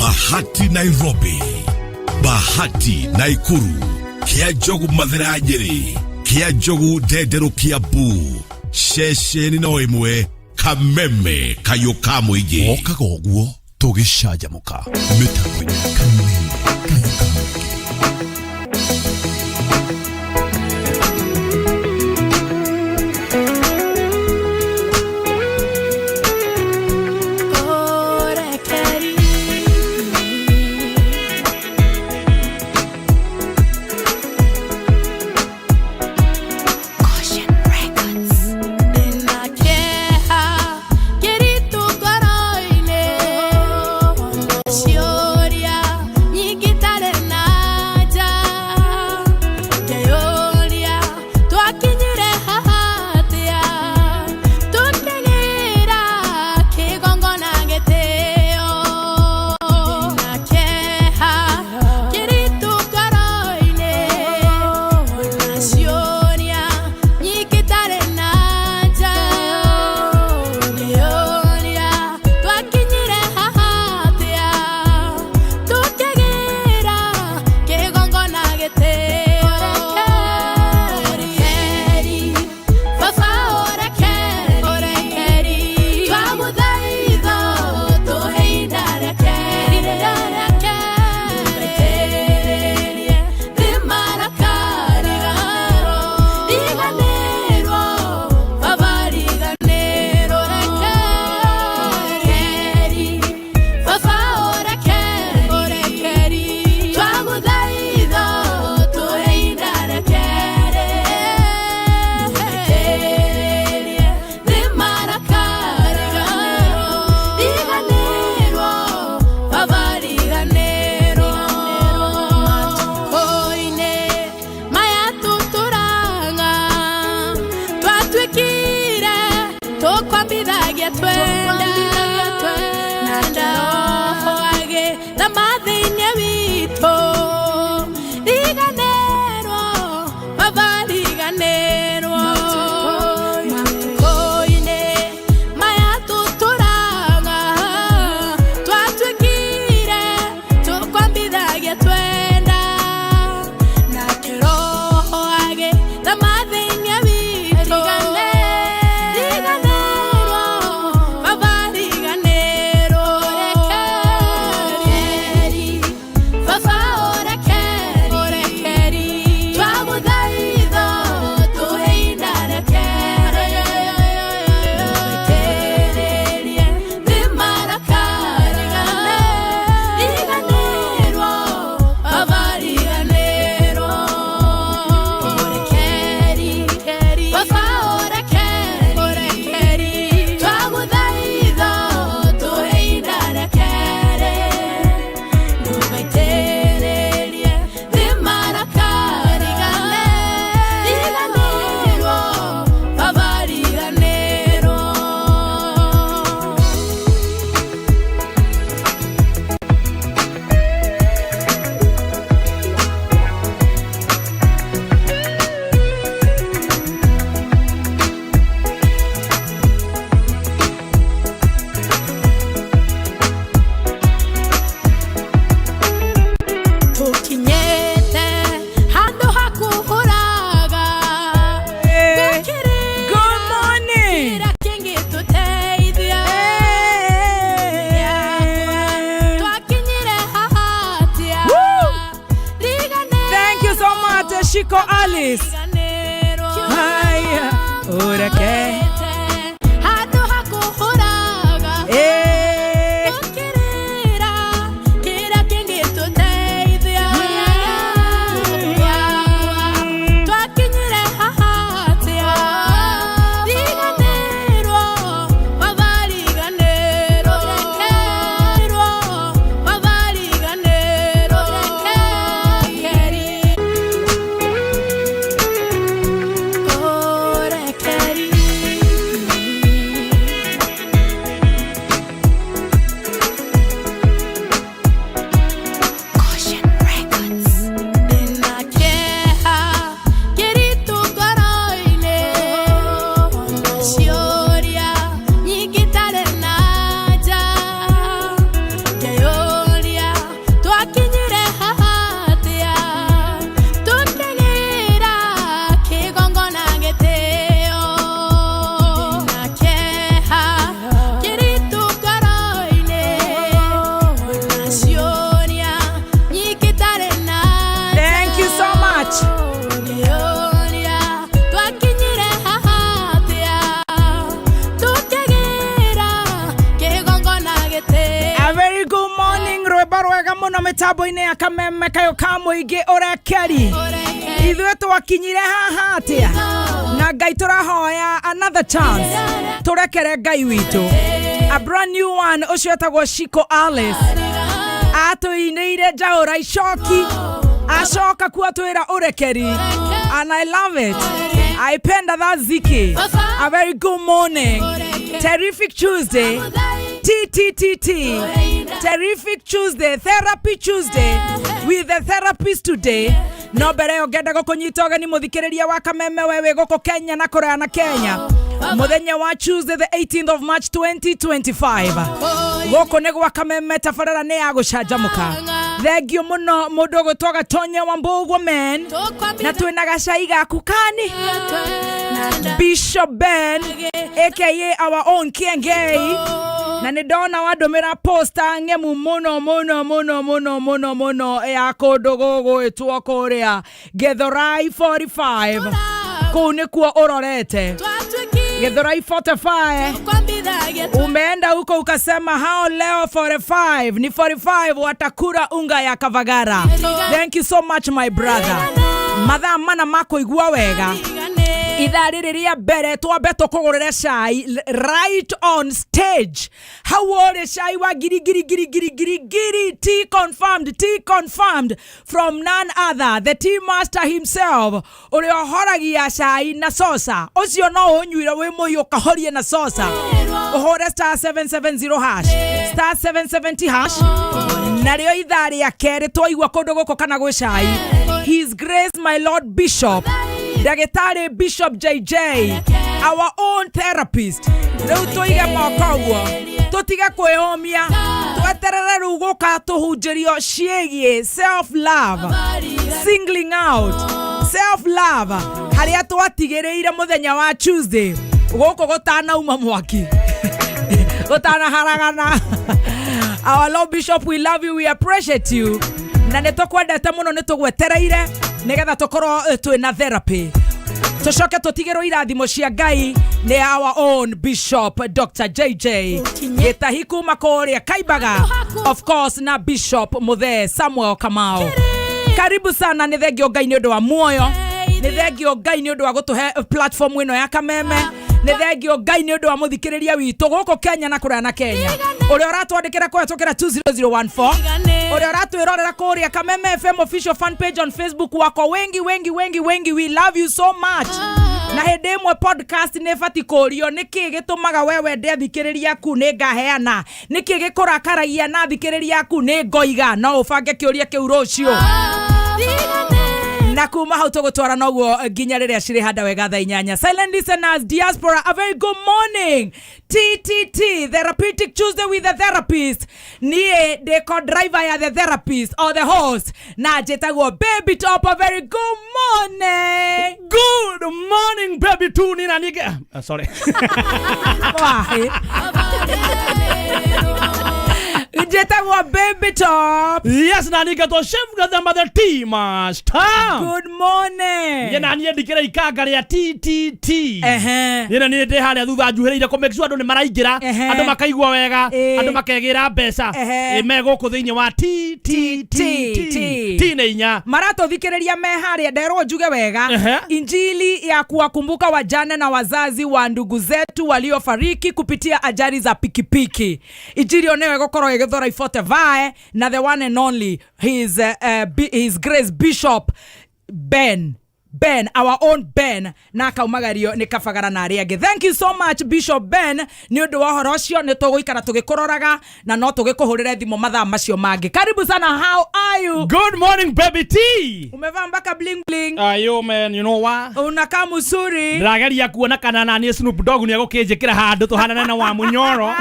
Bahati Nairobi, Bahati Naikuru, Kĩa Njogu Mathĩra Nyĩrĩ, Kĩa Njogu Ndenderũ Kiambu, ceceni no ĩmwe Kameme kayũ ka mũingĩ. Okaga ũguo tũgĩcanjamũka mĩtambo-inĩ ya Kameme kayũ ka mũingĩ. Chico Alice. Haya, ureke. Eh. Mĩtambo-inĩ ya Kameme Kayũ ka Mũingĩ. Ũrekeri, ithuĩ twakinyire haha atĩa? Na Ngai tũrahoya another chance, tũrekere Ngai witũ. A brand new one, ũcio etagwo Shiko Alice, atũinĩire njaũra icoki, acoka kuo twĩra ũrekeri, and I love it. I penda that ziki. A very good morning, terrific Tuesday, TTTT, Terrific Tuesday, Therapy Tuesday with the therapist today. No mbere ĩyo ngenda gũkũnyita ũgeni, mũthikĩrĩria wa Kameme, we wĩ gũkũ Kenya na kũraya na Kenya, mũthenya wa Tuesday the 18th of March 2025, gũkũ nĩ gwa Kameme, tabarĩra nĩ ya gũcanjamũka. Thengio mũno mũndũ ũgwĩtwo Gatonye wa Mbũguo men, na twĩna gacai gaku kani Bishop Ben, aka our own Kiengei, na nĩ ndona wandũmĩra posta ng'emu mũno mũno mũno mũno mũno mũno ya kũndũ gũgwĩtwo kũrĩa Githurai 45. Kũu nĩkuo ũrorete Githurai 45, umeenda huko ukasema hao leo 45 ni 45 watakura unga ya Kavagara. Thank you so much, my brother. Mathaa mana makũigua wega, ithaa rĩrĩ rĩa mbere twambe tũkũgũrĩre cai right on stage hau ũrĩ, cai wa ngiri ngiri ngiri ngiri ngiri ngiri. Tea confirmed, tea confirmed from none other, the tea master himself, ũrĩa ũhoragia cai na sosa. Ũcio no ũnyuire wĩ mũhiũ, ũkahorie na sosa. Ũhũre *770#, *770#. Narĩo ithaa rĩa kerĩ twaigua kũndũ gũkũ kana gwĩ cai, His Grace my Lord Bishop, Ndagĩtarĩ Bishop JJ, our own therapist. Rĩu tũige moko ũguo, tũtige kwĩyũmia, tweterere rĩu gũka tũhunjĩrio ciĩgiĩ self love, singling out self love, harĩa twatigĩrĩire mũthenya wa Tuesday gũkũ gũtanauma mwaki, gũtanaharagana. Our Lord Bishop, we love you, we appreciate you, na nĩ tũkwendete mũno. Nĩ tũgwetereire nĩgetha tũkorwo twĩna therapy, tũcoke tũtigĩrwo irathimo cia Ngai nĩ our own Bishop Dr JJ Gĩtahi kuma kũrĩa Kaimbaga, of course, na Bishop Muthee Samuel Kamau. Karibu sana. Nĩ thengio Ngai nĩ ũndũ wa muoyo, nĩ thengio Ngai nĩ ũndũ wa gũtũhe platform ĩno ya Kameme, nĩ thengio Ngai nĩ ũndũ wa mũthikĩrĩria witũ gũkũ Kenya na kũraya na Kenya, ũrĩa ũratwandĩkĩra kũhetũkĩra 20014, ũrĩa ũratwĩrorera kũrĩa Kameme FM official fan page on Facebook. Wako wengi wengi wengi wengi, we love you so much. Na hĩndĩ ĩmwe podcast nĩ bati kũrio nĩkĩ gĩtũmaga we wende athikĩrĩria aku, nĩ ngaheana. Nĩkĩ gĩkũrakaragia na athikĩrĩria aku, nĩ ngoiga. No ũbange kĩũria kĩu rũciũ, na kuma hau tũgũtwara noguo nginya rĩrĩa cirĩ handa wega thaa 8. Silent listeners, diaspora, a very good morning. TTT, Therapeutic Tuesday with the therapist. Niĩ ndĩ co-driver ya the therapist or the host, na njĩtagwo Baby Top. A very good morning. Good morning, baby tu nina nige. Sorry. Why? Njĩtagwo Baby Top. Yes, na nige to chef gathamba the tea master. Good morning. Ye na niĩ ndikĩra ikanga rĩa TTT. Niĩ na niĩ ndĩ harĩa thutha njuhĩrĩire kũ make sure andũ nĩ maraingĩra, andũ makaigua wega, andũ makegĩra mbeca. Me gũkũ thĩinĩ wa TTT. T. T nĩ inya. Maratũthikĩrĩria me harĩa, nderwo njuge wega, injili ya kuwakumbuka wajane na wazazi wa ndugu zetu waliofariki kupitia ajali za pikipiki. Injili ĩyo nĩyo ĩgũkorwo ĩgĩthora ibote vae na the one and only his Grace Bishop Ben, our own Ben, na akaumagario nĩ Kabagara na arĩa angĩ. Thank you so much, Bishop Ben, nĩ ũndũ wa ũhoro ũcio. Nĩ tũgũikara tũgĩkũroraga na no tũgĩkũhũrĩre thimũ mathaa macio mangĩ. Karibu sana, how are you? Good morning, baby T. Umevaa mpaka bling bling. Ayo man, you know what? Unakaa mzuri. Ndĩrageria kuona kana na niĩ Snoop Dogg nĩ egũkĩnjĩkĩra handũ tũhanane na wa Mũnyoro.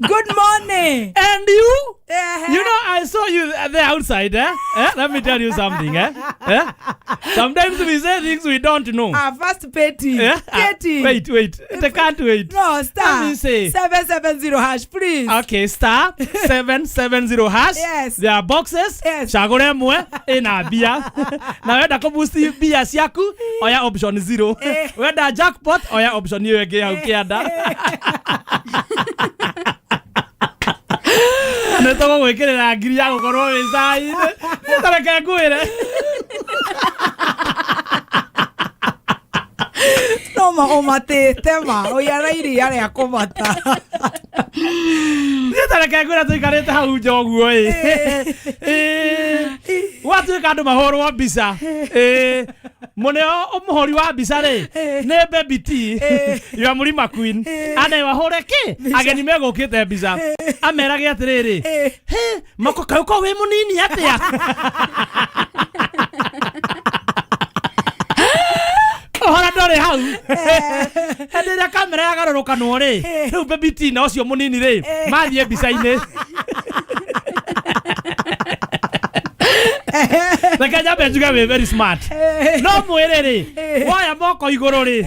Good morning. And you? Ehe. You know, I saw you there outside, eh? Eh? Let me tell you something, eh? Eh? Sometimes we say things we don't know. Ah, first Petty. Eh? Ah, Petty. wait, wait. They can't wait. No, star Let me say. 770#, please. Okay, *770#. Yes. There are boxes. Yes. Cagũra ĩmwe ĩna mbia. Na wenda kũboost mbia ciaku, oya option 0. Wenda jackpot, oya option ĩyo ĩngĩ hau kĩanda. Nĩ Nĩ tũgũgwĩkĩrĩra ngiri ya gũkorwo wĩ cai-inĩ. Niĩ ta reke ngwĩre. No ma ũmatĩte ma ũiara iria rĩa kũmata. Niĩ ta reke ngwĩre tũikarĩte hau nja ũguo ĩ. Ĩ. Gwatuĩka andũ mahũrwo mbica. Ĩ. Mũneo mũhũri wa mbica rĩ nĩ Baby T ya Mũrima Queen. Aneo ahũre kĩ? Ageni megũkĩte mbica. Amerage atĩrĩrĩ. Hĩ, mako kaĩ ũkoragwo wĩ mũnini atĩa? Ũhoro ndũrĩ hau. Hĩndĩ ĩrĩa kamera yagarũrũkanwo rĩ, rĩu Baby T na ũcio mũnini rĩ, mathiĩ mbica-inĩ. Reke nyambe njuge wĩ very smart. No mwĩrĩ rĩ, woya moko igũrũ rĩ.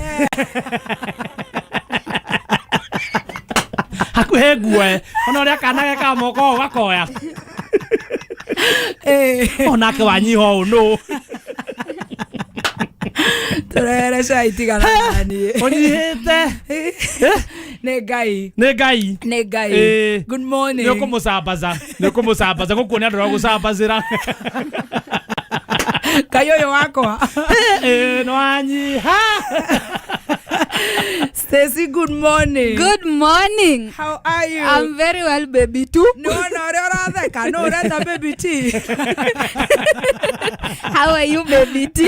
Hakuhĩ nguoe. Ona ũrĩa kana gekaga moko ũũ gakoya. Onake wanyiha ũũ nũ. Tũrehere cai tigana na niĩ. Ũnyihĩte. Nĩ Ngai. Nĩ Ngai. Nĩ Ngai. Ĩĩ. Good morning. Nĩ ũkũmũcambaza. Nĩ ũkũmũcambaza. Gũkuonia andũ ũragũcambazĩra. Ngai ũyũ wakwa. Ĩĩ, nĩ wanyiha. Stacy, good morning. Good morning. How are you? I'm very well, baby too. Nĩ wona ũrĩa ũratheka nũ ũreta baby T. How are you, baby T?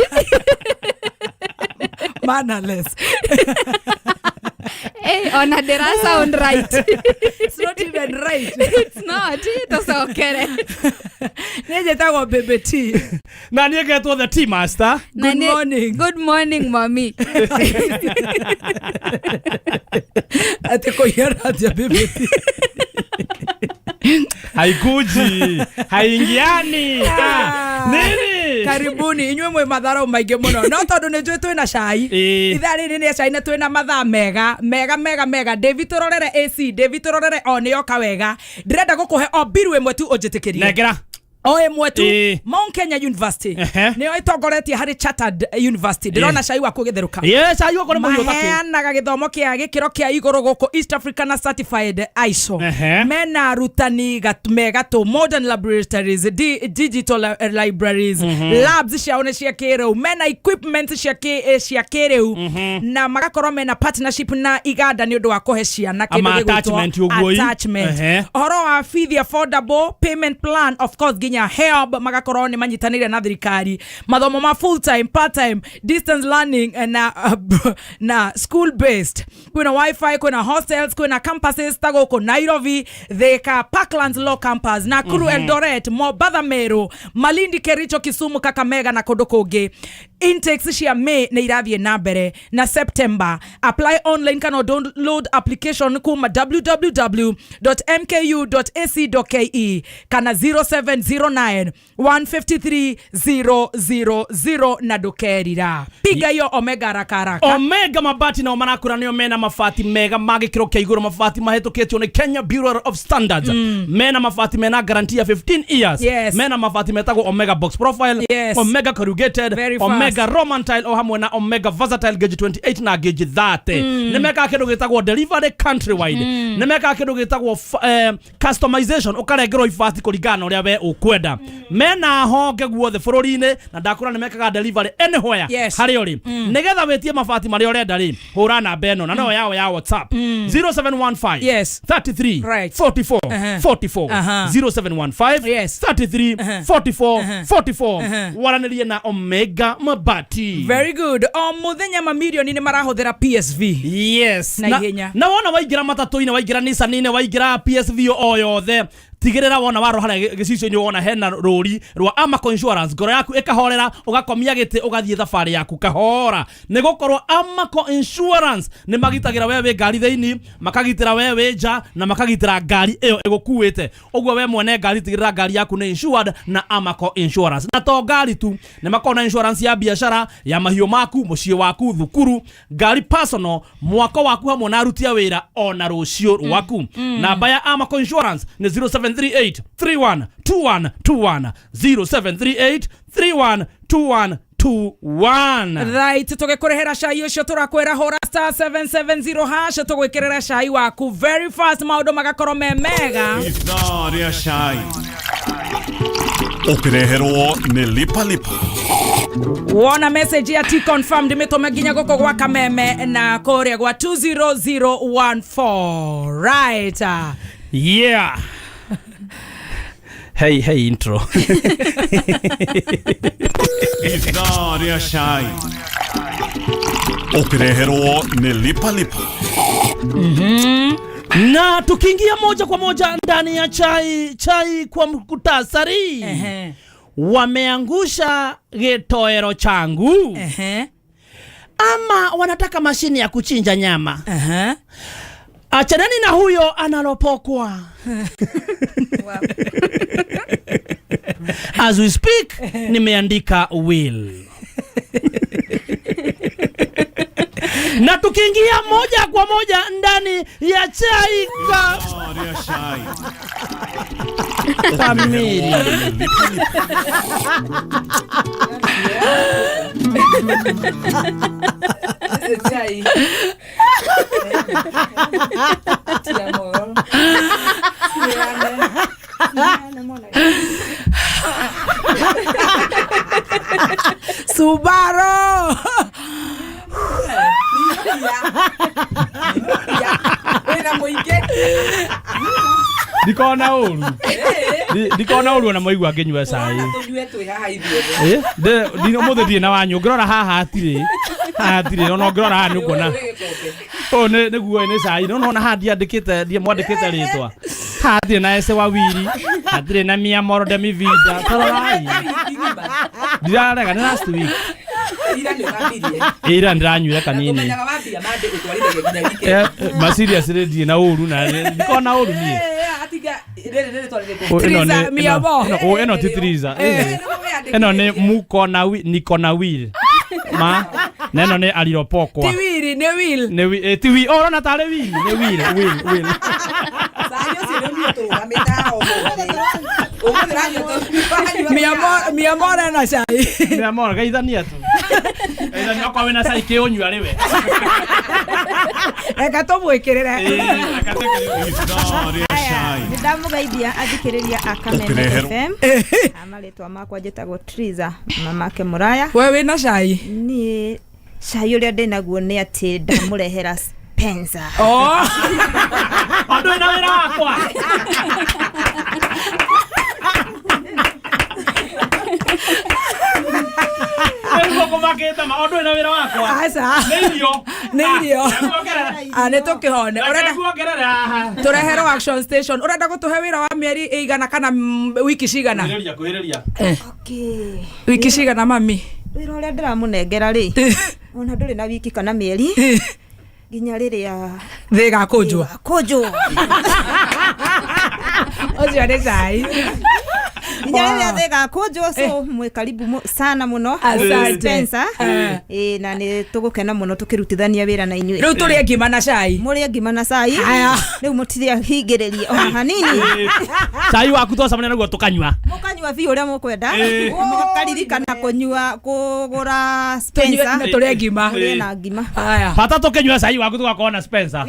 Mannerless. Hey, ona ndĩra sound right. It's not even right. It's not. Tũcokere. Niĩ njĩtagwo baby T. Na niĩ ngetwo the Tea Master. Na Good morning. Good morning, mommy. Atĩ kũiyara atĩa baby T. Haikuji. Haingiani. Ah, Nini? Karibuni inyuĩ mwĩ matharau maingĩ mũno no tondũ nĩ njũĩ twĩna cai Ĩĩ. ithaa rĩrĩ nĩ cai na twĩna mathaa mega mega mega mega David tũrorere AC David tũrorere o nĩ yoka wega ndĩrenda gũkũhe o mbiru ĩmwe tu ũnjĩtĩkĩrie Nengera. O ĩmwe tu. Ĩĩ. Mount Kenya University Ehe. nĩyo ĩtongoretie harĩ Chartered University. Ndĩrona cai waku ũgĩtherũka. Ĩĩ, cai wakwa nĩ mũhiũ takĩ. Maheanaga gĩthomo kĩa gĩkĩro kĩa igũrũ gũkũ East Africa na certified ISO. Ehe. Mena arutani me gatũ, modern laboratories, digital libraries, labs ciao nĩ cia kĩrĩu, mena equipment cia kĩrĩu na magakorwo mena partnership na iganda nĩ ũndũ wa kũhe ciana kĩndũ Ama gĩgwĩtwo attachment ũguo ĩ. attachment. Ehe. Ũhoro wa fees affordable payment plan, of course nginya HELB magakorwo nĩ manyitanĩire na thirikari, mathomo ma full time, part time, distance learning na school based, kwĩna wifi, kwĩna hostels, kwĩna campuses ta gũkũ Nairobi, Thika, Parklands Law Campus, Nakuru, Eldoret, Mombatha, Meru, Malindi, Kericho, Kisumu, Kakamega na kũndũ kũngĩ. Intakes cia May nĩ irathiĩ na mbere na September. Apply online kana download application kuma www.mku.ac.ke kana 0709 153 000 na ndũkerira. Piga hiyo Omega haraka haraka. Omega mabati nao marakura nĩo mena mabati mega ma gĩkĩro kĩa igũrũ, mabati mahĩtũkĩtio nĩ Kenya Bureau of Standards, mena mabati mena guarantee ya 15 years. Mena mabati metagwo Omega Box Profile, Omega Corrugated, Very fast. Omega Roman Tile o hamwe na Omega Versatile gauge 28 na gauge 30. Nĩ mekaga kĩndũ gĩtagwo delivery countrywide, nĩ mekaga kĩndũ gĩtagwo customization, ũkarengerwo ibati kũringana na ũrĩa we ũkwenda. Mena honge guothe bũrũri-inĩ na ndakũra nĩ mekaga delivery anywhere harĩa ũrĩ. Nĩgetha wĩtie mabati marĩa ũrenda rĩ, hũra namba ĩno na noyo yao ya WhatsApp, 0715 33 44 44, 0715 33 44 44. Waranĩrie na Omega Mabati. Very good. O mũthenya mamirioni nĩ marahũthĩra PSV. Yes. Na ihenya. Na wona waingĩra matatũ-inĩ, waingĩra Nissan-inĩ, waingĩra PSV o yothe, tigĩrĩra wona warora harĩa gĩcicio-inĩ wona hena rũri rwa Amaco Insurance, ngoro yaku ĩkahorera, ũgakomia gĩtĩ, ũgathiĩ thabarĩ yaku kahora, nĩ gũkorwo Amaco Insurance nĩ magitagĩra we wĩ ngari thĩinĩ, makagitĩra we wĩ nja, na makagitĩra ngari ĩyo ĩgũkuĩte. Ũguo we mwene ngari tigĩrĩra ngari yaku nĩ insured na Amaco Insurance. Na to ngari tu, nĩ makoragwo na insurance ya biacara, ya mahiũ maku, mũciĩ waku, thukuru, ngari personal, mwako waku hamwe na aruti a wĩra, ona rũciũ rwaku. Namba ya Amaco Insurance nĩ 0738 31 21 21, 0738 31 21 2 1. Right, tũgĩkũrĩhĩra cai ũcio, tũrakwĩra hũra *770 hash, tũgwĩkĩrĩra cai waku very fast, maũndũ magakorwo me mega. Ithaa rĩa cai ũkĩreherwo nĩ Lipa Lipa. Wona message ya T confirmed, mĩtũme nginya gũkũ gwa Kameme na kũrĩa gwa 20014. Right. Yeah, hey hey, intro. Ithaa rĩa cai ũkĩreherwo nĩ Lipa Lipa. Na tukiingia moja kwa moja ndani ya chai chai kwa mkutasari, wameangusha gitoero changu ama wanataka mashini ya kuchinja nyama. Achanani na huyo analopokwa. As we speak, nimeandika will. Na tukiingia moja kwa moja ndani ya chai ka Ithaa rĩa cai kamili. ũkĩreherwo nĩ Lipa Lipa. Chai. Ti amor. Tiane. Subaru. Wĩna mũingĩ. Ndikona ũru. Ndikona ũru ona mwaigua ngĩnyua cai. Tũnyue twĩ haha ithuothe. Eh, ũmũthĩ ndirĩ na wanyu. Ũngĩrora haha hatirĩ, haha hatirĩ, ona ũngĩrora haha nĩ ũkuona. Ũyũ wĩ gĩkombe. Ũyũ nĩguo nĩ cai. No nona haha ndiandĩkĩte, ndiĩ mwandĩkĩte rĩtwa haha, hatirĩ na ese wawiri, hatirĩ na mi amor de mi vida. Tarorai, ndirarega nĩ last week. Ira nĩ ũrambirie. Ira ndĩranyuire kanini. Tũmenyaga wambia mande ũtwarire nginya weekend. Eh, eh, ma seriously, ndirĩ na ũru na ndikona ũru niĩ. Eh, atiga rĩrĩ rĩrĩ twarire. Ũ, ĩno Triza, mi amor. ũ, ĩno ti triza. Ĩno nĩ muko na niko na will ma, na ĩno nĩ aliropokwa. Ti wiri, nĩ will. Nĩ ti wi, oh, ũrona tarĩ will, nĩ will will will. Cai ũcio nĩ ũnyue tũrũgamĩte haha ũmũthĩ. Ũmũthĩ ũranyua Mi amor, mi amor ena cai. Mi amor, geithania tu, geithania okorwo wĩna cai kĩũnyua rĩwe. Reke tũmwĩkĩrĩre. Ithaa rĩa cai Nĩ ndamũgeithia athikĩrĩria a Kameme Ũkĩreherwo. FM. Marĩtwa makwa njĩtagwo Triza mamake Mũraya. We wĩna cai? Niĩ cai ũrĩa ndĩnaguo nĩ atĩ ndamũrehera Spencer. Oh. Andũ ĩna wĩra wakwa. Nĩguo kũmakĩte ma ũndũ ĩna wĩra wakwa. Aca. Nĩ irio. Nĩ irio. Nguongerera. Ah, nĩ tũkĩhone. Ũrenda Nguongerera haha. tũreherwo action station, ũrenda gũtũhe wĩra wa mĩeri ĩigana kana wiki cigana? Kwĩhĩrĩria, kwĩhĩrĩria. Okay. Wiki cigana, mami? Wĩra ũrĩa ndĩramũnengera rĩ, ona ndũrĩ na wiki kana mĩeri, nginya rĩrĩa thĩ ĩgakũnjwo. Kũnjwo. Ũcio nĩ cai. Nginya rĩrĩa thĩ ĩgakũnjwo. So mwĩ karibu sana mũno. Asante. Spencer. Eh. Ĩ, na nĩ tũgũkena mũno tũkĩrutithania wĩra na inyuĩ. Rĩu tũrĩe ngima na cai. Mũrĩe ngima na cai. Haya. Rĩu mũtirĩa o hanini. Cai waku twacemania naguo tũkanyua. Mũkanyua biũ ũrĩa mũkwenda, mũkaririkana kũnyua kũgũra Tũnyue Spencer. na tũrĩe ngima. Mũrĩe na ngima. Haya. Bata tũkĩnyua cai waku tũgakorwo na Spencer.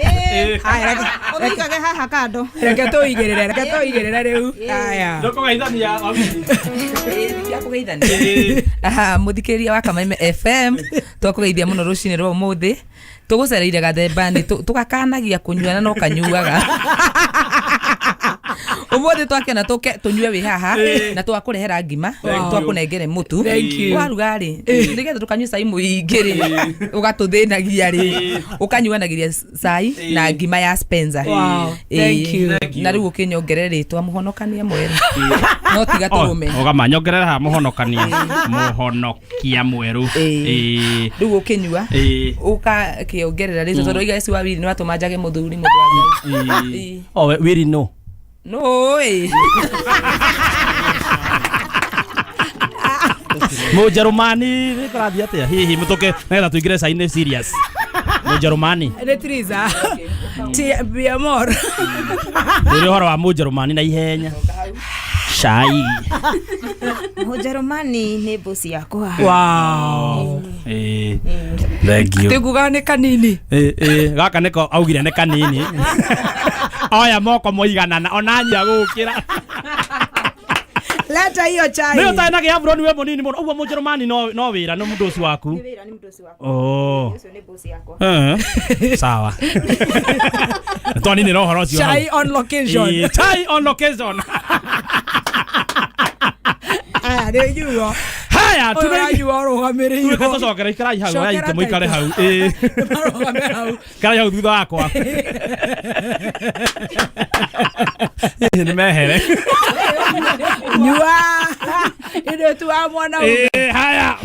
Haya, Ũmĩigage haha kando. Reke tũigĩrĩre, reke tũigĩrĩre rĩu. Haya. Ndũkũgeithania wawiri. Kũgeithania. Aha, mũthikĩrĩria wa Kameme FM, twakũgeithia mũno rũcinĩ rwa ũmũthĩ. Tũgũcereire gathemba-nĩ tũgakanagia kũnyua na no kanyuaga. Ũmũthĩ twakĩona tũke tũnyue wĩ haha na twakũrehera ngima, twakũnengere mũtu. Thank you. Waruga rĩ, nĩgetha ndũkanyue cai mũingĩ rĩ, ũgatũthĩnagia rĩ, ũkanyuanagĩria cai na ngima ya Spencer. Wow, thank you. Na rĩu ũkĩnyongerere rĩtwa mũhonokania mwerũ, no tiga tũrũme. Ũgama nyongerera haha mũhonokania, mũhonokia mwerũ. Ĩĩ. Rĩu ũkĩnyua ũgakĩongerera rĩtwa, tondũ iga eci wa wiri nĩ watũma njage mũthuri, mũndũ wa Ngai. Ĩĩ. O wiri no. No ĩ. Mũjerumani nĩ kũrathiĩ atĩa hihi mũtũke nĩgetha tũingĩre cai-inĩ serious, Mũjerumani? Nĩ Triza. Ti mi amor. Rĩrĩ ũhoro wa Mũjerumani na ihenya. Cai. Mũjerumani nĩ mbosi yakwa. Wow. Ĩĩ. Thank you. Tiguga nĩ kanini. Ĩĩ, gaka nĩko augire nĩ kanini. Oya moko moiganana onanyia gũkĩra. Leta hiyo chai. Nĩ ũtarĩ na gĩaburoni wĩ mũnini mũno ũguo Mũjerumani no wĩra nĩ mũndũ ũcio waku. Nĩ wĩra nĩ mũndũ wakwa. Oh. Ũcio nĩ mbosi yakwa. Sawa. Twaninĩra ũhoro ũcio hau. Chai on location. Ĩĩ, chai on location. Aya nĩ nyuo. Haya, Ũyũ tunaingia ũranyua ũrũgamĩrĩirwo. Tuĩke tũcokere ikarai hau, Cokera aya mũikare taitũ. hau. Ĩĩ. Marũgame hau. Ikarai hau thutha wakwa. Nĩ mehere. Nyua. Ithuĩ tu wa mwana Ĩĩ, haya.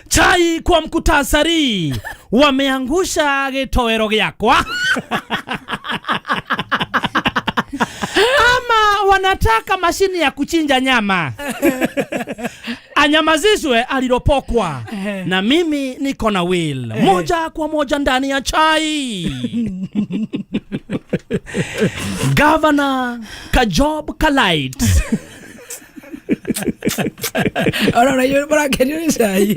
Chai kwa mkutasari wameangusha gĩtoero gĩakwa. Ama wanataka mashini ya kuchinja nyama. Anyamazishwe aliropokwa. Na mimi niko na will moja kwa moja ndani ya chai. Governor Kajob Kalait. Ona na inyuĩ mũrakenio nĩ cai.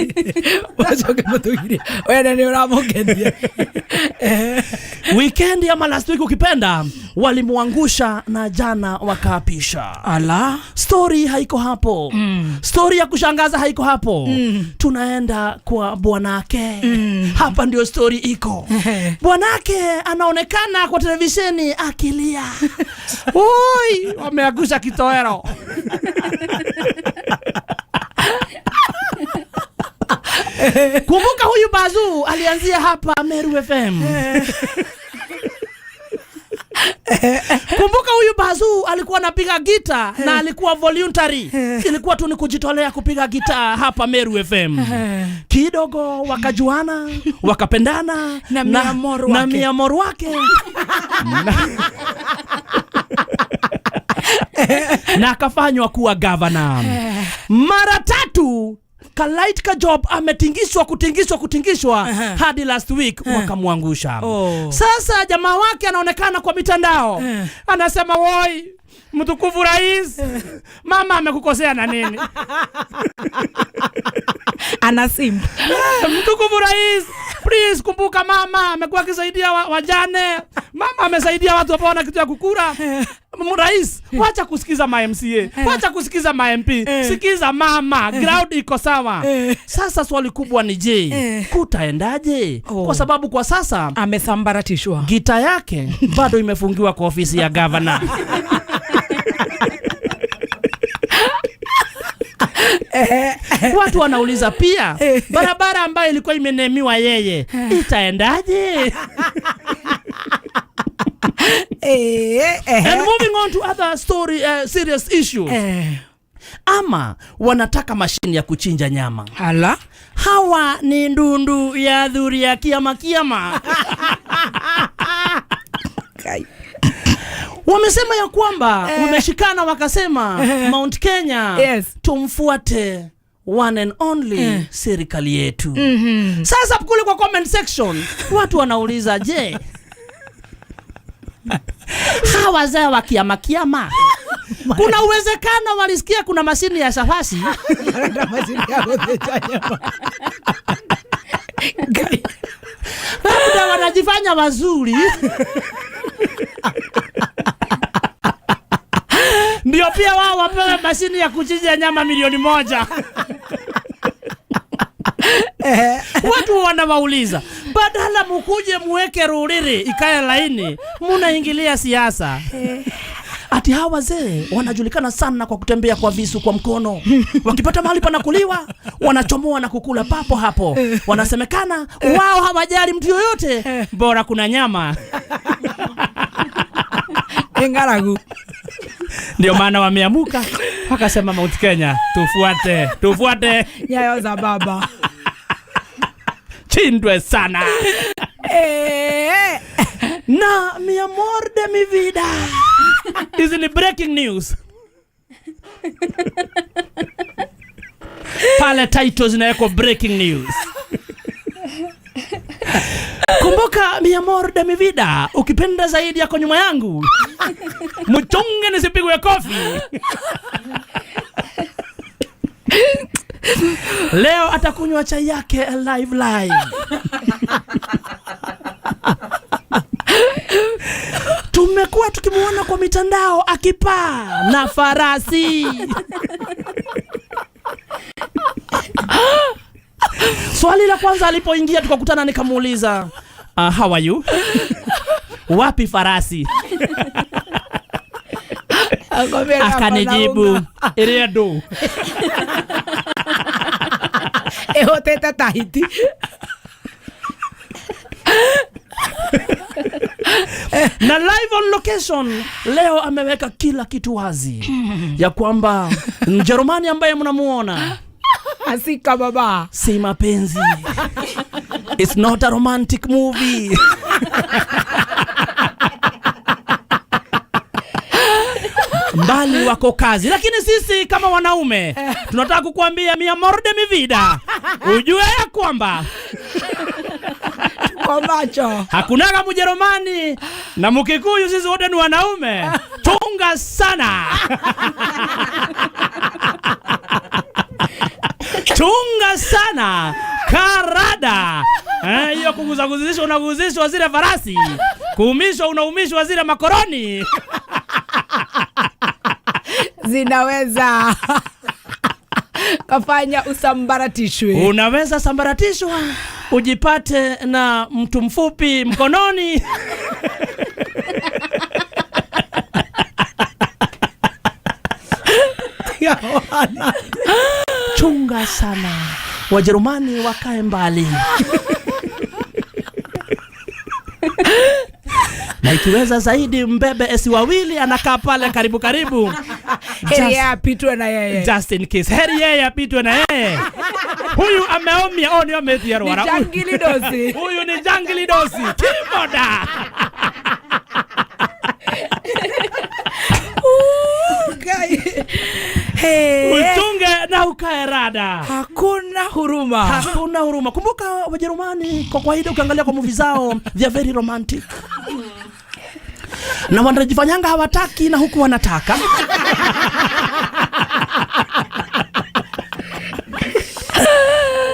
Mũcoke mũtũgirie. Wene nĩ ũramũkenia. Weekend ama last week ukipenda, walimwangusha na jana wakaapisha. Ala. Story haiko hapo. Story ya kushangaza haiko hapo. Tunaenda kwa bwanake. Hapa ndio story iko. Bwanake anaonekana kwa televisheni akilia. Oi, wameangusha kitowero. Kumbuka huyu Bazu alianzia hapa Meru FM. Kumbuka huyu Bazu alikuwa anapiga gita na alikuwa voluntary. Ilikuwa tu ni kujitolea kupiga gita hapa Meru FM. Kidogo wakajuana, wakapendana Na miamor wake. na miamor wake. Na akafanywa kuwa governor. Mara tatu Kalait Kajob ametingishwa kutingishwa hadi last week wakamwangusha. Oh. Sasa jamaa wake anaonekana kwa mitandao. Anasema woi, mtukufu rais, mama amekukosea na nini? Ana simp. Mtukufu rais, please kumbuka mama amekuwa akisaidia wajane. Mama amesaidia watu ambao wana kitu ya kukula. Rais, wacha kusikiza ma MCA, wacha kusikiza ma MP, sikiza mama, ground iko sawa. Sasa swali kubwa ni je, kutaendaje? Oh. Kwa sababu kwa sasa Amesambaratishwa. gita yake bado imefungiwa kwa ofisi ya governor. Watu wanauliza pia, barabara ambayo ilikuwa imenemiwa yeye itaendaje? And moving on to other story, serious issues. Ama wanataka mashini ya kuchinja nyama. Ala. Hawa ni ndundu ya dhuri ya kiama kiama. Wamesema ya kwamba wameshikana wakasema Mount Kenya Yes. tumfuate one and only serikali yetu. Sasa kule kwa comment section watu wanauliza je, hawa wazee wa kiama kiama kuna uwezekano walisikia kuna mashini ya safasi? Labda wanajifanya wazuri. Ndio pia wao wapewe mashini ya kuchinja nyama 1,000,000. Watu wanawauliza, badala mukuje muweke ruriri ikae laini, munaingilia siasa. Ati hawa wazee wanajulikana sana kwa kutembea kwa visu kwa mkono. Wakipata mahali panakuliwa, wanachomoa na kukula papo hapo. Wanasemekana wao hawajali mtu yoyote, bora kuna nyama. Engaragu. Ndio maana wameamuka wakasema Mount Kenya tufuate, tufuate Nyayo za baba. Chindwe sana. Na mi amor de mi vida. Hizi ni breaking news. Pale titles zinawekwa breaking news. Kumbuka mi amor de mi vida, ukipenda zaidi yako nyuma yangu. Mchunge nisipigwe kofi. Leo atakunywa chai yake live live. Tumekuwa tukimuona kwa mitandao akipaa na farasi. Swali la kwanza alipoingia tukakutana, nikamuuliza how are you? Wapi farasi? Akanijibu iria ndu Ehotete Tahiti. Na live on location leo ameweka kila kitu wazi ya kwamba Mjerumani ambaye mnamuona Asika baba. Si mapenzi. It's not a romantic movie. Mbali wako kazi, lakini sisi kama wanaume tunataka kukuambia mi amor de mi vida, ujue ya kwamba Kwa macho hakunaga Mjerumani na Mkikuyu, sisi wote ni wanaume. Chunga sana. Chunga sana karada. Hiyo kuguzaguzishwa, unaguzishwa zile farasi, kuumishwa unaumishwa zile makoroni. Zinaweza kafanya usambaratishwe. Unaweza sambaratishwa ujipate na mtu mfupi mkononi. Chunga sana, Wajerumani wakae mbali. Na ikiweza zaidi mbebe esi wawili anakaa pale karibu karibu. Heri yeye apitwe na yeye. Just in case. Heri yeye apitwe na yeye. Huyu ameomia, oh, ni ametia Ni rwara. jangili dosi. Huyu ni jangili dosi. Kimoda. Hey. Uchunge na ukae rada. Hakuna huruma. Hakuna huruma. Kumbuka Wajerumani kwa kawaida ukiangalia kwa movie zao they are very romantic. Na wanajifanyanga hawataki na huku wanataka.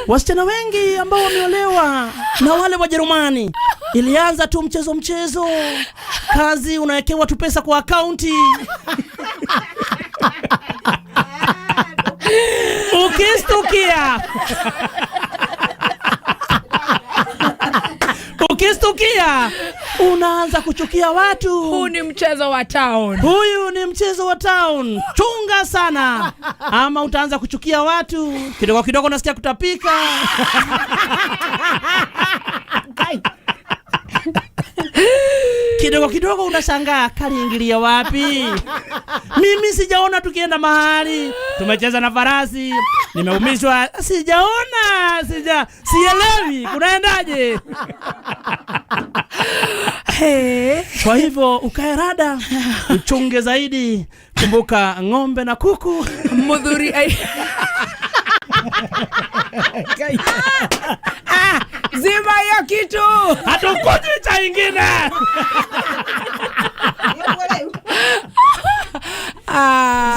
Wasichana wengi ambao wameolewa na wale Wajerumani ilianza tu mchezo mchezo, kazi unawekewa tu pesa kwa akaunti. Ukistukia unaanza kuchukia watu. Huu ni mchezo wa town. Huyu ni mchezo wa town. Chunga sana ama utaanza kuchukia watu. Kidogo kidogo unasikia kutapika. Kidogo kidogo unashangaa kaliingilia wapi? Mimi sijaona tukienda mahali. Tumecheza na farasi, nimeumishwa, sijaona, sielewi kunaendaje. Hey. Kwa hivyo ukae rada, uchunge zaidi. Kumbuka ng'ombe na kuku. Mudhuri ai. Zima hiyo kitu. Hatukunywi cha ingine.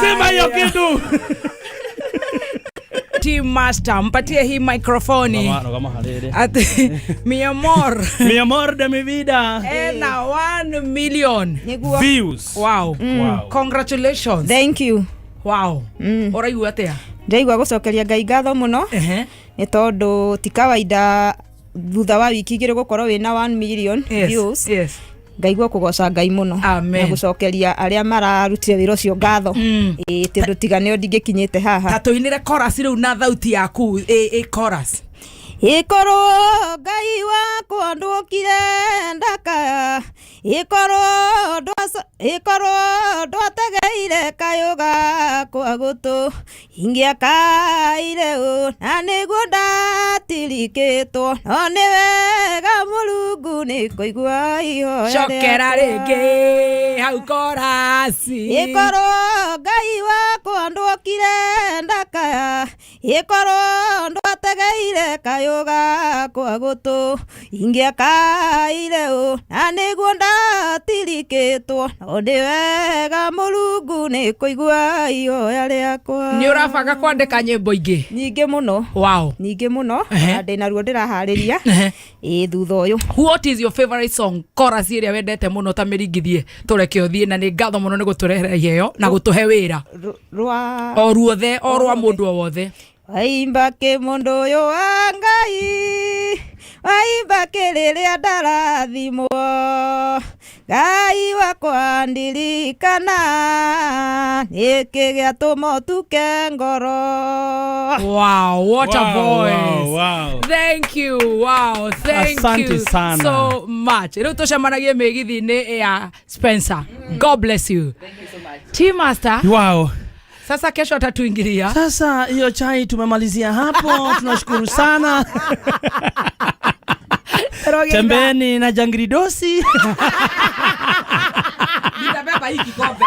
Zima hiyo kitu. Team Master, mpatie hii microphone. Ati mi amor. Mi amor de mi vida. Ena 1 million views. Wow. Wow. Congratulations. Thank you. Wow. Ũraigua atĩa? Ndaigua gũcokeria Ngai ngatho mũno. Nĩ tondũ ti kawaida thutha wa wiki igĩrĩ gũkorwo wĩna 1 million views. Yes. Ngaigua kũgoca Ngai mũno. Amen. Na gũcokeria arĩa mararutire wĩra ũcio ngatho. Ĩĩ tondũ tiga nĩo ndingĩkinyĩte haha. Ta tũinĩre chorus rĩu na thauti yaku ĩ chorus. Ikorwo Ngai wakwa ndũkire ndakaya, ikorwo ndwategeire kayũ gakwa gũtũ, ingĩakaire ũ na nĩguo ndatirikĩtwo, no nĩ wega Mũrungu nĩ kũigua ihoya Cokera rĩakwa. rĩngĩ hau chorus. Ikorwo Ngai wakwa ndũkire ndakaya, ikorwo Ũtegeire kayũ gakwa gũtũ, ingĩakaire ũ na nĩguo ndatirikĩtwo, no nĩ wega Mũrungu nĩ kũigua ihoya rĩakwa. Nĩ ũrabanga kwandĩka nyĩmbo ingĩ? Nyingĩ mũno. Wow. Nyingĩ mũno. Ehe. Na ndĩna ruo ndĩraharĩria. Ehe. Ĩĩ, thutha ũyũ. What is your favorite song, chorus ĩrĩa wendete mũno? Ta mĩringithie tũreke ũthiĩ, na nĩ ngatho mũno nĩ gũtũrehera iheo na gũtũhe wĩra. Rwa O ruothe, o rwa mũndũ o wothe. Waimba kĩ mũndũ ũyũ wa Ngai, waimba kĩ rĩrĩa ndarathimwo, Ngai wakwa ndirikana, nĩkĩ gĩatũma ũtuke ngoro. Wow, what a Wow, voice. wow, wow. Thank you. Wow, thank Asante you sana. so much. Rĩu tũcemanagie mĩgithi-inĩ ya Spencer. God bless you. Thank you so much. Tea Master. Wow. Sasa kesho atatuingilia. Sasa hiyo chai tumemalizia hapo, tunashukuru sana. Tembeni na jangiridosi. Nitabeba hii kikombe.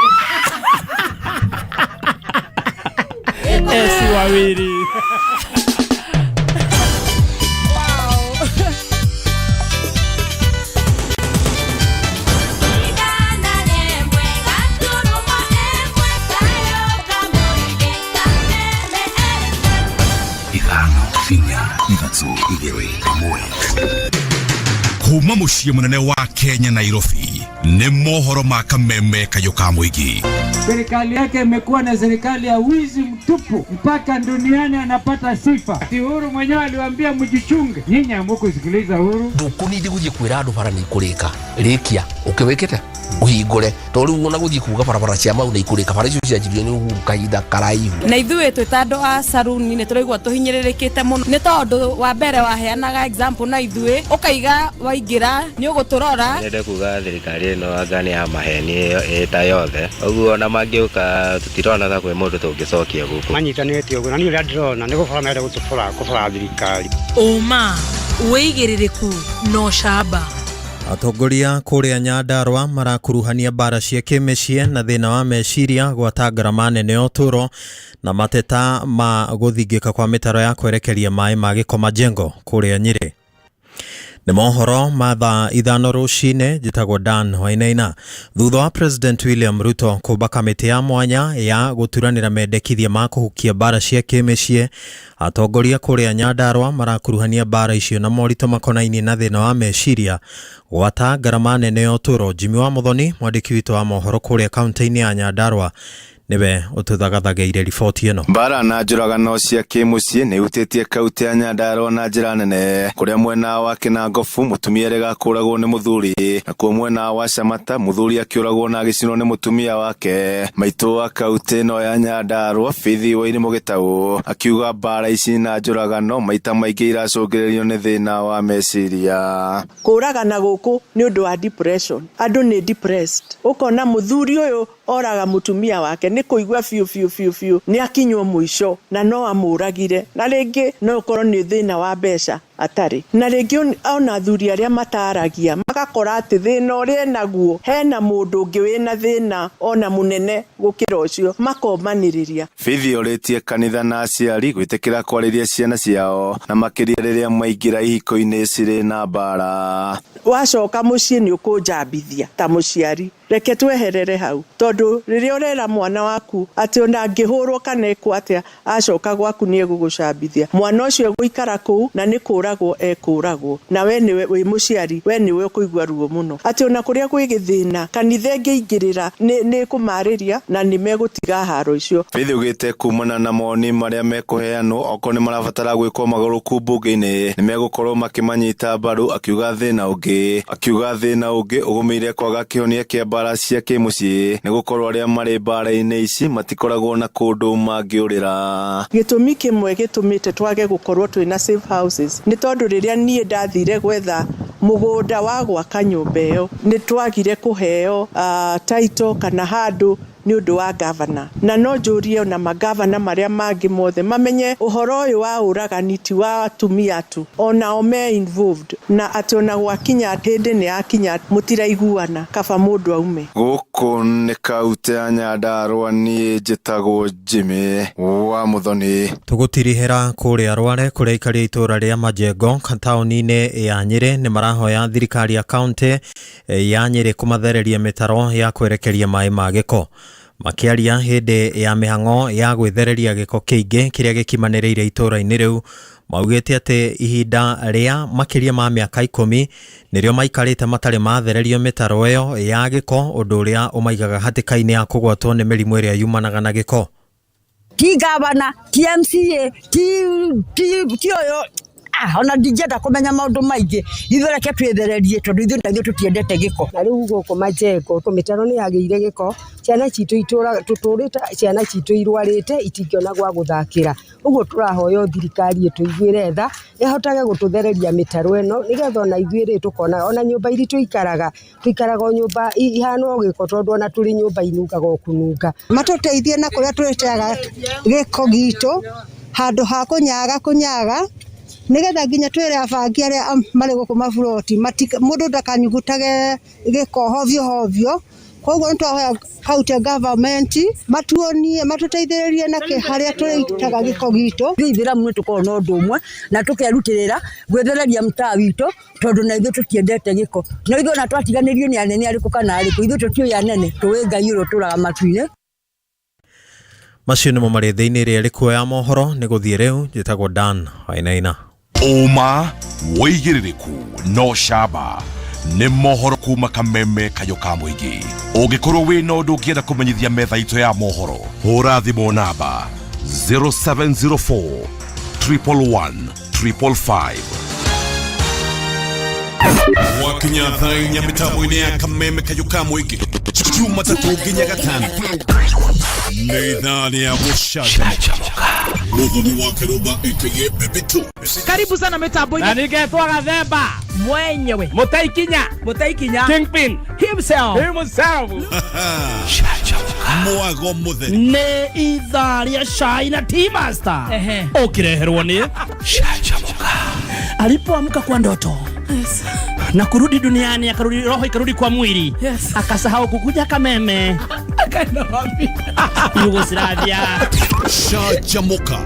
Esi wawili. Ithano, inya, ithatũ, igĩrĩ, ĩmwe. Kuma mũciĩ mũnene wa Kenya, Nairobi, nĩ mohoro ma kameme kayũ ka mũingĩ. Serikali yake imekuwa na serikali ya wizi mtupu, mpaka duniani anapata sifa. Si Uhuru mwenyewe aliwaambia mjichunge, nyinyi hamukusikiliza Uhuru. Ndũkũnindi gũthiĩ kwĩra andũ bara nĩ ikũrĩka rĩkia ũkĩwĩkĩte ũhingũre to rĩu ona gũthiĩ kuga barabara cia mau nĩ ikũrĩka, bara icio cianjirio nĩ Uhuru kahinda karaihu. Na ithuĩ twĩ ta andũ a saruni nĩ tũraigua tũhinyĩrĩrĩkĩte mũno, nĩ tondũ wa mbere waheanaga example na ithuĩ ũkaiga waingĩra nĩ ũgũtũrora. Nyende kuga thirikari ĩno anga nĩ ya maheni ĩyo ĩta yothe ũguo, ona mangĩũka tũtirona ta kwĩ mũndũ tũngĩcokia gũkũ. Manyitanĩte ũguo na niĩ ũrĩa ndĩrona nĩ gũbora marenda gũtũbora kũbora thirikari. Ũma, wĩigĩrĩrĩku na ũcamba. Atongoria kũrĩa Nyandarua marakuruhania mbara cia kĩmĩciĩ na thĩna wa meciria gwata ngarama nene ya ũtũũro na mateta ma gũthingĩka kwa mĩtaro ya kwerekeria maĩ ma gĩko majengo kũrĩa Nyĩrĩ. Nĩ mohoro ma thaa 5 rũcinĩ. Njĩtagwo Dan Wainaina. Thutha wa President William Ruto kũmba kamĩtĩ ya mwanya ya gũturanĩra mendekithia ma kũhukia mbara cia kĩmĩciĩ, atongoria kũrĩa Nyandarua marakuruhania mbara icio na moritũ makonainie na thĩna wa meciria gwata ngarama nene ya ũtũũro. Jimmy wa Muthoni, mwandĩki witũ wa mohoro kũrĩa kaunti-inĩ ya Nyandarua, nĩwe ũtũthagathagĩire riboti ĩno. Mbara na njũragano cia kĩmũciĩ nĩ ihutĩtie kaunti ya Nyandarua na njĩra nene, kũrĩa mwena wa Kĩnangobu mũtumia erĩga kũragwo nĩ mũthuri, nakuo mwena wa Camata mũthuri akĩũragwo na agĩcinwo nĩ mũtumia wake. Maitũ wa kaunti ĩno ya Nyandarua Bithi Wairimu Gĩtaũ akiuga mbara ici na njũragano maita maingĩ iracũngĩrĩrio nĩ thĩna wa meciria. Kũragana gũkũ nĩ ũndũ wa depression, andũ nĩ depressed, ũkona mũthuri ũyũ oraga mũtumia wake nĩ kũigua biũ biũ biũ biũ nĩ akinywo mũico na no amũragire, na rĩngĩ no ũkorwo nĩ thĩna wa mbeca atarĩ, na rĩngĩ ona athuri arĩa mataragia magakora atĩ thĩna ũrĩa enaguo hena mũndũ ũngĩ wĩna thĩna ona mũnene gũkĩra ũcio, makomanĩrĩria. Bithi orĩtie kanitha na aciari gwĩtĩkĩra kwarĩria ciana ciao na makĩria rĩrĩa maingĩra ihiko-inĩ cirĩ na mbara. Wacoka mũciĩ nĩ ũkũnjambithia ta mũciari, reke tweherere hau, tondũ rĩrĩa ũrera mwana waku atĩ ona angĩhũrwo kana ekwo atĩa acoka gwaku nĩ egũgũcambithia, mwana ũcio egũikara kũu na nĩ kũragwo ekũragwo, na we nĩwe wĩ mũciari, we nĩwe ũkũigua ruo mũno, atĩ ona kũrĩa kwĩ gĩthĩna kanitha ĩngĩingĩrĩra nĩ ĩkũmarĩria na nĩ megũtiga haro icio. Bithi ugĩte kumana na mawoni marĩa mekũheanwo okorwo nĩ marabatara gwĩkwo magarũrũku mbunge-inĩ nĩ megũkorwo makĩmanyita mbaru, akiuga thĩna ũngĩ ũgũmĩire kwaga kĩhonia kĩa mbara cia kĩmũciĩ nĩ gũkorwo arĩa marĩ mbara-inĩ ici matikoragwo na kũndũ mangĩũrĩra. Gĩtũmi kĩmwe gĩtũmĩte twage gũkorwo twĩna safe houses nĩ tondũ rĩrĩa niĩ ndathire gwetha mũgũnda wa gwaka nyũmba ĩyo nĩ twagire kũheo title kana handũ Nĩ ũndũ wa gavana, na no njũrie ona magavana marĩa mangĩ mothe mamenye ũhoro ũyũ wa ũragani ti wa atumia tu, onao me involved, na atĩ ona gwakinya hĩndĩ nĩ yakinya mũtiraiguana, kaba mũndũ aume. Gũkũ nĩ kautĩ ya Nyandarũa, niĩ njĩtagwo Jimmy wa Muthoni. Tũgũtirihĩra kũrĩa Rware kũrĩa aikari a itũũra rĩa Majengo taũni-inĩ ya Nyĩrĩ nĩ marahoya thirikari ya kaũntĩ ya Nyĩrĩ kũmathereria mĩtaro ya kwerekeria maĩ ma gĩko. Makĩaria hĩndĩ ya mĩhang'o ya gwĩthereria gĩko kĩingĩ kĩrĩa gĩkimanĩrĩire itũũra-inĩ rĩu, maugĩte atĩ ihinda rĩa makĩria ma mĩaka 10 nĩrĩo maikarĩte matarĩ mathererio mĩtaro ĩyo ya gĩko, ũndũ ũrĩa ũmaigaga hatĩka-inĩ ya kũgwatwo nĩ mĩrimũ ĩrĩa yumanaga na gĩko. Ti gavana, ti MCA, ti ũyũ, ona ndingĩenda kũmenya maũndũ maingĩ. Ithuĩ reke twĩthererie, tondũ ithuĩ na ithuĩ tũtiendete gĩko. Na rĩu gũkũ Majengo mĩtaro nĩ yagĩire gĩko, ciana citũ itũraga, tũtũrĩte ciana citũ irwarĩte, itingĩona gwa gũthakĩra. Ũguo tũrahoya thirikari ĩtũiguĩre tha, ĩhotage gũtũthereria mĩtaro ĩno, nĩgetha ona ithuĩ rĩ tũkona ona nyũmba iria tũikaraga, tũikaraga o nyũmba ihana o gĩko, tondũ ona tũrĩ nyũmba inungaga o kũnunga. Matũteithie na kũrĩa tũrĩteaga gĩko gitũ, handũ ha kũnyaga kũnyaga, nĩgetha nginya twĩre abangi arĩa marĩ gũkũ maburoti, mũndũ ndakanyugutage gĩko hovyo hovyo. Koguo nĩ twahoya county government matuonie, matũteithĩrĩrie na harĩa tũrĩitaga gĩko gitũ. Ithuĩ Ithĩramu nĩ tũkoragwo na ũndũ ũmwe na tũkerutĩrĩra gwĩthereria mtaa witũ, tondũ na ithuĩ tũtiendete gĩko. Na ithuĩ ona twatiganĩrio nĩ anene arĩkũ kana arĩkũ, ithuĩ tũtiũĩ anene, tũĩ Ngai ũrĩa ũtũraga matu-inĩ. Macio nĩmo marĩ thĩinĩ ĩrĩa ĩrĩ kuo ya mohoro. Nĩ gũthiĩ rĩu, njĩtagwo Dan Wainaina. Ũma, wĩigĩrĩrĩku no camba nĩ mohoro kuma Kameme Kayũ ka Mũingĩ. Ũngĩkorwo wĩna ũndũ ũngĩenda kũmenyithia metha itũ ya mohoro, hũra thimũ namba 0704 111 555. Wakinya thaa 4 mĩtambo-inĩ ya Kameme Kayũ ka Mũingĩ, Jumatatũ nginya Gatano, nĩ ithaa rĩa gũcanjamũka. Mũthoni wa Kĩrũmba aka Baby Two. Karibu sana mitambo-inĩ. Na ningetwo Gathemba. Mwenyewe. Mũtaikinya. Mũtaikinya. Kingpin. Himself. Himself. Mwago mũtheri. Nĩ ithaa rĩa cai na tea master. Ũkĩreherwo nĩ Canjamũka. Alipoamka kwa ndoto. Yes. Na kurudi duniani, akarudi roho ikarudi kwa mwili. Yes. Akasahau kukuja Kameme. Akaenda wapi? Yugoslavia. Canjamũka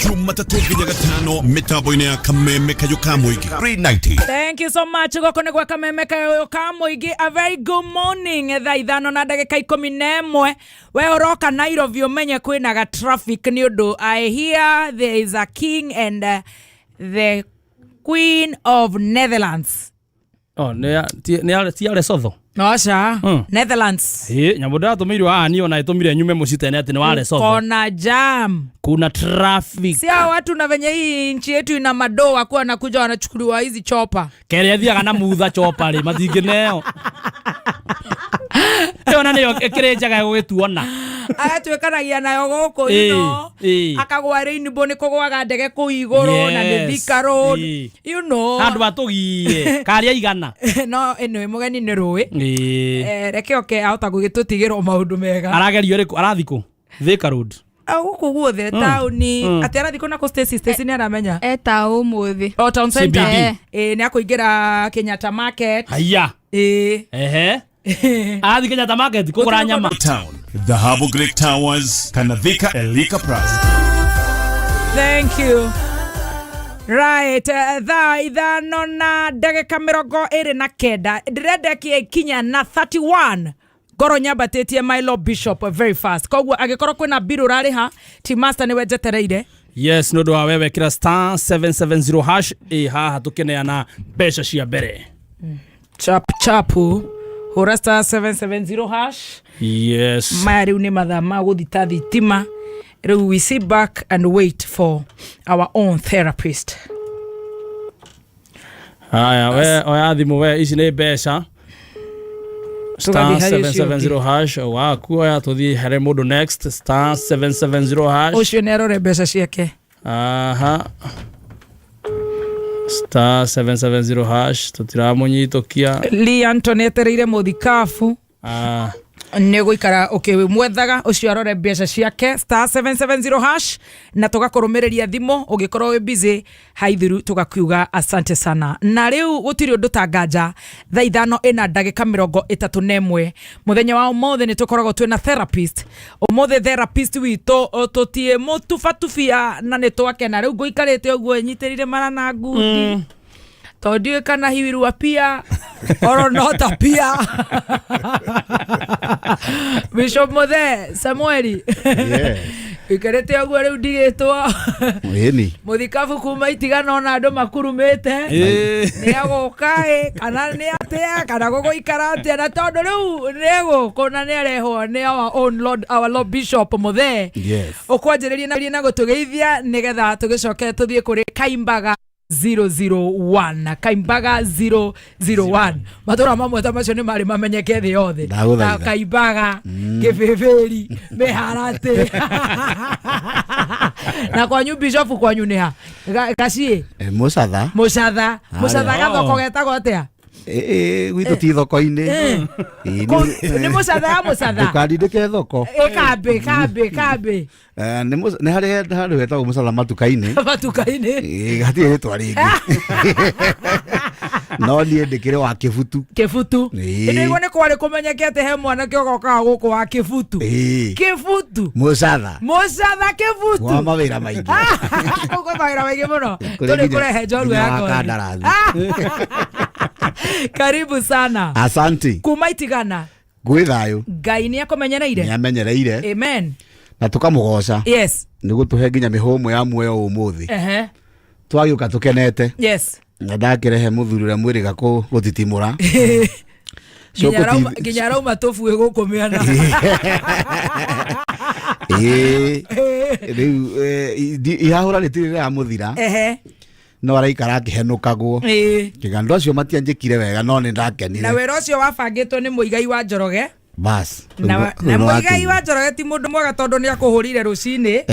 Jumatatũ nginya Gatano mĩtambo-inĩ ya Kameme Kayũ ka Mũingĩ. 390. Thank you so much. Gũkũ nĩ gwa Kameme Kayũ ka Mũingĩ. A very good morning. Thaa 5:11. We ũroka Nairobi ũmenye kwĩna ga traffic nĩ ũndũ I hear there is a king and the queen of Netherlands. Oh, nĩ ti ya Lesotho. Aca. Netherlands. Ĩ, nyamũ ndĩratũmĩirwo haha niĩ ona ĩtũmire nyume mũciĩ tene atĩ nĩ wa Lesotho. Kona jam. Kuna traffic. Si hao watu na venye hii nchi yetu ina madoa kuwa wanakuja wanachukuliwa hizi chopa. Kere athiaga na mutha chopa rĩ, matingĩneo. Ĩyo na nĩyo ĩkĩrĩ njega ya gũgĩtuona. Agatuĩkanagia nayo gũkũ, you know. Akagwa rainbow nĩ kũgwaga ndege kũu igũrũ na nĩ Thika Road. You know. Handũ atũgie karĩa igana. No ĩno mũgeni nĩ rũĩ. Reke oke ahota gũgĩtũtigĩrwo maũndũ mega. Aragerio rĩkũ? Arathiĩ kũ? Thika Road. Gũkũ guothe taũni. Atĩ arathiĩ kũ na kũ? Stacy, Stacy nĩ aramenya. Eta ũmũthĩ. O town center. CBD. Nĩ akũingĩra Kenyatta Market. Haiya. Ehe. Arathiĩ Kenyatta Market kũgũra nyama. Town, Dhahabu Great Towers, kana Thika Elika Plaza. Thank you. Right, thaa 5:29, ndĩrenda kinya na 31 ngoro nyambatĩtie Milo Bishop very fast. Koguo angĩkorwo kwĩna bill ũrarĩha, Team Master nĩwe njetereire. Yes, nĩ ũndũ wa wewe kĩra star 770 hash ĩ haha tũkĩneana mbeca cia mbere. Chap chapu hũra star 770 hash. Yes. Maya rĩu nĩ mathaa ma gũthita thitima. Rĩu we sit back and wait for our own therapist. Haya, we oya thimũ we, ici nĩ mbeca. Star Tũgathiĩ harĩ ũcio ũngĩ. 770 hash waku oya tũthiĩ harĩ mũndũ next star 770 hash. Ũcio nĩ arore mbeca ciake. Aha. Star 770 hash tũtiramũnyitũkia. Lee Anthony etereire mũthikabu. Nä gå ikara å kä mwethaga å cio arore mbeca ciake star 770 hash na tå gakå rå mä rä ria thimå å gä korwo wä busy haithiru tå gakiuga asante sana. Na rä u gå tirä å ndå ta nganja thaa 5 ĩna ndagĩka 31 mũthenya wa ũmũthĩ nĩ tũkoragwo twĩna therapist. Ũmũthĩ therapist witũ tũtiĩ mũtubatubia na nĩ twakena rĩu ngũikarĩte ũguo nyitĩrĩire mara na ngundi tondũ ndiũĩ kana hiwirua pia oro not a pia. Bishop Muthe Samueli ikarĩte ũguo rĩu ndigĩtwo Ĩni. Mũthikabu kuma itigana ona andũ makurumĩte nĩ agũka ĩ kana nĩ atĩa kana gũgũikara atĩa, na tondũ rĩu nĩ gũkũ na nĩ arehwo nĩ our own Lord, our Lord Bishop Muthe. Yes. Ũkwanjĩrĩria na gũtũgeithia nĩgetha tũgĩcoke tũthiĩ kũrĩ Kaimbaga 001. Kaimbaga 001 matũra mamwe ta macio nĩ marĩ mamenyeke thĩ yothe. Ndagũthaitha. Ta Kaimbaga, Kĩbĩbĩri, Mĩharatĩ. Na kwanyu Bishop kwanyu nĩ ha? Gaciĩ? Mũcatha. Mũcatha. Mũcatha Harĩa. gathoko getagwo atĩa? Gwitũ ti thoko-inĩ. Nĩ mũcatha ya mũcatha. Ndũkandindĩke thoko. Ĩ kambĩ kambĩ kambĩ. Nĩ harĩ handũ hetagwo mũcatha matuka-inĩ. Matuka-inĩ. Hatirĩ rĩtwa rĩngĩ. No niĩ ndĩkĩrĩ wa Kĩbutu. Kĩbutu. Ĩndĩ nĩ kwarĩ kũmenyeke atĩ he mwanake ũgokaga gũkũ wa Kĩbutu. Kĩbutu. Mũcatha. Mũcatha Kĩbutu. Wa mawĩra maingĩ. Kũu kwĩ mawĩra maingĩ mũno. Kũrĩ Tũrĩ kũrehe njorua nginya ya wa kothi. kandarathi. Karibu sana. Asante. Kuma itigana. Gwĩ thayũ. Ngai nĩ akũmenyereire. Nĩ amenyereire. Amen. Na tũkamũgoca. Yes. Nĩ gũtũhe nginya mĩhũmũ ya muoyo ũmũthĩ. Twagĩũka tũkenete. Yes. Na ndakĩrehe mũthuri ũrĩa mwĩrĩga gũtitimũra. Nginya arauma tũbuĩ gũkũ mĩena. Rĩu ihahũra rĩtirĩ rĩramũthira. No araikara akĩhenũkagwo. Kĩga andũ acio matianjĩkire wega no nĩ ndakenire. Na wĩra ũcio wabangĩtwo nĩ Mũigai wa Njoroge. Bas. Na Mũigai wa Njoroge ti mũndũ mwega tondũ nĩ akũhũrire rũcinĩ.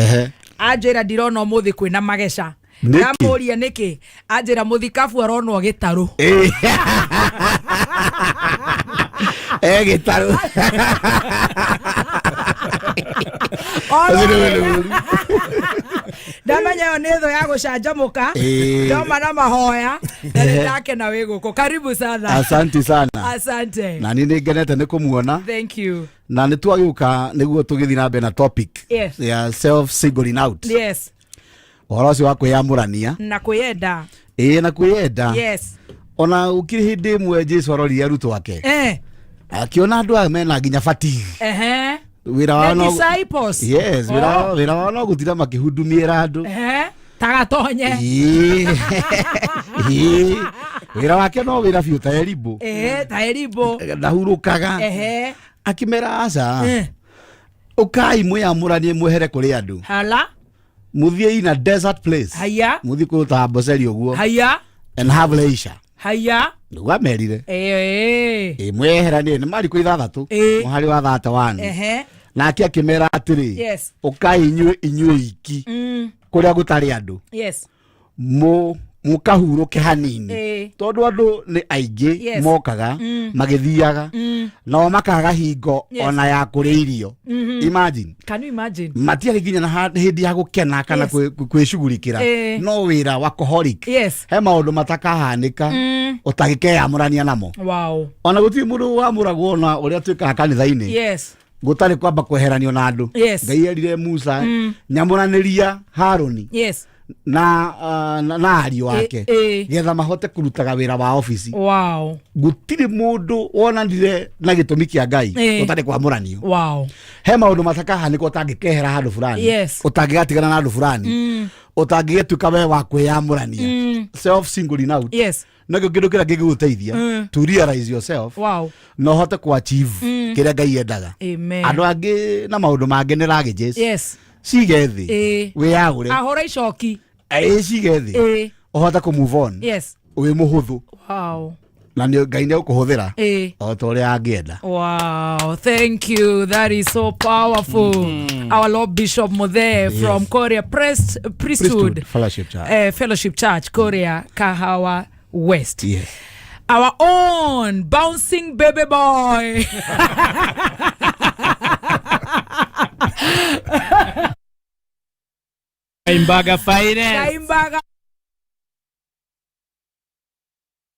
Anjĩra ndirona ũmũthĩ kwĩna mageca. Ndamũria nĩkĩ, anjĩra mũthikabu aronwo gĩtarũ. Gĩtarũ. Ndamenya ĩyo nĩ thũ ya gũcanjamũka. Ndoma na mahoya na nĩ ndakena wĩ gũkũ. Karibu sana. Asante sana. Asante. Na niĩ nĩ ngenete nĩ kũmuona. Thank you. Na nĩ twagĩũka nĩguo tũgĩthiĩ na mbere na topic Yes. ya self singling out. Yes. Ũhoro ũcio wa kwĩyamũrania. Na kwĩyenda. Ĩĩ na kwĩyenda. Yes. Ona gũkĩrĩ hĩndĩ ĩmwe Jesu arorire arutwo ake. Akiona andũ aya mena nginya fatigue. Wĩra wao no disciples. Yes, wĩra wao no gũtinda makĩhundumiĩra andũ. Tagatonye. Wĩra wake no wĩra biũ ta Elibo. Ta Elibo. Ndahurũkaga. Akĩmera aca. Ũkai mwĩyamũranie mwehere kũrĩ andũ. Hala. Mũthiĩ in a desert place. Haya. Mũthiĩ kũndũ ta Amboseli ũguo. Haya. And have leisure. Haya. Nĩguo amerire. Mweheranie nĩ marikũ 6. Mũhari wa 31. Nake akĩmera atĩrĩ. Yes. Ũkai inyuĩ iki. Kũrĩa gũtarĩ andũ. Yes. Mũkahurũke hanini. Tondũ andũ nĩ aingĩ mokaga magĩthiaga nao makaga hingo ona ya kũrĩa irio. Imagine. Can you imagine? Matiarĩ nginya na hĩndĩ ya gũkena kana kwĩcugurikĩra. No wĩra workaholic. Yes. He maũndũ matakahanĩka ũtangĩkeyamũrania namo. Wow. Ona gũtirĩ mũndũ wamũragwo ona ũrĩa twĩkaga kanitha-inĩ. Yes. Gũtarĩ kwamba kweheranio na andũ. Yes. Ngai erire Musa nyamũranĩria Harũni. Yes. Na ariũ ake getha mahote kũrutaga wĩra wa ofici. Wow. Gũtirĩ mũndũ wonanire na gĩtũmi kĩa Ngai ũtarĩ kwamũranio. Wow. He maũndũ matakahanĩka ũtangĩkehera handũ fulani. Yes. Ũtangĩgatigana na andũ fulani. Ũtangĩgĩtuĩka we wa kwĩyamũrania. Self singling out. Yes. Nakĩo kĩndũ kĩrĩa kĩngĩgũteithia to realize yourself. Wow. Na ũhote kũ achieve kĩrĩa Ngai endaga. Amen. Andũ angĩ na maũndũ mangĩ nĩ luggages. Yes. Cige thĩ. Wĩyagũre. Ahũra icoki. Cige thĩ. Ũhote kũ move on. Yes. Wĩ mũhũthũ. Wow. Na Ngai nĩ egũkũhũthĩra. O ta ũrĩa angĩenda. Wow, thank you. That is so powerful. Our Lord Bishop Muthe from Korea Priesthood Fellowship Church. Fellowship Church, Korea, Kahawa West. Yes. Our own bouncing baby boy. Kaimbaga finest. Kaimbaga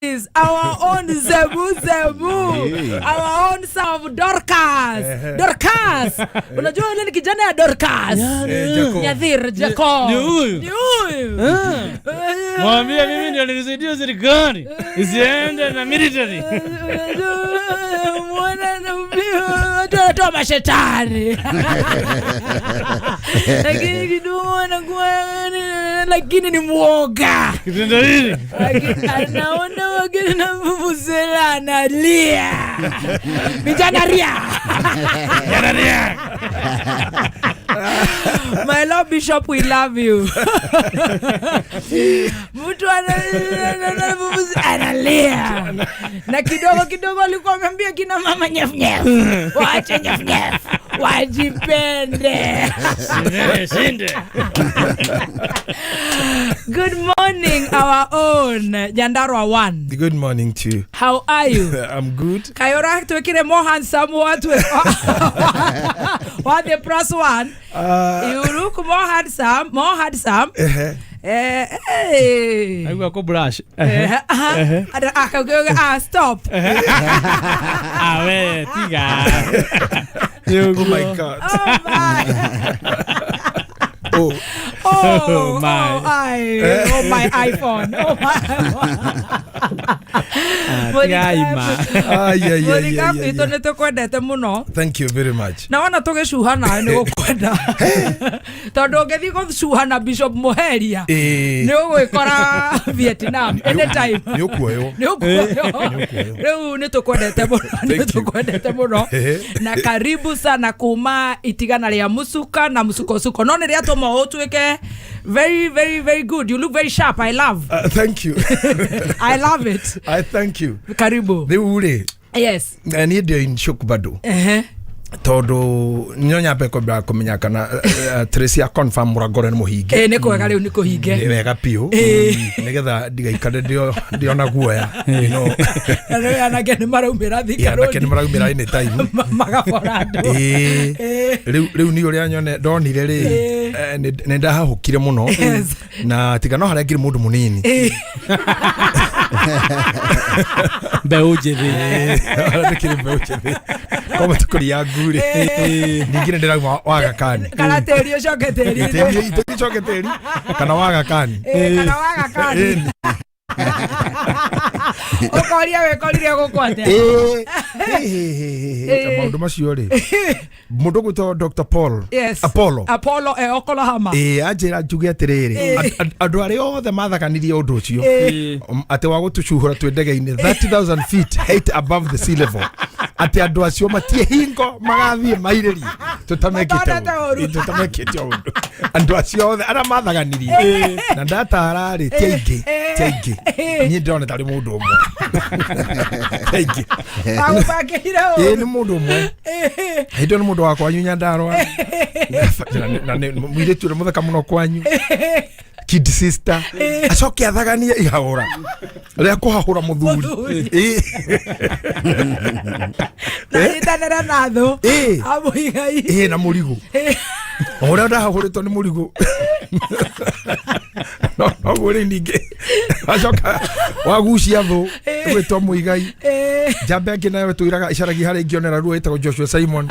is our own Zebu Zebu. Hey. Our own son of Dorcas. Dorcas. Unajua yule ni kijana ya Dorcas. Eh, Jacob. Nyathir Jacob. Ni huyu. Ni huyu. Mwambie mimi ndio nilisaidia serikali isiende na military. Mwana na watu wanatoa mashetani. Lakini kidogo anakuwa lakini ni mwoga. Kitendo hili. Lakini anaona wageni na vuvuzela analia. Vijana ria. Vijana ria. My lord Bishop, we love you. Mtu analia. Na kidogo kidogo alikuwa ameambia kina mama nyef nyef. Waache nyef nyef. Wajipende. Shinde. Good morning, our own Nyandarua one. Good morning to you. How are you? I'm good. Kayora twekire more handsome what what the plus one. You look more handsome, more handsome. Hey. Aigua ko brush. Stop. Ah, we, tiga. Oh my God. Oh my. Oh. Oh, Oh my. Oh, oh my iPhone. Oh my. Ai. Itå nä tå kwendete må no. Thank you very much. Na wona tå gä cuha nawe nä gå kwenda tondå å ngä thiä gå cuha na Bishop Muheria nä å gwä kora Vietnam anytime. Nä å kuoywo. Nä å kuoywo. Rä u nä tå kwendete må no, nä tå kwendete må no, na karibu sana kuma itigana rä a mucuka na mucukocuko no nä rä atå ma å tuä ke very very very good. You look very sharp. I love. Thank you. I love it. I thank you. Karibu. Rĩu rĩ, Yes. niĩ ndĩ in shock bado tondũ no nyambe kwambĩra kũmenya kana Tracy confirm mũrango nĩ mũhinge. Nĩ kwega rĩu nĩ kũhinge. Nĩ wega biũ nĩgetha ndigaikare ndĩona guoya, you know. Na rĩu anake nĩ maraumĩra Thika Anake nĩ Road. maraumĩra anytime. Magabora andũ. Rĩu niĩ ũrĩa nyone ndonire rĩ, nĩ ndahahũkire mũno na tiga no harĩa ngĩrĩ mũndũ mũnini. Mbeũ njĩthĩ. Ndĩkĩrĩ mbeũ njĩthĩ kwa matukũ ya ngurĩ ningĩ nĩ ndĩrauma wagakani Kana tĩri ũcoke tĩri. Tĩri ũcoke tĩri kana wagakani. Kana wagakani. Ũkoria wĩkorire gũkũ atĩa? Maũndũ macio rĩ, mũndũ gwĩtwo Dr. Paul. Yes. Apollo. Apollo Oklahoma. Anjĩra njuge atĩrĩrĩ, andũ arĩa othe mathaganirie ũndũ ũcio atĩ wa gũtũcuhũra twĩ ndege-inĩ 30,000 feet height above the sea level, atĩ andũ acio matie hingo magathiĩ mairĩrie tũtamekĩte ũndũ. Andũ acio othe arĩa mathaganirie na ndatara rĩ, ti aingĩ, ti aingĩ. Niĩ ndĩrona tarĩ mũndũ ũmwe. Ti aingĩ. Agũbangĩire ũru. Nĩ mũndũ ũmwe. Hĩndĩ ĩyo nĩ mũndũ wa kwanyu Nyandarua. Na nĩ mũirĩtu ũrĩa mũthaka mũno kwanyu. Kid sister. Acoke athaganie ihahũra rĩa kũhahũra mũthuri. Na nyitanĩre na thũ. Amũigai. Na mũrigo. Ũrĩa ndahahũrĩtwo nĩ mũrigo. Noguo rĩu ningĩ acoka wagucia thũ gwĩtwo Mũigai. Njamba ĩngĩ nayo ĩtũiraga icaragia harĩa ingĩonera ruo ĩtagwo Joshua Simon.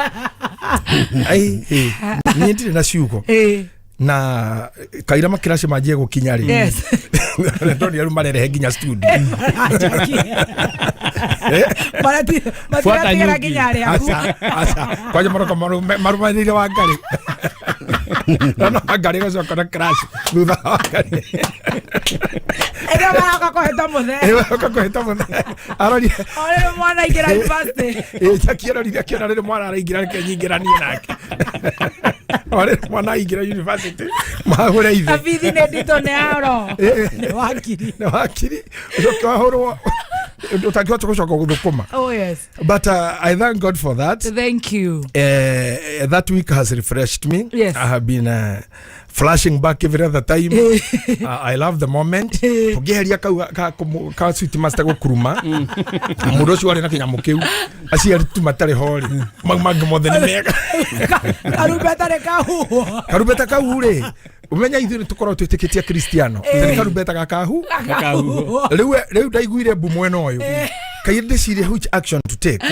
Niĩ ndirĩ na ciugo. Na kaira makiraci manjie gũkinya rĩ. Yes. Ndonire rĩu marerehe nginya studio. Matiratigĩra nginya arĩa aku. Aca. Kwanja maroka marũmanĩrĩire Wangari. No Wangari gacoka na crash thutha wa Wangari. Ĩrĩa maroka kũhĩta mũthee. Maroka kũhĩta mũthee. Arorire. O rĩrĩ mwana aingĩra university. Jackie arorire akĩona rĩrĩ mwana araingĩra reke nyingĩranie nake. O rĩrĩ mwana aingĩra university mahũre ithe. Abithi nĩ nditũ nĩ aro. Nĩ wakiri. Nĩ wakiri. Ũcoke wahũrwo. Ũtangĩhota gũcoka gũthũkũma. Oh yes. But I thank God for that. Thank you. That week has refreshed me. Yes. I have been flashing back every other time. I love the moment. Tũngĩeheria kau ka sweet master gũkuruma. Mũndũ ũcio warĩ na kĩnyamũ kĩu. Aciari tu matarĩ ho rĩ. Mau mangĩ mothe nĩ mega. Karumbeta nĩ kahuhwo. Karumbeta kau rĩ. Umenya ithuĩ nĩ tũkoragwo twĩtĩkĩtie Kristiano. Nĩ karumbeta gakahu. Gakahuhwo. Rĩu ndaiguire mbu mwena ũyũ. Kaĩ ndĩcirie which action to take.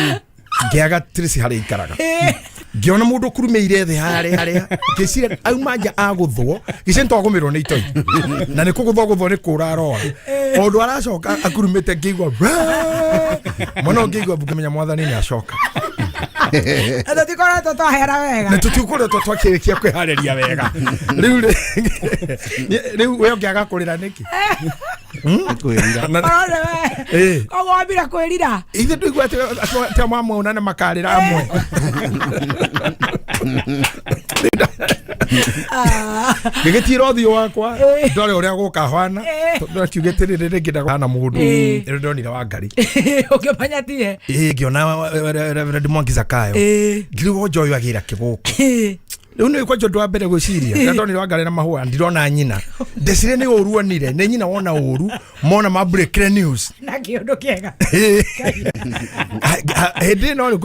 Ngĩaga Tracy harĩa ikaraga. Ngĩona mũndũ ũkurumĩire thĩ harĩa harĩa. Ngĩciria auma nja agũthwo. Ngĩciria nĩtwagũmĩrwo nĩ itoi. Na nĩ kũgũthwo gũthwo nĩ kũra arora. Ũndũ aracoka akurumĩte ngĩigua mũno ngĩigua ngĩmenya mwathani nĩ acoka. Na tũtikoretwo twaheana wega. Na tũtikoretwo twakĩrĩkia kwĩharĩria wega. Rĩu rĩ, rĩu we ũngĩaga kũrĩra nĩkĩ? Kwĩrira. Ũrona we. Koguo wambire kwĩrira. Ithe ndũigua atĩ amwe amwe ona nĩ makarĩra amwe. Ngĩgĩtira ũthiũ wakwa ndore ũrĩa gũka hwana tondũ akiugĩte rĩrĩ rĩngĩ ndahana mũndũ rĩu ndonire Wangari. Ũkĩmenya tiye. Ngĩona Reverend Mwangi Zakayo. Ngĩrigwo njoyo agĩra kĩgũkũ. Rĩu nĩ kwanja ũndũ wa mbere gwĩciria rĩrĩa ndonire Wangari na mahũa ndirona nyina. Ndeciria nĩ ũru onire, nĩ nyina wona ũru mona ma break news. Na kĩũndũ kĩega. Hĩndĩ ĩno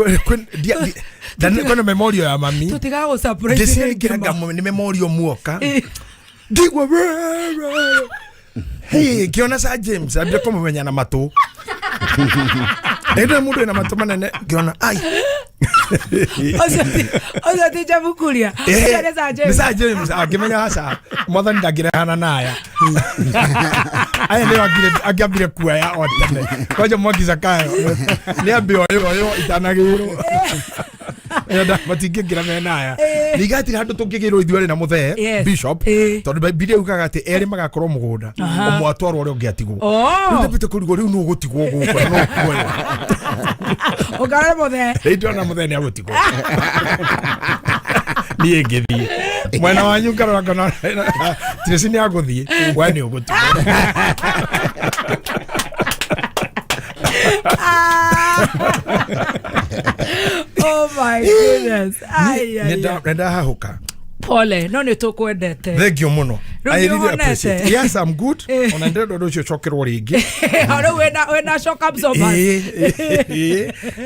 kwĩna memorial ya mami. Tũtigagũ surprise. Ndeciria ngĩranga nĩ memorial muoka. Ndigua hey, ngĩona Sir James ambire kũmũmenya na matũ. Ĩndĩ mũndũ wĩna matũ manene ngĩona ai. Ũcio ti Njabukuria. Ũcio nĩ Sir James. Nĩ Sir James angĩmenya aca mwathani ndangĩrehana na aya. Aya nĩo angĩambire kuoya o tene. Kwanja Mwangi Zakayo nĩ ambe oyo oyo itanagĩrwo. Enda matingĩingĩra mena aya. Ningĩ hatirĩ handũ tũngĩgĩrwo ithuĩ erĩ na mũthee Bishop tondũ Bibilia yugaga atĩ erĩ magakorwo mũgũnda ũmwe atwarwo ũrĩa ũngĩ atigwo. Rĩu ndambĩte kũrigwo rĩu nũ ũgũtigwo gũkũ na nũ ũkuoywo. Ũkarore mũthee. Rĩu ndĩrona mũthee nĩ agũtigwo. Niĩ ngĩthiĩ mwena wanyu ngarora ngona Tracy nĩ agũthiĩ we nĩ ũgũtigwo. Oh my goodness. Ai, ai, ai. Nĩ ndahahũka. Pole, no nĩ tũkwendete. Thank you mũno. Rĩu I nĩ really ũhonete? appreciate. Yes, I'm good. Ona ndĩrenda ũndũ ũcio ũcokerwo rĩngĩ. Rĩu wĩna shock absorbers.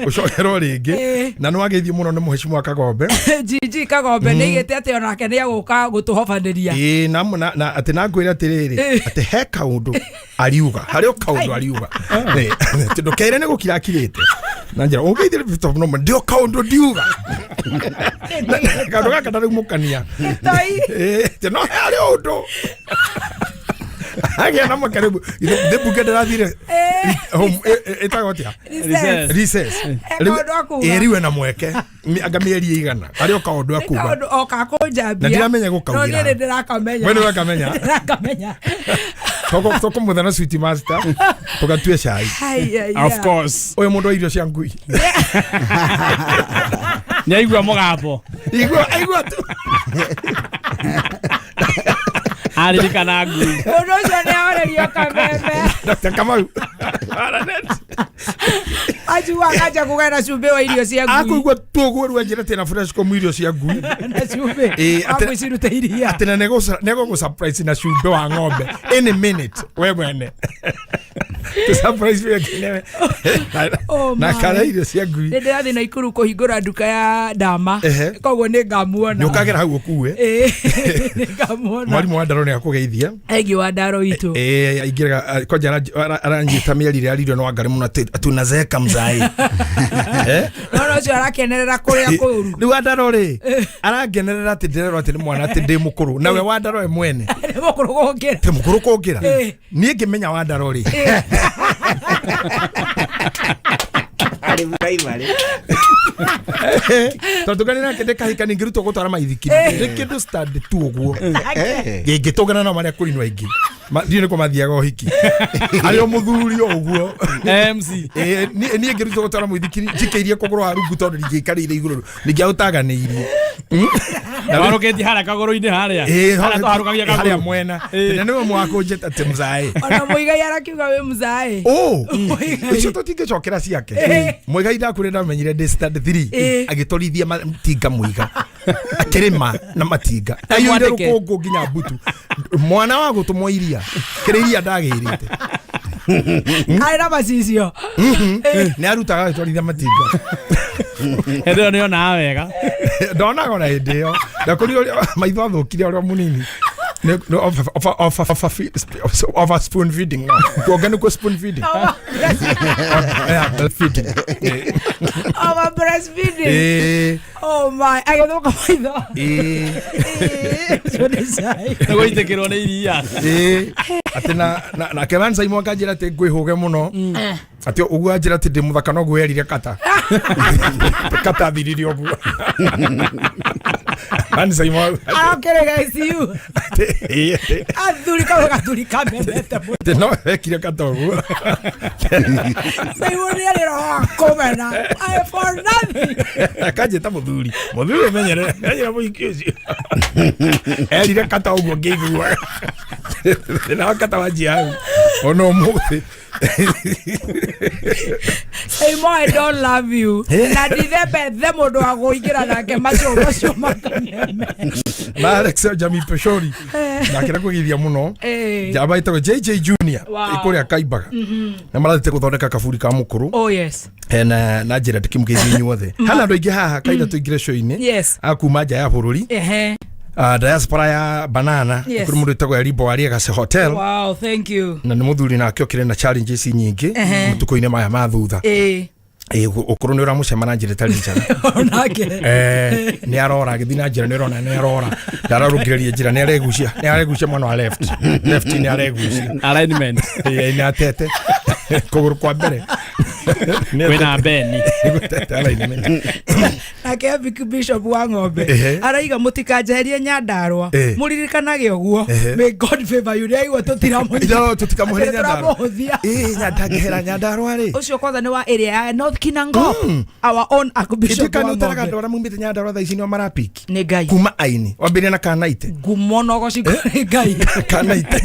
Ũcokerwo rĩngĩ. Na nĩ wageithio mũno nĩ mũhecimwa Kagombe. Gigi Kagombe nĩ aigĩte atĩ onake nĩ egũka gũtũhobanĩria. Na atĩ na ngwĩre atĩrĩrĩ, atĩ he kaũndũ ariuga. Harĩ o kaũndũ ariuga. Tondũ keire nĩ gũkira akirĩte. Na njĩra ũngeithire Bishop no ndio kaũndũ ndiuga. Kaũndũ gaka ndarĩ mũkania. Atĩ no harĩ ũndũ. Agĩa na makaribu. Ithe mbunge ndĩrathire home ĩtagwo atĩa? Recess. Recess. Kaũndũ akuga. Rĩu ena mweke. Anga mĩeri ĩigana. Harĩ o kaũndũ akuga. Kaũndũ o kakũnjambia. Na ndiramenya gũkaugĩra. No niĩ nĩ ndĩrakamenya. We nĩ ũrakamenya? Ndĩrakamenya. Tũkũmũtha na sweet master tũgatue cai. Ai, ai, ai. Of course. Ũyũ mũndũ wa irio cia ngui. Nĩ aigua mũgambo. Aigua tu. Aririkana ngui. Mũndũ ũcio nĩ ahorerio kameme. Dr. Kamau. Anjigua akanja kũgaya na cumbĩ wa irio cia ngui. Akũigua tu ũguo rĩu anjĩra atĩ na fresh kũmũ irio cia ngui. Na cumbĩ. Wa gwĩcirute iria. Atĩ na nĩegũgũ surprise na cumbĩ wa ng'ombe any minute we mwene. Tũ surprise we nginya. Oh Na my. kara irio cia ngui. Nĩ ndĩrathiĩ Naikuru kũhingũra nduka ya ndama. Koguo nĩ ngamuona. Nĩ ũkagera hau ũkue. Nĩ ngamuona. Mwarimũ wa Ndaro nĩ akũgeithia. Engi wa Ndaro witũ. Aingĩraga kwanja aranjĩta mĩeri ĩrĩa aririo nĩ Wangari mũno atĩ tunazeka mzai. No no ũcio arakenerera kũrĩa kũũru. Rĩu wa Ndaro rĩ arangenerera atĩ ndĩrerwo atĩ nĩ mwana atĩ ndĩ mũkũrũ nawe wa Ndaro we mwene. Nĩ mũkũrũ gũkĩra. Ti mũkũrũ kũngĩra. Niĩ ngĩmenya wa Ndaro rĩ. Arĩ primary. Tondũ ngani nake ndĩkahika ningĩrutwo gũtwara maithikiri. Ndĩ kĩndũ stand tu ũguo. Ngĩtũngana nao marĩa kũrinwo aingĩ. Ndiũĩ nĩkũ mathiaga ũhiki. Arĩ o mũthuri o ũguo. MC. Niĩ ngĩrutwo gũtwara mũithikiri njikĩirie kũgũrũ wa rungu tondũ ndingĩikarĩire igũrũ. Ningĩaũtaganĩirie. Warũkĩtie harĩa kagũrũ-inĩ harĩa. Ĩĩ, Harĩa twaharũkagia harĩa kagũrũ. mwena na nĩwe mwakũnjĩta atĩ mzae Ona Muigai arakiuga wĩ mzae. Oh, icio tũtingĩcokera ciake Muigai ndakũrĩ ndamenyire ndĩ stand 3 agĩtwarithia matinga Muiga akĩrĩma na matinga aiyũire Mwandĩke. rũkũngũ nginya mbutu mwana wa gũtũmwo iria kĩrĩa iria ndagĩrĩte Arĩ na macicio. Nĩ arutaga agĩtwarithia matinga. Hĩndĩ ĩyo nĩonaga wega. Ndonaga ona hĩndĩ ĩyo ndakũrire ũrĩa maitho athũkire ũrĩa mũnini. Over spoon feeding, no kuonga nĩkuo spoon feeding. Yeah, feeding. Over breastfeeding. Ĩĩ. Oh my, agĩthũka maitho. Ĩĩ. Ũcio nĩ cai. Nĩ gũitĩkĩrwo nĩ iria. Ĩĩ. Atĩ na nake Mansaimo akanjĩra atĩ ngwĩhũge mũno, atĩ ũguo anjĩra atĩ ndĩ mũthaka noguo erire kata kata thirire ũguo Mansaimo. Arokĩrĩga ICU. Athuri kamwe gathuri kamendete mũno. Atĩ no ekire kata ũguo. Simon nĩ arĩ roho wa kũmena. I for nothing. Akanjĩta mũthuri mũthuri ũmenyere menyere mũhiki ũcio erire kata ũguo ngĩiguaga thĩna wa kata wanjia hau ona ũmũthĩ. Simon, I don't love you. Na ndithembethe mũndũ wa kũingĩra nake macio macio makameme. Na Alex Jami Peshori nake nakũgeithia mũno. Njamba ĩtagwo JJ Junior ĩkũrĩa Kaimbaga na marathiĩte gũthondeka kaburi ka mũkũrũ. Oh yes. Na njĩra ndĩkĩmũgeithia inyuothe hana andũ aingĩ haha kaida tũingĩre show-inĩ a kuma nja ya bũrũri. Diaspora ya banana. Kũrĩ mũndũ wĩtagwo Elibo wa Legacy Hotel. Wow, thank you. Na nĩ mũthuri nake okĩrĩ na challenges nyingĩ matukũ-inĩ maya ma thutha. Ũkũrũ nĩ ũramũcema na njĩra ĩtarĩ njega. Onake. Nĩ arora agĩthiĩ na njĩra nĩ ũrona nĩ arora ndararũngĩrĩria njĩra nĩ aregucia nĩ aregucia mwena wa left left nĩ aregucia. Alignment. Ĩĩ, nĩ atete kũgũrũ kwa mbere. Kwĩna Beni. Gũtete alignment. Nake Vic Bishop wa ng'ombe araiga mũtikanjeherie Nyandarua mũririkanage ũguo. May God favor you. Nĩaigua No, tũtikamũherie Nyandarua. tũtiramũhũthia. Ĩĩ, ndangĩhera Nyandarua rĩ. Ũcio kwanza nĩ wa area ya North Kinangop, our own Archbishop Ituĩka wa nĩ ũtaraga ng'ombe. andũ arĩa maumĩte Nyandarua thaa ici nĩo marapiki Nĩ Ngai. kuma aini wambĩrĩria na kanaite. Ngumo na ũgoci kũrĩ Ngai. Kanaite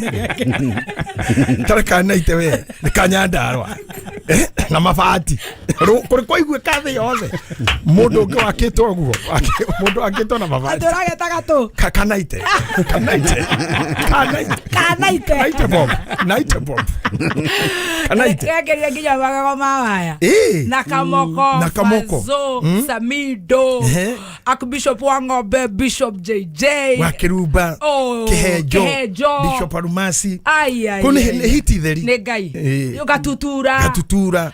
tara kanaite we nĩ kanyandarua na mabati kũrĩ kwaiguĩka thĩ yothe mũndũ ũngĩ wakĩtwo ũguo mũndũ wakĩtwo na mabati. Atĩ ũrageta gatũ. Kanaite kanaite kanaite Kanaite. Naite bomb naite bomb kanaite. Gekeria nginya magego ma waya. Na Kamoko. Na Kamoko. Fazo, Samido. Archbishop wa ng'ombe, Bishop JJ wa Kĩrumba. Oh, Kĩhenjo. Kĩhenjo. Bishop Arumasi. Ai, ai, Kũu ai. nĩ hiti theri. Nĩ Ngai. Gatutura. Gatutura.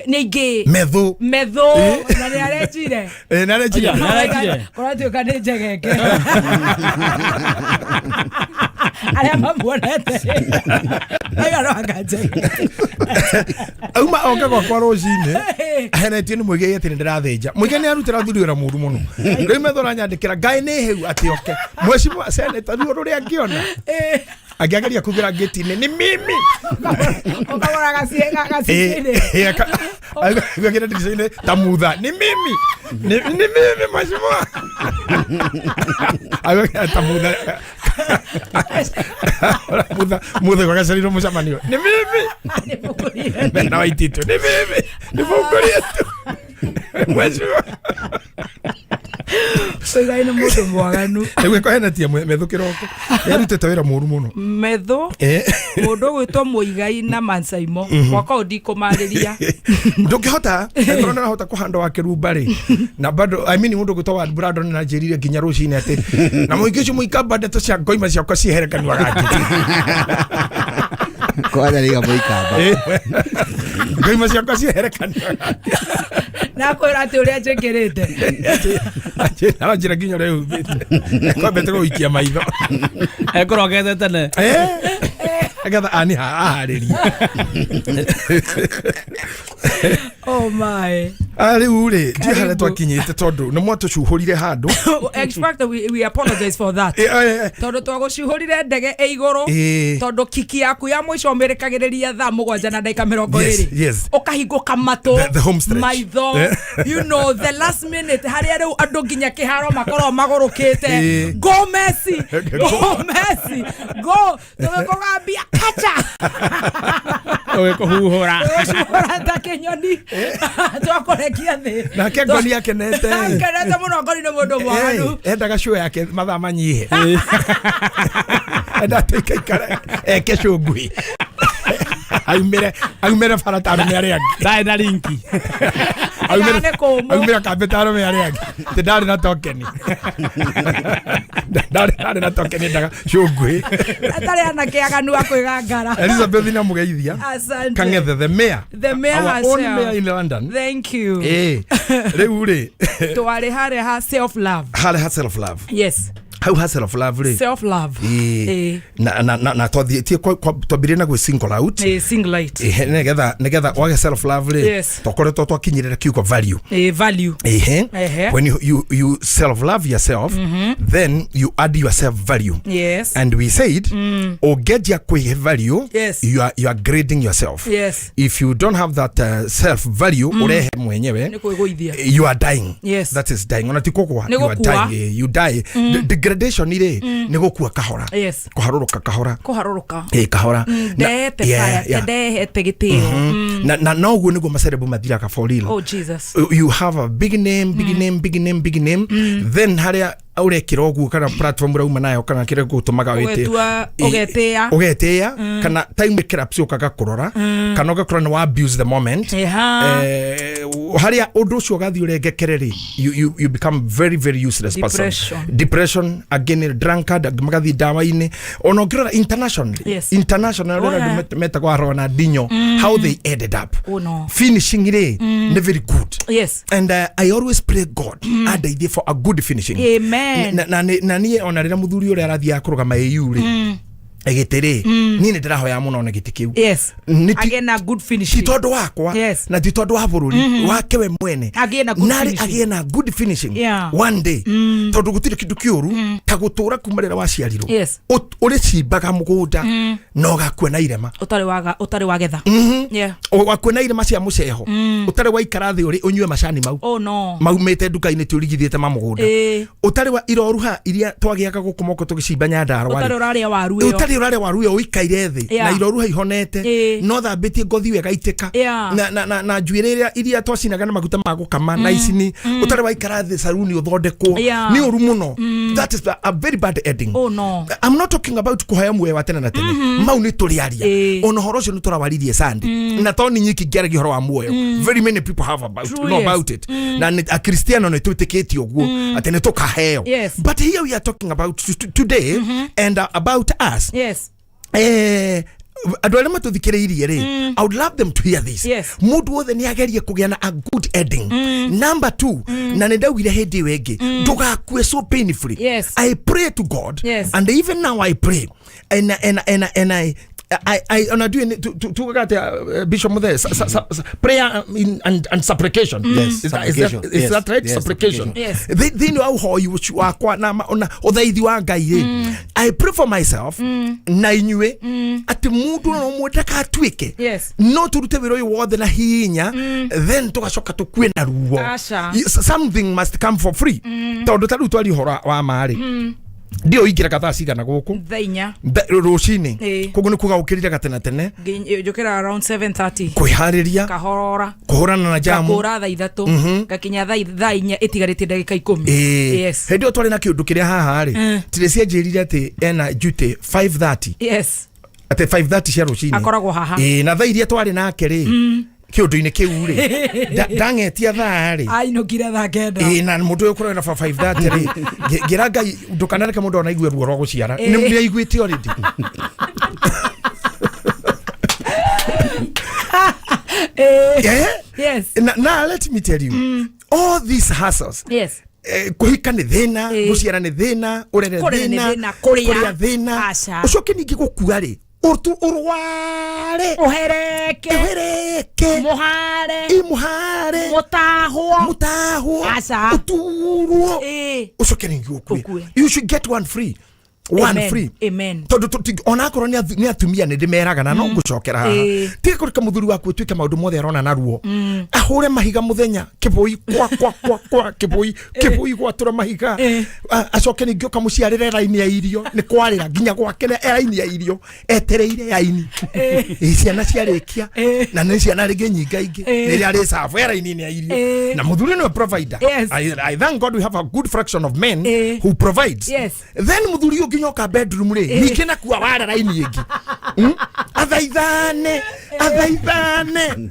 Nĩ ingĩ. Methu. Methu. Na nĩ arenjire. Nĩ arenjire. Nĩ arenjire. Kũratuĩka nĩ njegeke arĩa mamuonete aiga no anga njegeke. Auma oka gwakwa rũcinĩ ahenetio nĩ Muigai atĩ nĩ ndĩrathĩnja. Muigai nĩ arutĩra thuri wĩra mũru mũno. Rĩu metho aranyandĩkĩra Ngai nĩ hĩu atĩ oke mheshimiwa seneta ruo rũrĩa angĩona angĩageria kugĩra ngĩti-inĩ nĩ mimi. Ũkagũra gacicio-inĩ. Agĩra ndirica-inĩ ta mutha nĩ mimi nĩ mimi mheshimiwa agĩra ta mutha mutha mutha gwagacereirwo mũcemanio nĩ mimi mena waititũ nĩ mimi nĩ bungũrĩtwo mheshimiwa. Muigai nĩ mũndũ mwaganu. Nĩguo ĩkũhenetie methu kĩroko yarutĩte wĩra mũru mũno. Methu mũndũ ũgwĩtwo Muigai na Mansaimo mwaka ũyũ ndikũmarĩria. Ndũngĩhota angĩkorwo nĩũrahota kũhanda wa Kĩrumba rĩ na bado I mean mũndũ ũgwĩtwo wa Brandon na njĩrire nginya rũcinĩ atĩ na mũingĩ ũcio mũikamba ndeto cia ngoima ciakwa ciehere kanua gake. Kwanja rĩga mũikamba. Ngoima ciakwa ciehere kanua gake. Nakwĩra atĩ ũrĩa njĩkĩrĩte. Aranjĩra nginya ũrĩa ĩhumbĩte kwambĩte gũikia maitho. Ekũrokete tene. Agetha ani aharĩrie. Oh my. Ah, rĩu rĩ ndiĩ harĩa twakinyĩte tondũ nĩ mwatũcuhũrire handũ. In fact, we apologize for that. Tondũ twagũcuhũrire ndege ĩ igũrũ. Tondũ kiki yaku ya mũico ũmĩrĩkagĩrĩria thaa 7 na ndagĩka mĩrongo ĩrĩ. Ũkahingũka matũ, The home stretch. maitho, you know, the last minute harĩa rĩu andũ nginya kĩharo makorwo magũrũkĩte. Go Messi, go Messi, go tũgĩkũgambia kacha. Ũgĩkũhuhũra. Tũgĩcuhũra ta kĩnyoni. Twakũrekia thĩ. Nake Ngoni akenete. Akenete mũno. Ngoni nĩ mũndũ mwaganu. Endaga show yake mathaa manyihe, enda tuikaikare eke show nguhĩ, aumĩre bara ta arũme arĩa angĩ. Ndarĩ na linki. Ndarĩ kũmũ. Aumĩre kambĩ ta arũme arĩa angĩ. Ti ndarĩ na tokeni, ndarĩ na tokeni, endaga show nguhĩ. Atarĩ anake aganu a kwĩgangara. Elizabeth na mũgeithia. Asante. Kang'ethe, the mayor. The mayor Our own herself. mayor in London. Thank you. Rĩu rĩ, twarĩ harĩa ha self love. Harĩ ha self love. Yes. Hau ha self love rĩ, Self love. Na twathiĩtie twambirie na gwĩ single out. Single out. Nĩgetha wage self love rĩ, twakoretwo twakinyĩrĩra kiugo value. Value. When you self love yourself, then you add yourself value. And we said ũngĩanjia kwĩhe value, you are grading yourself. If you don't have that self value ũrehe mwenyewe, nĩ kwĩgũithia. You are dying. Yes. That is dying, ona ti kũgwa. Nĩ You are gũkua. dying. You die. Degradation rĩ, nĩ gũkua kahora, kũharũrũka kahora. Kũharũrũka. Kahora. Ndehete fire, ndehete gĩtĩo. Na noguo nĩguo macerebu mathiraga for real. Oh Jesus. You have a big name, big name, big name, big name, then harĩa ũrekĩra ũguo kana platform ũrauma nayo kana kĩrĩa gũtũmaga wĩtĩe. Ũgetua- ũgetĩĩa. Ũgetĩĩa kana time ĩkĩraps ũkaga kũrora kana ũgakora nĩ wa abuse the moment. Harĩa ũndũ ũcio ũgathiĩ ũrengekere rĩ, you become very very useless person. Depression. Depression, again drunkard, angĩ magathiĩ ndawa-inĩ. Ona ũngĩrora internationally, international, Oh, arĩa yeah. andũ metagwo Ronaldinho, how they ended up Oh no. finishing rĩ, nĩ very good. And I always pray God andeithie for a good finishing. Amen. Na niĩ ona rĩrĩa mũthuri ũrĩa arathiaga kũrũgama AU rĩ, gĩtĩ rĩ, niĩ nĩ ndĩrahoya mũno na gĩtĩ kĩu. Yes. Agĩe na good finishing. Ti tondũ wakwa na ti tondũ wa bũrũri wake we mwene. Agĩe na good Narĩ finishing. agĩe na good finishing one day, tondũ gũtirĩ kĩndũ kĩũru ta gũtũra kuma rĩrĩa waciarirwo ũrĩ cimbaga mũgũnda na ũgakua na irema. Ũtarĩ waga, ũtarĩ wagetha. Wakua na irema cia mũceho, ũtarĩ waikara thĩ ũrĩ ũnyue macani mau Oh no. maumĩte nduka-inĩ, ti ũrigithĩte ma mũgũnda, ũtarĩ wa iroruha iria twagĩaga gũkũ moko tũgĩcimba Nyandarũa Ũtarĩ rĩ. ũrarĩa waru ĩyo. Ũtarĩ ũrarĩa waru ĩyo ũikaire thĩ na iroruha ihonete, no thambĩtie ngothi ĩyo ĩgaitĩka, na njuĩrĩ ĩrĩa iria twacinaga na maguta ma gũkama na icini, ũtarĩ waikara thĩ saruni ũthondekwo. Nĩ ũru mũno. That is a very bad ending. Oh no. I'm not talking about kũheo muoyo wa tene na tene. Mau nĩ tũrĩaria. Ona ũhoro ũcio nĩ tũrawaririe Sunday, na to nĩ nyiki ngĩaragia ũhoro wa muoyo. Very many people have about, True, know yes. about it. Na akristiano nĩ twĩtĩkĩtie ũguo atĩ nĩ tũkaheo. But here we are talking about today and about us. Andũ arĩa matũthikĩrĩirie rĩ, I would love them to hear this. Mũndũ wothe nĩ agerie kũgĩa na a good ending. Number two, na nĩ ndaugire hĩndĩ ĩyo ĩngĩ, ndũgakue so painfully. I pray to God, and even now I pray and I ona ndiũĩ tugaga atĩa, Bishop Muthe, prayer and supplication. Yes, Is that, supplication. is Yes, that right? yes, Supplication. Yes. Thĩinĩ wa ũhoi ũcio wakwa na ũthaithi wa Ngai rĩ, I pray for myself na inyuĩ atĩ mũndũ no ũmwe ndakatuĩke no tũrute wĩra ũyũ wothe na hinya, then tũgacoka tũkue na ruo. Aca. Something must come for free, tondũ ta rĩu twari ũhoro wa marĩ ndio ingĩraga thaa cigana gũkũ? Thaa 4. Rũcinĩ. Koguo nĩ kuga ũkĩrire gatene tene. Njũkĩra around 7:30. Kwĩharĩria. Kahorora. Kũhũrana na jamu. Ngakũra thaa 3. Ngakinya thaa 4 ĩtigarĩtie ndagĩka 10. Hĩndĩ ĩyo twarĩ na kĩũndũ kĩrĩa haha rĩ, Tracy anjĩrire atĩ ena duty 5:30, atĩ 5:30 cia rũcinĩ Akoragwo haha. Na thaa iria twarĩ nake rĩ, kĩũndũ-inĩ kĩu rĩ, ndang'etia thaa rĩ, Ainũkire thaa 9. Na mũndũ ũyũ ũkoragwo na 5:30 rĩ, ngĩra Ngai ndũkanareke mũndũ ona aigue ruo rwa gũciara. Nĩ aiguĩte already. Na let me tell you, all these hustles, kũhika nĩ thĩna, gũciara nĩ thĩna, ũrere Kũrere nĩ thĩna, thĩna, kũrĩa. Kũrĩa thĩna. Aca. Ũcoke ningĩ gũkua rĩ, Ũrware, ũhereke, ũhereke, mũhare, imuhare, mũtahwo, mũtahwo, aca, ũturwo, ũcoke rĩngĩ ũkue. You should get one free, one Amen. free. Amen. Tondũ onakorwo nĩ atumia nĩ ndĩmeraga na no ngũcokera haha, tiga kũreka mũthuri waku ũtuĩke maũndũ mothe arona naruo, ahũre mahiga mũthenya kĩbũi kwa kwa kwa kwa kĩbũi kĩbũi gwatũra mahiga. Acoke ningĩ ũkamũciarĩre raini ya irio nĩ kwarĩra nginya gwake raini ya irio etereire raini. Ciana ciarĩkia na nĩ ciana rĩngĩ nyingaingĩ, rĩrĩa arĩ cabu e raini-inĩ ya irio, na mũthuri nĩwe provider. I thank God we have a good fraction of men who provides. Then mũthuri ũyũ nginya oka bedroom rĩ, ningĩ nakua wara raini ĩngĩ. Athaithane, athaithane.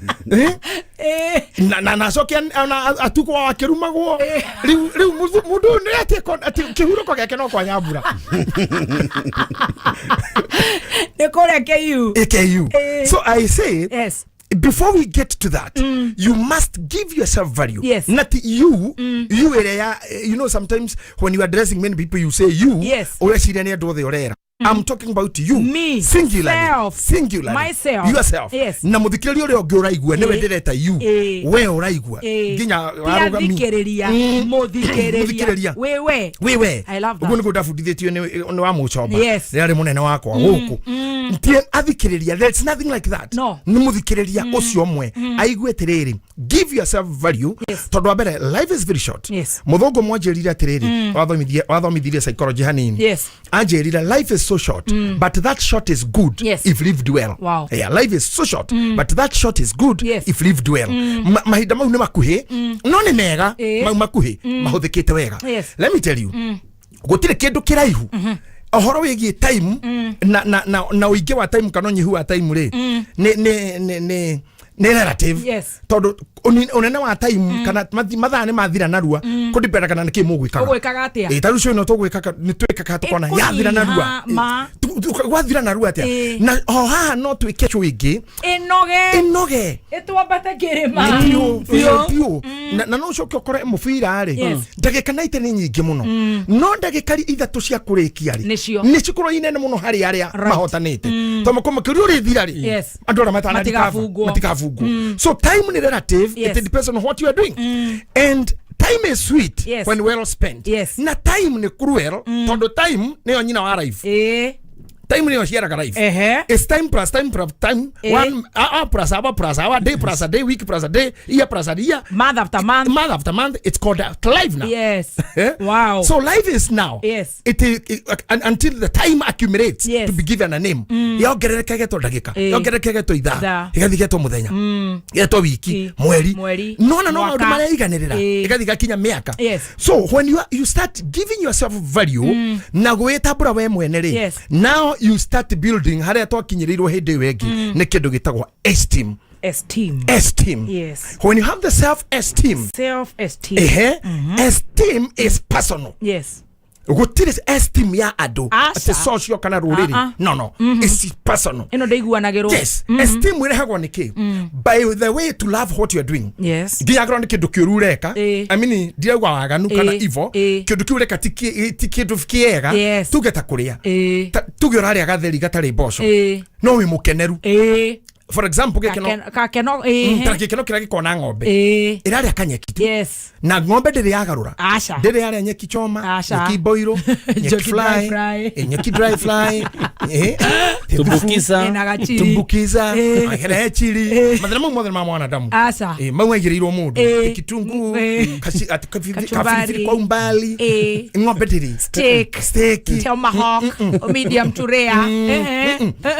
Eh? Na acoke ona atukwo akĩrumagwo. Rĩu mũndũ ũyũ nĩ atĩ kĩhurũko gĩake no kwa nyambura. Nĩ kũrĩa KU. AKU. So I say, yes, before we get to that, you must give yourself value. Not you, you ĩrĩa ya, you know, sometimes when you are addressing many people, you say you, ũreciria nĩ andũ othe ũrera. I'm talking about you. Me. Singularly. Self. Singularly. Myself. Yourself. Yes. Na mũthikĩrĩria ũrĩa ũngĩ ũraigua nĩwe ndĩreta you. We ũraigua. Nginya warũgami. Thikĩrĩria, mũthikĩrĩria. Mũthikĩrĩria. Wewe. Wewe. I love that. Ũguo nĩguo ndabundithĩtio nĩ wa mũcomba. Rĩarĩ mũnene wakwa gũkũ. Tie athikĩrĩria, there's nothing like that. No. Nĩ mũthikĩrĩria ũcio ũmwe aigue atĩrĩrĩ, give yourself value, tondũ wa mbere life is very short. Mũthũngũ mwanjĩrire atĩrĩrĩ, wathomithirie psychology hanini, anjĩrire life is so short, but that short is good if lived well. Yeah, life is so short, but that short is good if lived well. Mahinda mau nĩ makuhĩ, no nĩ mega mau makuhĩ mahũthĩkĩte wega. Let me tell you, gũtirĩ kĩndũ kĩraihu ũhoro wĩgiĩ time na ũingĩ wa time kana ũnyihu wa time rĩ, nĩ relative, tondũ ũnene wa time kana mathaa nĩ mathira narua, kũdependa kana nĩkĩ mũgwĩkaga. Ũgwĩkaga atĩa? Ĩ, ta rĩu ĩno tũgwĩkaga nĩ twĩkaga tũkona yathira narua. Ĩkũnyiha ma. Gwathira narua atĩa? Na o haha no twĩke show ĩngĩ Ĩnoge. Ĩnoge. Ĩtwambate kĩrĩma. Biũ biũ biũ. Na no ũcoke ũkore mũbira rĩ, ndagĩka 90 nĩ nyingĩ mũno, no ndagĩka 3 cia kũrĩkia rĩ, Nĩcio. nĩ cikorwo inene mũno harĩ arĩa mahotanĩte, tondũ makĩria ũrĩthira rĩ, andũ arĩa Matigabungwo. matikabungwo. So time nĩ relative. It depends on what you are doing, and time is sweet when well spent. Na time nĩ cruel, tondũ time nĩyo nyina wa life. Time nĩyo ciaraga life. It's time plus time plus time, one hour plus hour plus hour, day plus a day, week plus a day, year plus a year, month after month, month after month. It's called life now. Eh? Wow. So life is now. It until the time accumulates to be given a name. Yongerereka ĩgetwo ndagĩka, yongerereka ĩgetwo ithaa, ĩgathiĩ ĩgetwo mũthenya, ĩgetwo wiki, mweri, Mweri. nona no Mwaka. maũndũ marĩa iganĩrĩra, ĩgathiĩ gakinya mĩaka. So when you start giving yourself value na gwĩtambũra we mwene rĩ, now you start building harĩa twakinyĩrĩirwo hĩndĩ ĩyo ĩngĩ, nĩ kĩndũ gĩtagwo esteem. Esteem. Esteem. When you have the self esteem, Self esteem. ehe, esteem is personal. Gũtirĩ esteem ya andũ Aca. atĩ social kana rũrĩrĩ. Ah, ah. No, it's personal. Ĩno ndĩiguanagĩrwo. Yes. Esteem ĩrehagwo nĩ kĩ? By the way to love what you are doing, nginya akorwo nĩ kĩndũ kĩũru ũreka. I mean, ndirauga waganu kana evil. Kĩndũ kĩu ũreka ti kĩndũ kĩega. Tuge ta kũrĩa. Tuge ũrarĩa gatheri gatarĩ mboco, no wĩ mũkeneru. For example, gĩkeno Kakeno. Ta gĩkeno kĩrĩa gĩkoragwo na ng'ombe ĩrarĩa kanyeki tu, na ng'ombe ndĩrĩ yagarũra. Aca. Ndĩrĩ yarĩa nyeki choma, Aca. nyeki boiro, nyeki Njoki dry fly, fry. nyeki dry fly, Tumbukiza. Ĩna gachiri. Tumbukiza here chili, mathĩna mau mothe nĩ ma mwanadamu. Aca. Mau aigĩrĩirwo mũndũ. Kitunguu, Kachumbari. kabiribiri kwa umbali. Ng'ombe ndĩrĩ. Steak. Steak. Tomahawk. Medium to rare.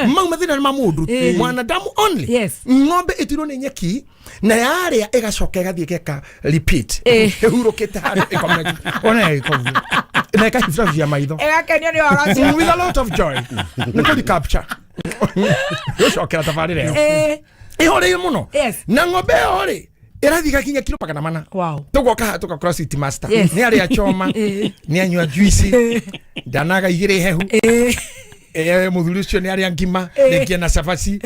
Mau mathĩna nĩ ma mũndũ, mwanadamu only. Ng'ombe ĩtuirwo nĩ nyeki na yarĩa ĩgacoka ĩgathiĩ ĩgeka repeat, ĩhurũkĩte handũ ĩkomete, ona ĩkovu na ĩkahibũrabia maitho. Ĩgakenio nĩ ũhoro ũcio. With a lot of joy nĩ kũri capture gũcokera tabarĩra ĩyo ĩhoreire mũno. Na ng'ombe ĩyo rĩ, ĩrathiĩ gakinya kilo 400. Tũgoka haha tũgakora City Master nĩ arĩa choma, nĩ anyua juici, ndanaga 2 hehu. Mũthuri ũcio nĩ arĩa ngima rĩngĩ ena cabaci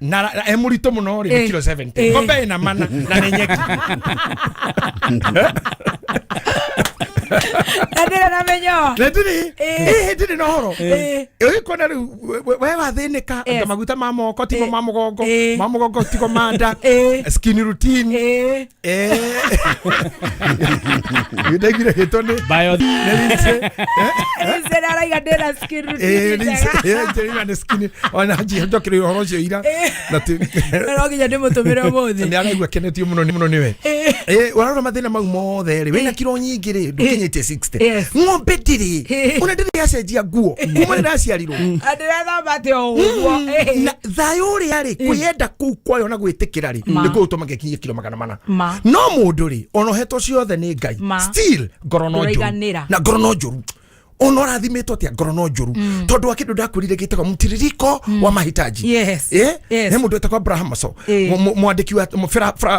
na e mũritũ mũno rĩ, nĩ kilo 70. Ng'ombe ĩna mana na nĩ nyeki. Na ndĩrĩ na mĩnyoo. Na ndirĩ. Ĩĩ. Ĩĩ, ndirĩ na ũhoro. Ĩĩ. Ũgĩkona rĩu we wathĩnĩka Yes. anga maguta ma moko tigo Ĩĩ. ma mũgongo Ĩĩ. ma mũgongo tigo ma nda Ĩĩ. skin routine. Ĩĩ. Ndaiguire gĩtwo nĩ Bio. nĩ Lindsay. Lindsay araiga ndĩna skin routine Ĩĩ, Lindsay, njega. ĩĩ, njĩrĩra nĩ skin ona njokire ũhoro ũcio ira na ti Na no nginya ndĩmũtũmĩre ũmũthĩ. nĩ araigua akenetio mũno nĩ mũno nĩwe. Ĩĩ. Ĩĩ, ũrarora mathĩna mau mothe rĩ wĩna kiro nyingĩ rĩ ndũkinyĩtie 60. Yes. Ng'ombe ndĩrĩ Ĩĩ. ona ndĩrĩ yacenjia nguo kuma rĩrĩa yaciarirwo. Na ndĩrethamba atĩ o ũguo. Ĩĩ. Na thayũ ũrĩa rĩ kwĩyenda kũu kwayo na gwĩtĩkĩra rĩ Ma. nĩ kũũtũma gĩkinye kiro 400. Ma. No mũndũ rĩ ona ũhetwo ciothe nĩ Ngai Ma. still ngoro no njũru Ndũraiganĩra. na ngoro no njũru ona ũrathimĩtwo atĩa ngoro no njũru tondũ wa kĩndũ ndakwĩrire gĩtagwo mtiririko wa mahitaji. Yes. Eh? Yes. He mũndũ wetagwo Abraham Maslow, Eh. mwandĩki wa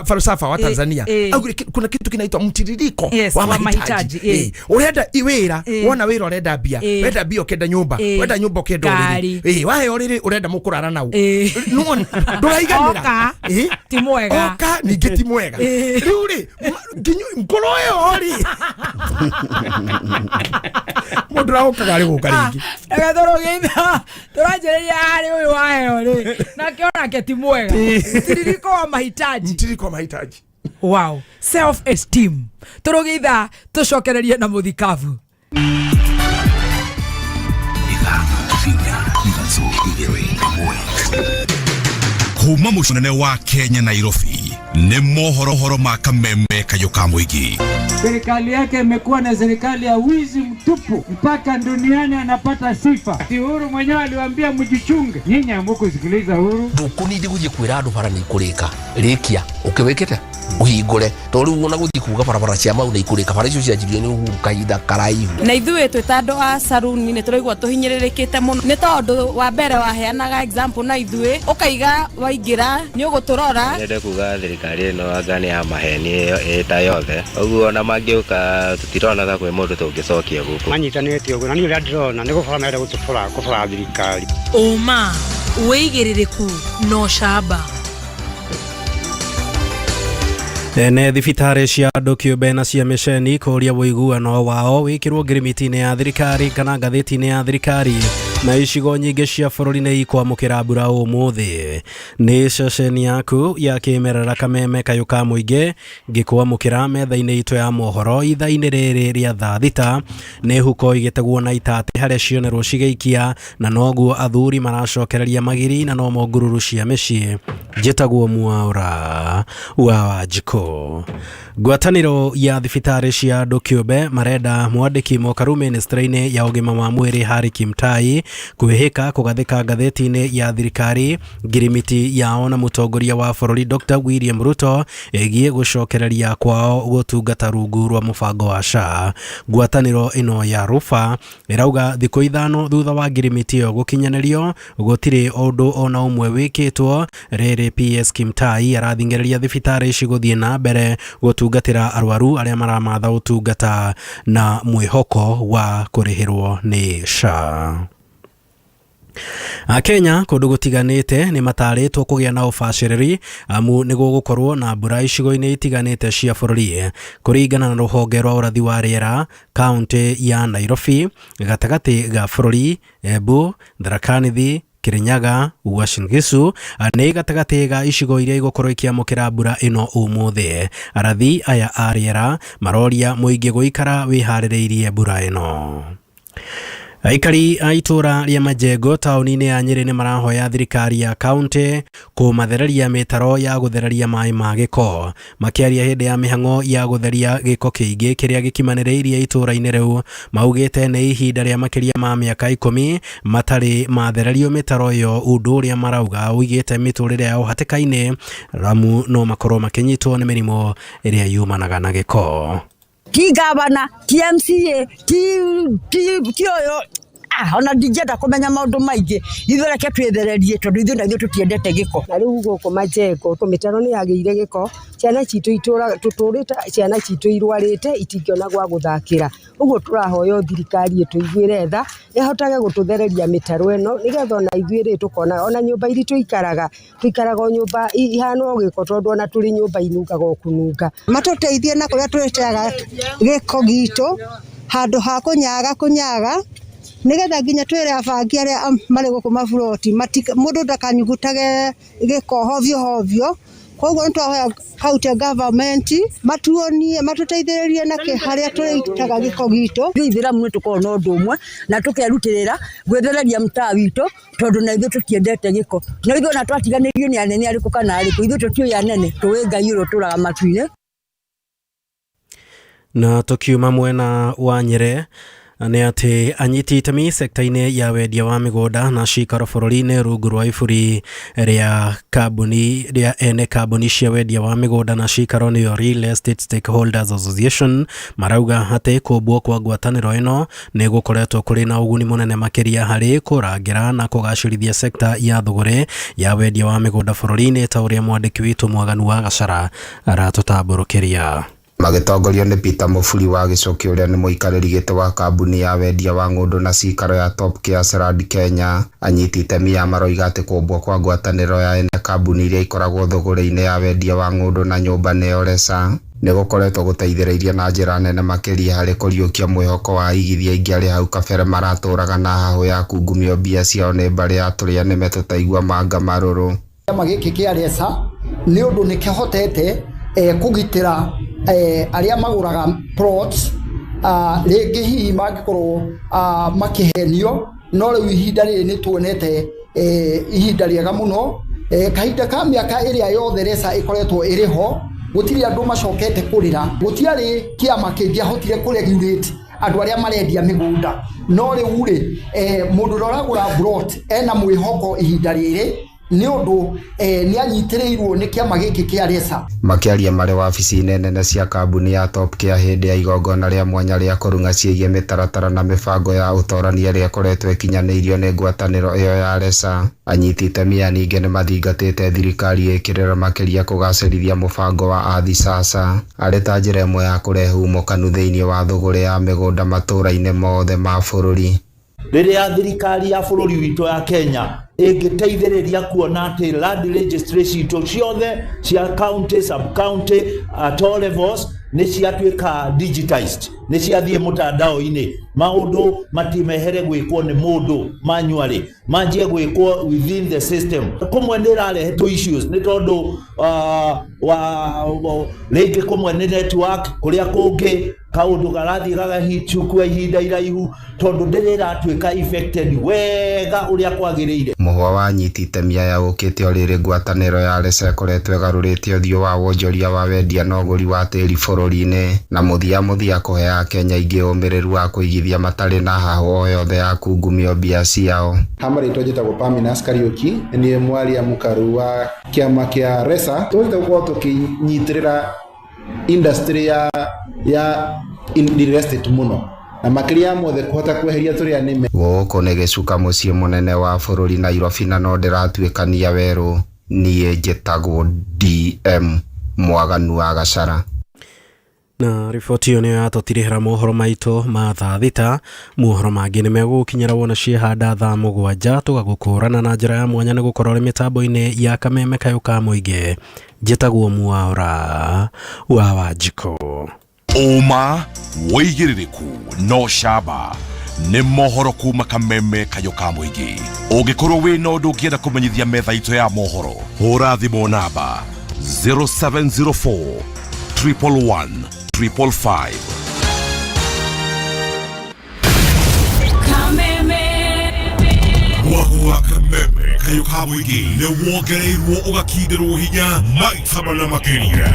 falsafa wa Eh, Tanzania eh. augire kuna kitu kinaitwa mtiririko Yes, wa wa mahitaji. mahitaji, eh. Eh, ũrenda wĩra Eh. wona wĩra ũrenda mbia Eh. wenda mbia ũkenda nyũmba Eh. wenda nyũmba ũkenda Ngari. ũrĩrĩ. Eh, waheo ũrĩrĩ ũrenda mũkũrara nau. Eh. Nĩwona? Ndũraiganĩra. Oka, Eh. ti mwega. Oka ningĩ ti mwega. Eh. Rĩu rĩ nginya ngoro ĩyo rĩ mũndũ ũraũkaga arĩ gũka rĩngĩ. Reke tũrũgĩitha tũranjĩrĩria harĩ ũyũ waheo rĩ nake onake ti mwega. Mtiririko wa mahitaji. Mtiririko wa mahitaji. Wow. Self esteem. Tũrũgĩitha tũcokererie na mũthikabu. Kuma mũnene wa Kenya Nairobi nĩ mohoro horo ma kameme kayũ ka mũingĩ. Serikali yake imekuwa na serikali ya wizi mtupu, mpaka duniani anapata sifa. Ati Uhuru mwenyewe aliwaambia mjichunge, nyinyi hamukusikiliza Uhuru. Ndũkũnindi gũthiĩ kwĩra andũ bara nĩ ikũrĩka rĩkia ũkĩwĩkĩte ũhingũre tondũ rĩu ona gũthiĩ kuga barabara cia mau nĩ ikũrĩka bara icio cianjirio nĩ Uhuru kahinda karaihu. Na ithuĩ twĩ ta andũ a saruni nĩ tũraigua tũhinyĩrĩrĩkĩte mũno nĩ tondũ wa mbere waheanaga example na ithuĩ ũkaiga waingĩra nĩ ũgũtũrora. Nyende kuga thirikari ĩno anga nĩ ya maheni ĩyo ĩta yothe ũguo ona mangĩũka tũtirona ta kwĩ mũndũ tũngĩcokia gũkũ. Manyitanĩte ũguo na niĩ ũrĩa ndĩrona nĩ gũbora marenda gũtũbora kũbora thirikari. Ũma, wĩigĩrĩrĩku na ũcamba. Ene thibitarĩ cia andũ kĩũmbe na cia mĩceni kũria ũiguano wao wĩkĩrwo ngirimiti-inĩ ya thirikari kana ngathĩti-inĩ ya thirikari. Na icigo nyingĩ cia bũrũri nĩ ikwamũkĩra mbura ũmũthĩ. Nĩ ceceni yaku ya kĩmerera kameme kayũ ka mũingĩ ngĩkwamũkĩra metha-inĩ itũ ya mohoro ithaa-inĩ rĩrĩ rĩa thaa 6. Nĩ huko igĩtegwo na itatĩ harĩa cionerwo cigĩikia na noguo athuri maracokereria magiri na nomo ngururu cia mĩciĩ. Njĩtagwo Mwaura wa Wanjikũ. Ngwatanĩro ya thibitarĩ cia andũ kĩũmbe marenda mwandĩki mokaru ministry-inĩ ya ũgima wa mwĩrĩ Harry Kimtai kwĩhĩka kũgathĩka ngathĩti-inĩ ya thirikari ngirimiti yao na mũtongoria wa bũrũri Dr. William Ruto ĩgiĩ gũcokereria kwao gũtungata rungu rwa mũbango wa SHA. Ngwatanĩro ĩno ya Rufa ĩrauga thikũ 5 thutha wa ngirimiti ĩyo gũkinyanĩrio gũtirĩ ũndũ ona ũmwe wĩkĩtwo. Rĩrĩ PS Kimtai arathing'ĩrĩria thibitarĩ ici gũthiĩ na mbere gũtungatĩra arwaru arĩa maramatha ũtungata na mwĩhoko wa kũrĩhĩrwo nĩ SHA. Akenya kũndũ gũtiganĩte nĩ matarĩtwo kũgĩa na ũbacĩrĩri amu nĩ gũgũkorwo na mbura icigo-inĩ itiganĩte cia bũrũri. Kũringana na rũhonge rwa ũrathi wa rĩera kaunti ya Nairobi, gatagatĩ ga bũrũri, Embu, Tharaka Nithi, Kirinyaga, Uasin Gishu nĩ gatagatĩ ga icigo iria igũkorwo ikĩamũkĩra mbura ĩno ũmũthĩ. Arathi aya a rĩera maroria mũingĩ gũikara wĩharĩrĩirie mbura ĩno. Aikari a itũra rĩa Majengo taũni-inĩ ya Nyĩrĩ nĩ marahoya thirikari ya kaunti kũmathereria mĩtaro ya gũthereria maĩ ma gĩko. Makĩaria hĩndĩ ya mĩhang'o ya gũtheria gĩko kĩingĩ kĩrĩa gĩkimanĩrĩirie itũra-inĩ rĩu, maugĩte nĩ ihinda rĩa makĩria ma mĩaka 10 matarĩ mathererio mĩtaro ĩyo, ũndũ ũrĩa marauga ũigĩte mĩtũrĩre yao hatĩka-inĩ ramu no makorwo makĩnyitwo nĩ mĩrimũ ĩrĩa yumanaga na gĩko. Ti gavana, ti MCA, ti ti ti ũyũ Ona ndingĩenda kũmenya maũndũ maingĩ, ithuĩ reke twĩthererie tondũ ithuĩ na ithuĩ tũtiendete gĩko. Na rĩu gũkũ Majengo mĩtaro nĩ yagĩire gĩko, ciana citũ itũraga tũtũrĩte ciana citũ irwarĩte itingĩona gwa gũthakĩra. Ũguo tũrahoya thirikari ĩtũiguĩre tha, ĩhotage gũtũthereria mĩtaro ĩno nĩgetha ona ithuĩ rĩ tũkona ona nyũmba iria tũikaraga, tũikaraga o nyũmba ihana o gĩko tondũ ona tũrĩ nyũmba inungaga o kũnunga. Matũteithie na kũrĩa tũrĩteaga gĩko gitũ handũ ha kũnyaga kũnyaga nĩgetha nginya twĩre abangi arĩa marĩ gũkũ maburoti mũndũ ndakanyugutage gĩko hovyo hovyo. Koguo nĩ twahoya county government matuonie matũteithĩrĩrie na harĩa tũrĩitaga gĩko gitũ. Ithuĩ ithĩramu nĩ tũkoragwo na ũndũ ũmwe na tũkerutĩrĩra gwĩthereria mtaa witũ tondũ na ithuĩ tũtiendete gĩko. Na ithuĩ ona twatiganĩrio nĩ anene arĩkũ kana arĩkũ, ithuĩ tũtiũĩ anene, tũĩ Ngai ũrĩa ũtũraga matu-inĩ. Na tukiuma mwena wa Nyere nĩ atĩ anyiti itemi sekta-inĩ ya wendia wa mĩgũnda na cikaro bũrũri-inĩ rungu rwa iburi rĩa kambuni rĩa ene kambuni cia wendia wa mĩgũnda na cikaro nĩyo Real Estate Stakeholders Association marauga atĩ kũmbwo kwa ngwatanĩro ĩno nĩ gũkoretwo kũrĩ na ũguni mũnene makĩria harĩ kũrangĩra na kũgacĩrithia sekta ya thũgũrĩ ya wendia wa mĩgũnda bũrũri-inĩ ta ũrĩa mwandĩki witũ Mwaganu wa Gacara aratũtambũrũkĩria. Magĩtongorio nĩ Peter Mũburi wa Gĩcũkĩ ũrĩa nĩ mũikarĩri gĩtĩ wa kambuni ya wendia wa ng'ũndũ na cikaro ya Top Care Land Kenya, anyiti itemi ya maroiga atĩ kũmbwo kwa ngwatanĩro ya ene kambuni iria ikoragwo thũgũrĩ-inĩ ya wendia wa ng'ũndũ na nyũmba nĩyo RESA nĩ gũkoretwo gũteithĩrĩirie na njĩra nene makĩria harĩ kũriũkia mwĩhoko wa aigithia aingĩ arĩa hau kabere maratũraga na hahũ ya kungumio mbia ciao nĩ mbarĩ ya tũrĩa nĩme tũtaigua manga marũrũ. Kĩama gĩkĩ kĩa RESA nĩ ũndũ nĩ kĩhotete kũgitĩra arĩa magũraga plots, rĩngĩ hihi mangĩkorwo makĩhenio, no rĩu ihinda rĩrĩ nĩ tuonete ihinda rĩega mũno. Kahinda ka mĩaka ĩrĩa yothe RESA ĩkoretwo ĩrĩ ho, gũtirĩ andũ macokete kũrĩra, gũtiarĩ kĩama kĩngĩahotire kũregulate andũ arĩa marendia mĩgũnda. No rĩu rĩ, mũndũ ũrĩa ũragũra plot ena mwĩhoko ihinda rĩrĩ nĩ ũndũ nĩ anyitĩrĩirwo nĩ kĩama gĩkĩ kĩa RESA. Makĩaria marĩ wabici-inĩ nene cia kambuni ya Top Care hĩndĩ ya igongona rĩa mwanya rĩa kũrung'a ciĩgiĩ mĩtaratara na mĩbango ya ũtorania ĩrĩa ĩkoretwo ĩkinyanĩirio nĩ ngwatanĩro ĩyo ya RESA, anyiti itemi aya ningĩ nĩ mathingatĩte thirikari ĩkĩrĩre makĩria kũgacĩrithia mũbango wa Ardhi Sasa arĩ ta njĩra ĩmwe ya kũrehe umũkanu thĩinĩ wa thũgũrĩ ya mĩgũnda matũũra-inĩ mothe ma bũrũri. Rĩrĩa thirikari ya bũrũri witũ ya Kenya ĩngĩteithĩrĩria kuona atĩ land registry citũ ciothe cia county, sub county, at all levels nĩ ciatuĩka digitized, nĩ ciathiĩ mũtandao-inĩ, maũndũ matimehere gwĩkwo nĩ mũndũ manually, manjie gwĩkwo within the system. Kũmwe nĩ ĩrarehe tũ issues nĩ tondũ wa rĩngĩ kũmwe nĩ network, kũrĩa kũngĩ kaũndũ karathiĩ gagahĩtũkwo ihinda iraihu tondũ ndĩrĩ ĩratuĩka affected wega ũrĩa kwagĩrĩire. Mũhwa wa anyiti itemi aya ũkĩte o rĩrĩ ngwatanĩro ya RESA ĩkoretwo ĩgarũrĩte ũthiũ wa wonjoria wa wendia na ũgũri wa tĩri bũrũri-inĩ na mũthia mũthia kũhe Akenya aingĩ ũmĩrĩru wa kũigithia matarĩ na hahũ o yothe ya kungumio mbia ciao. Ha marĩtwa njĩtagwo Paminas Kariũki, nĩ mwaria mũkaru wa kĩama kĩa RESA. Tũhotete gũkorwo tũkĩnyitĩrĩra industry ya real estate mũno na makĩria ya mothe kũhota kweheria tũrĩa nĩme. Gũkũ nĩ gĩcuka mũciĩ mũnene wa bũrũri Nairobi na no ndĩratuĩkania werũ. Niĩ njĩtagwo DM Mwaganu wa Gacara. Na riboti ĩyo nĩyo yatũtirihĩra mohoro maitũ ma thaa thita. Mohoro mangĩ nĩ megũgũkinyĩra wona ciehanda thaa mũgwanja tũgagũkũrana na njĩra ya mwanya nĩ gũkorwo ũrĩ mĩtambo-inĩ ya kameme kayũ ka mũingĩ. Njĩtagwo Mwaura wa Wanjikũ. Ũma wĩigĩrĩrĩku no camba nĩ mohoro kuma kameme kayũ ka mũingĩ. Ũngĩkorwo wĩna ũndũ ũngĩenda kũmenyithia metha itũ ya mohoro, hũra thimũ namba 0704 111 555. Kameme. Mwahu wa Kameme kayũ ka ka mũingĩ nĩ wongereirwo ũgakindĩrwo hinya maita mana makĩria.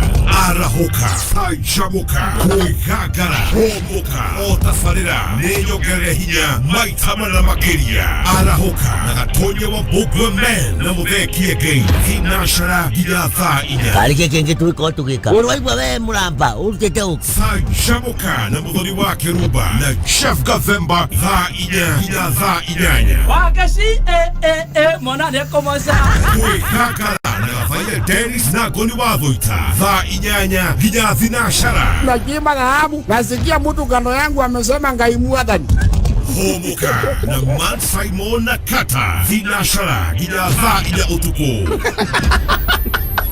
Arahũka, canjamũka, kwĩgangara, hũmũka, o tabarĩra nĩ nyongerere hinya maita mana makĩria. Arahũka na Gatonya wa Mbũngwe Men na Mũthee Kĩengei thinacara nginya thaa 4. Karĩ kĩ kĩngĩ tũgĩkorwo tũgĩka ũrĩ waigua we mũramba ũrutĩte ũ Canjamũka na Mũthoni wa Kĩrumba na Jeff Gathemba thaa 4 nginya thaa 8. Wagaci eh eh eh mwana nĩ ekũmoca. Kwĩgangara na Gathaia Dennis na Ngoni wa Thũita thaa 8 nginya thinacara. Nakiimba dhahabu, nasikia mtu kando yangu amesema Ngai mwathani. Hũmũka na Man Simon na Kata thinacara nginya thaa 4 ũtukũ.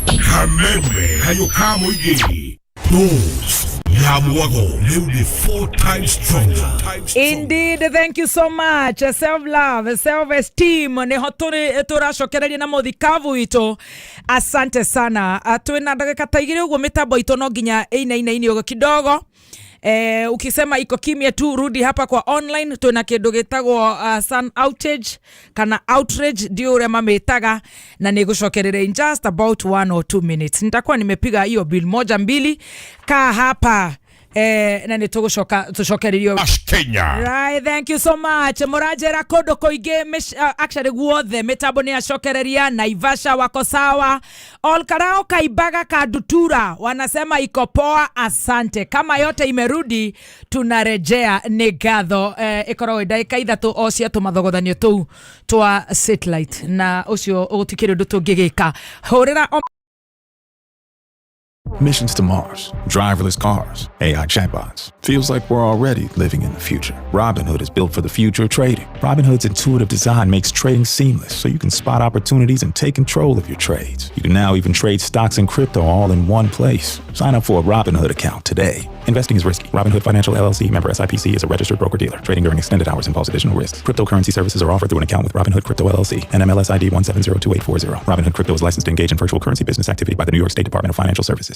Kameme kayũ ka mũingĩ Dose ya mwago rĩu nĩ 4 times stronger. Indeed, thank you so much. Self love, self esteem niho tũrĩ tũracokereria na mũthikabu witũ. Asante sana. Twĩna ndagĩka ta 2 ũguo mĩtambo itũ no nginya ĩinainaine ũguo kidogo. Ukisema iko kimya tu, rudi hapa kwa online. Twĩna kĩndũ gĩtagwo sun outage kana outrage, ndio ũrĩa mamĩtaga, na nĩgũcokerera in just about 1 or 2 minutes. Nitakuwa nimepiga hiyo bill moja mbili kaa hapa na nĩ tũgũcoka tũcokererio. Kenya. Right, thank you so much. Mũranjĩra kũndũ kũingĩ actually guothe mĩtambo nĩ yacokereria. Naivasha wako sawa, Olkarao Kaibaga Kadutura wanasema iko poa, asante. Kama yote imerudi tunarejea. Nĩ ngatho. Ĩkoragwo ĩ ndagĩka 3 o cia tũmathogothanio tũu twa satellite, na ũcio gũtikĩrĩ ũndũ tũngĩgĩka. Hũrĩra o Missions to Mars, driverless cars, AI chatbots. Feels like we're already living in the future. Robinhood is built for the future of trading. Robinhood's intuitive design makes trading seamless so you can spot opportunities and take control of your trades. You can now even trade stocks and crypto all in one place. Sign up for a Robinhood account today. Investing is risky. Robinhood Financial LLC, member SIPC, is a registered broker-dealer. Trading during extended hours involves additional risks. Cryptocurrency services are offered through an account with Robinhood Crypto LLC, NMLS ID 1702840. Robinhood Crypto is licensed to engage in virtual currency business activity by the New York State Department of Financial Services.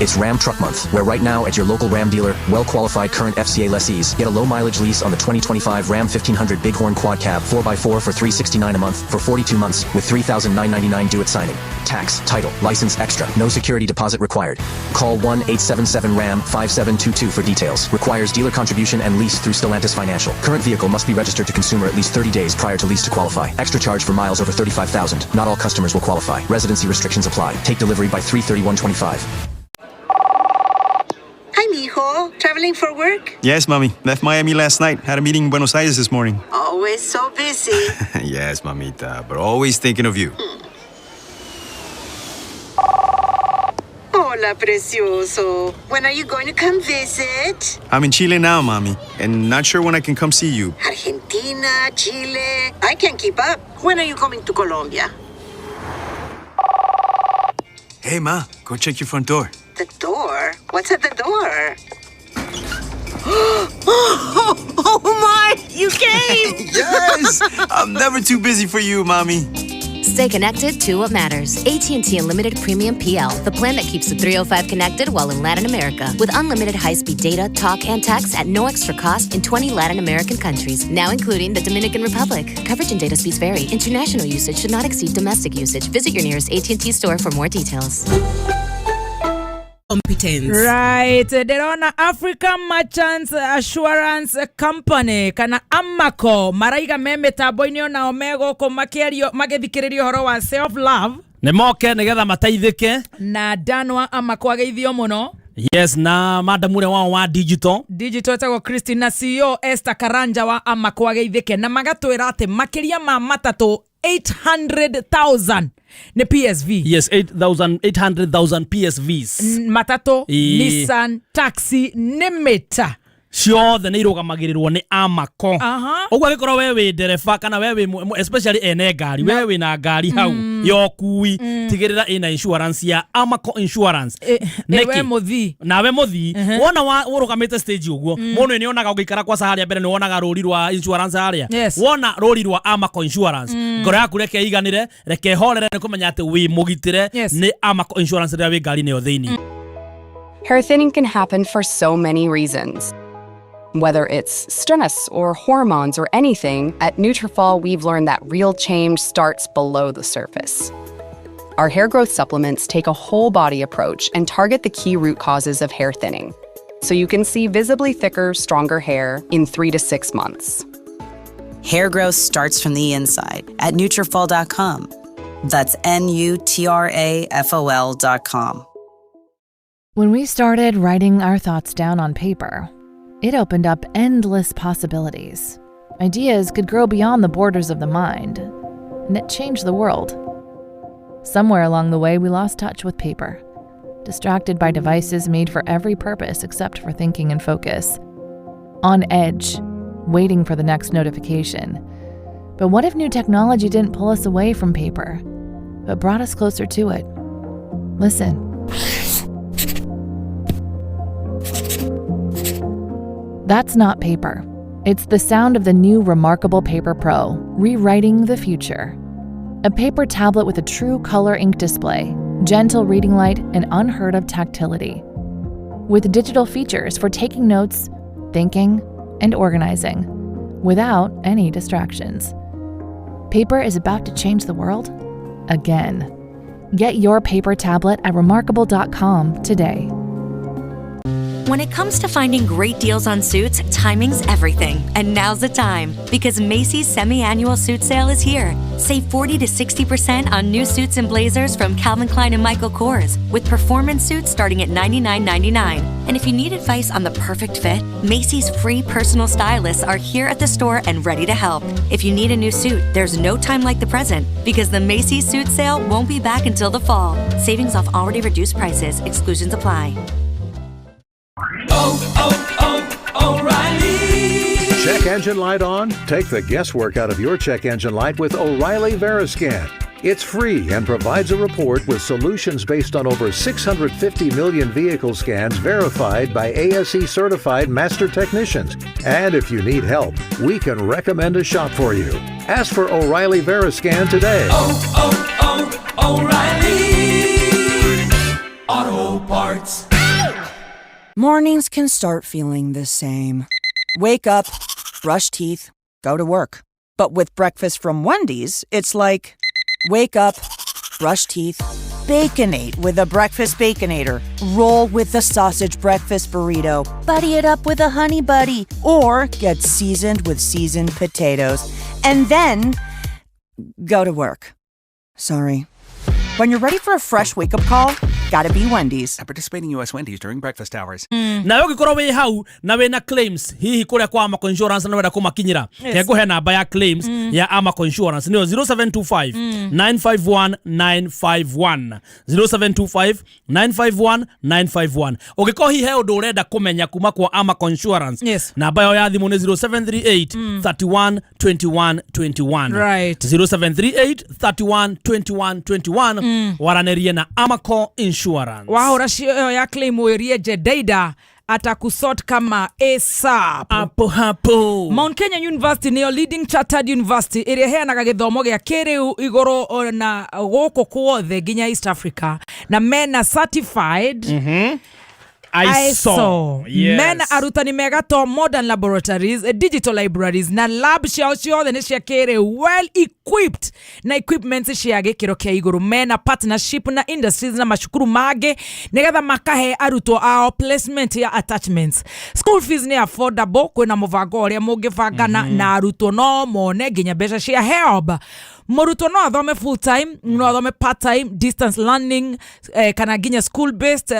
It's Ram Truck Month, where right now at your local Ram dealer, well-qualified current FCA lessees get a low-mileage lease on the 2025 Ram 1500 Bighorn Quad Cab 4x4 for $369 a month for 42 months with $3,999 due at signing. Tax, title, license extra. No security deposit required. Call 1-877-RAM-5722 for details. Requires dealer contribution and lease through Stellantis Financial. Current vehicle must be registered to consumer at least 30 days prior to lease to qualify. Extra charge for miles over 35,000. Not all customers will qualify. Residency restrictions apply. Take delivery by 3/31/25. Hi, mijo. Traveling for work? Yes, mommy. Left Miami last night. Had a meeting in Buenos Aires this morning. Always so busy. Yes, mamita, but always thinking of you. Hola, precioso. When are you going to come visit? I'm in Chile now, mommy, and not sure when I can come see you. Argentina, Chile. I can't keep up. When are you coming to Colombia? Hey, ma, go check your front door. The door? What's at the door? Oh my! You came! Yes! I'm never too busy for you, mommy. Stay connected to what matters. AT&T Unlimited Premium PL, the plan that keeps the 305 connected while in Latin America. With unlimited high-speed data, talk, and text at no extra cost in 20 Latin American countries, now including the Dominican Republic. Coverage and data speeds vary. International usage should not exceed domestic usage. Visit your nearest AT&T store for more details. Competence. Right, ndĩrona African Merchants Assurance Company kana Amaco maraiga me mĩtambo-inĩ onao me gũkũ makĩario magĩthikĩrĩria ũhoro wa self love Nĩ moke nĩgetha mateithĩke. Na Dan wa Amaco ageithio mũno. Yes, na madam ũrĩa wao wa digital. Digital etagwo Christine na CEO Esther Karanja wa Amaco ageithĩke, na magatwĩra atĩ makĩria ma matatũ 800,000 nĩ PSV. Yes, 8,000, 800,000 PSVs. Matatũ, Ĩĩ. Nissan, taxi nĩ mĩta ciothe nĩ irũgamagĩrĩrwo nĩ Amaco. Ũguo angĩkorwo we wĩ ndereba kana we wĩ especially ene ngari, we wĩ na ngari hau ya ũkui, tigĩrĩra ĩna insurance ya Amaco Insurance. Nĩkĩ? We mũthii. Nawe mũthii wona ũrũgamĩte stage ũguo, mũndũ nĩ onaga ũngĩikara kwaca harĩa mbere nĩ wonaga rũri rwa insurance harĩa. Wona rũri rwa Amaco Insurance, ngoro yaku reke iganĩre, reke ĩhorere nĩ kũmenya atĩ wĩ mũgitĩre nĩ Amaco Insurance rĩrĩa wĩ ngari-inĩ ĩyo thĩinĩ. Hair thinning can happen for so many reasons. Whether it's stress or hormones or anything, at Nutrafol we've learned that real change starts below the surface. Our hair growth supplements take a whole body approach and target the key root causes of hair thinning, so you can see visibly thicker, stronger hair in 3 to 6 months. Hair growth starts from the inside at Nutrafol.com. That's Nutrafol.com. When we started writing our thoughts down on paper, it opened up endless possibilities. Ideas could grow beyond the borders of the mind, and it changed the world. Somewhere along the way, we lost touch with paper, distracted by devices made for every purpose except for thinking and focus. On edge, waiting for the next notification. But what if new technology didn't pull us away from paper, but brought us closer to it? Listen. That's not paper. It's the sound of the new Remarkable Paper Pro, rewriting the future. A paper tablet with a true color ink display, gentle reading light, and unheard of tactility. With digital features for taking notes, thinking, and organizing, without any distractions. Paper is about to change the world again. Get your paper tablet at remarkable.com today. When it comes to finding great deals on suits, timing's everything. And now's the time, because Macy's semi-annual suit sale is here. Save 40 to 60% on new suits and blazers from Calvin Klein and Michael Kors, with performance suits starting at $99.99. And if you need advice on the perfect fit, Macy's free personal stylists are here at the store and ready to help. If you need a new suit, there's no time like the present, because the Macy's suit sale won't be back until the fall. Savings off already reduced prices. Exclusions apply. O'Reilly. Check engine light on? Take the guesswork out of your check engine light with O'Reilly Veriscan. It's free and provides a report with solutions based on over 650 million vehicle scans verified by ASE certified master technicians. And if you need help, we can recommend a shop for you. Ask for O'Reilly Veriscan today. O'Reilly Auto Parts. Mornings can start feeling the same. Wake up, brush teeth, go to work. But with breakfast from Wendy's, it's like wake up, brush teeth, baconate with a breakfast baconator, roll with the sausage breakfast burrito, buddy it up with a honey buddy, or get seasoned with seasoned potatoes, and then go to work. Sorry. When you're ready for a fresh wake-up call, gotta be Wendy's. At participating U.S. Wendy's during breakfast hours. Nawe ũngĩkorwo wĩ hau na wĩna claims hihi kũrĩa kwa Amaco Insurance na wenda kũmakinyĩra, Yes. kengũhe namba ya claims ya Amaco Insurance nĩyo 0725 951 951, 0725 951 951. Ũngĩkorwo hihi he ũndũ ũrenda kũmenya kuma kwa Amaco Insurance, Yes. namba yao ya thimũ nĩ 0738 31 21 21. Right. 0738 31 21 21. Waranĩrie na Amaco Insurance. Wahũra cio ya claim wĩrie Jedeida atakusort kama ASAP. Hapo hapo. Mount Kenya University nĩyo leading chartered university ĩrĩa ĩheanaga gĩthomo gĩa kĩrĩu igũrũ na gũkũ kuothe nginya East Africa, na mena certified ISO. Yes. Mena arutani megato, modern laboratories, digital libraries na lab ciao ciothe nĩ cia kĩrĩu, well equipped na equipment cia gĩkĩro kĩa igũrũ. Mena partnership na industries na macukuru mangĩ nĩgetha makahe arutwo ao placement ya attachments. School fees nĩ affordable, kwĩna mũbango ũrĩa mũngĩbangana na arutwo no mone nginya mbeca cia HELB. Mũrutwo no athome full time, no athome part time, distance learning, kana nginya school based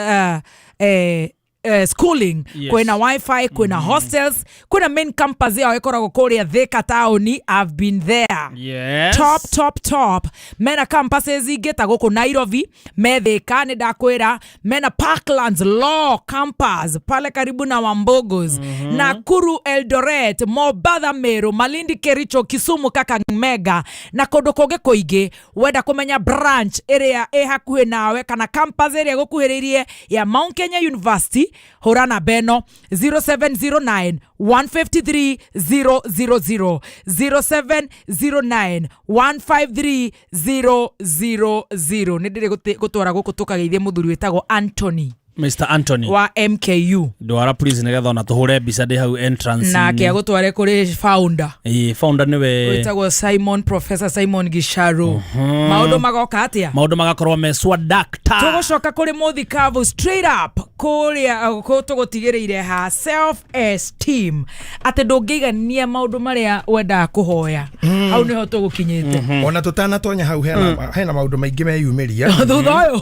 schooling. Yes. Kwĩna wifi, kwĩna hostels, kwĩna main campus yao ĩkoragwo kũrĩa Thika taũni. I've been there. Yes. Top top top. Mena campuses ingĩ ta gũkũ Nairobi, me Thika nĩ ndakwĩra, mena Parklands Law Campus pale karibu na Wambogos, Nakuru, Eldoret, Mombasa, Meru, Malindi, Kericho, Kisumu, Kakamega na kũndũ kũngĩ kũingĩ. Wenda kũmenya branch ĩrĩa ĩ hakuhĩ nawe kana campus ĩrĩa ĩgũkuhĩrĩirie ya Mount Kenya University, hũra namba ĩno 0709 153 000, 0709 153 000. Nĩ ndĩrĩ gũtwara gũkũ tũkageithie mũthuri wĩtagwo Anthony. Mr Anthony wa MKU. Ndwara please nigetha ona tũhũre mbica ndĩ hau entrance. Nake agũtware kũrĩ founder. Ĩĩ, founder nĩwe wĩtagwo Simon, Professor Simon Gicharu. Maũndũ magoka atĩa? Maũndũ magakorwo me swadakta. Tũgũcoka kũrĩ mũthikabu straight up kũrĩa kũ tũgũtigĩrĩire ha self esteem, atĩ ndũngĩigania maũndũ marĩa wendaga kũhoya. Hau nĩho tũgũkinyĩte. Ona tũtanatonya hau, hena maũndũ maingĩ meyumĩria thutha ũyũ.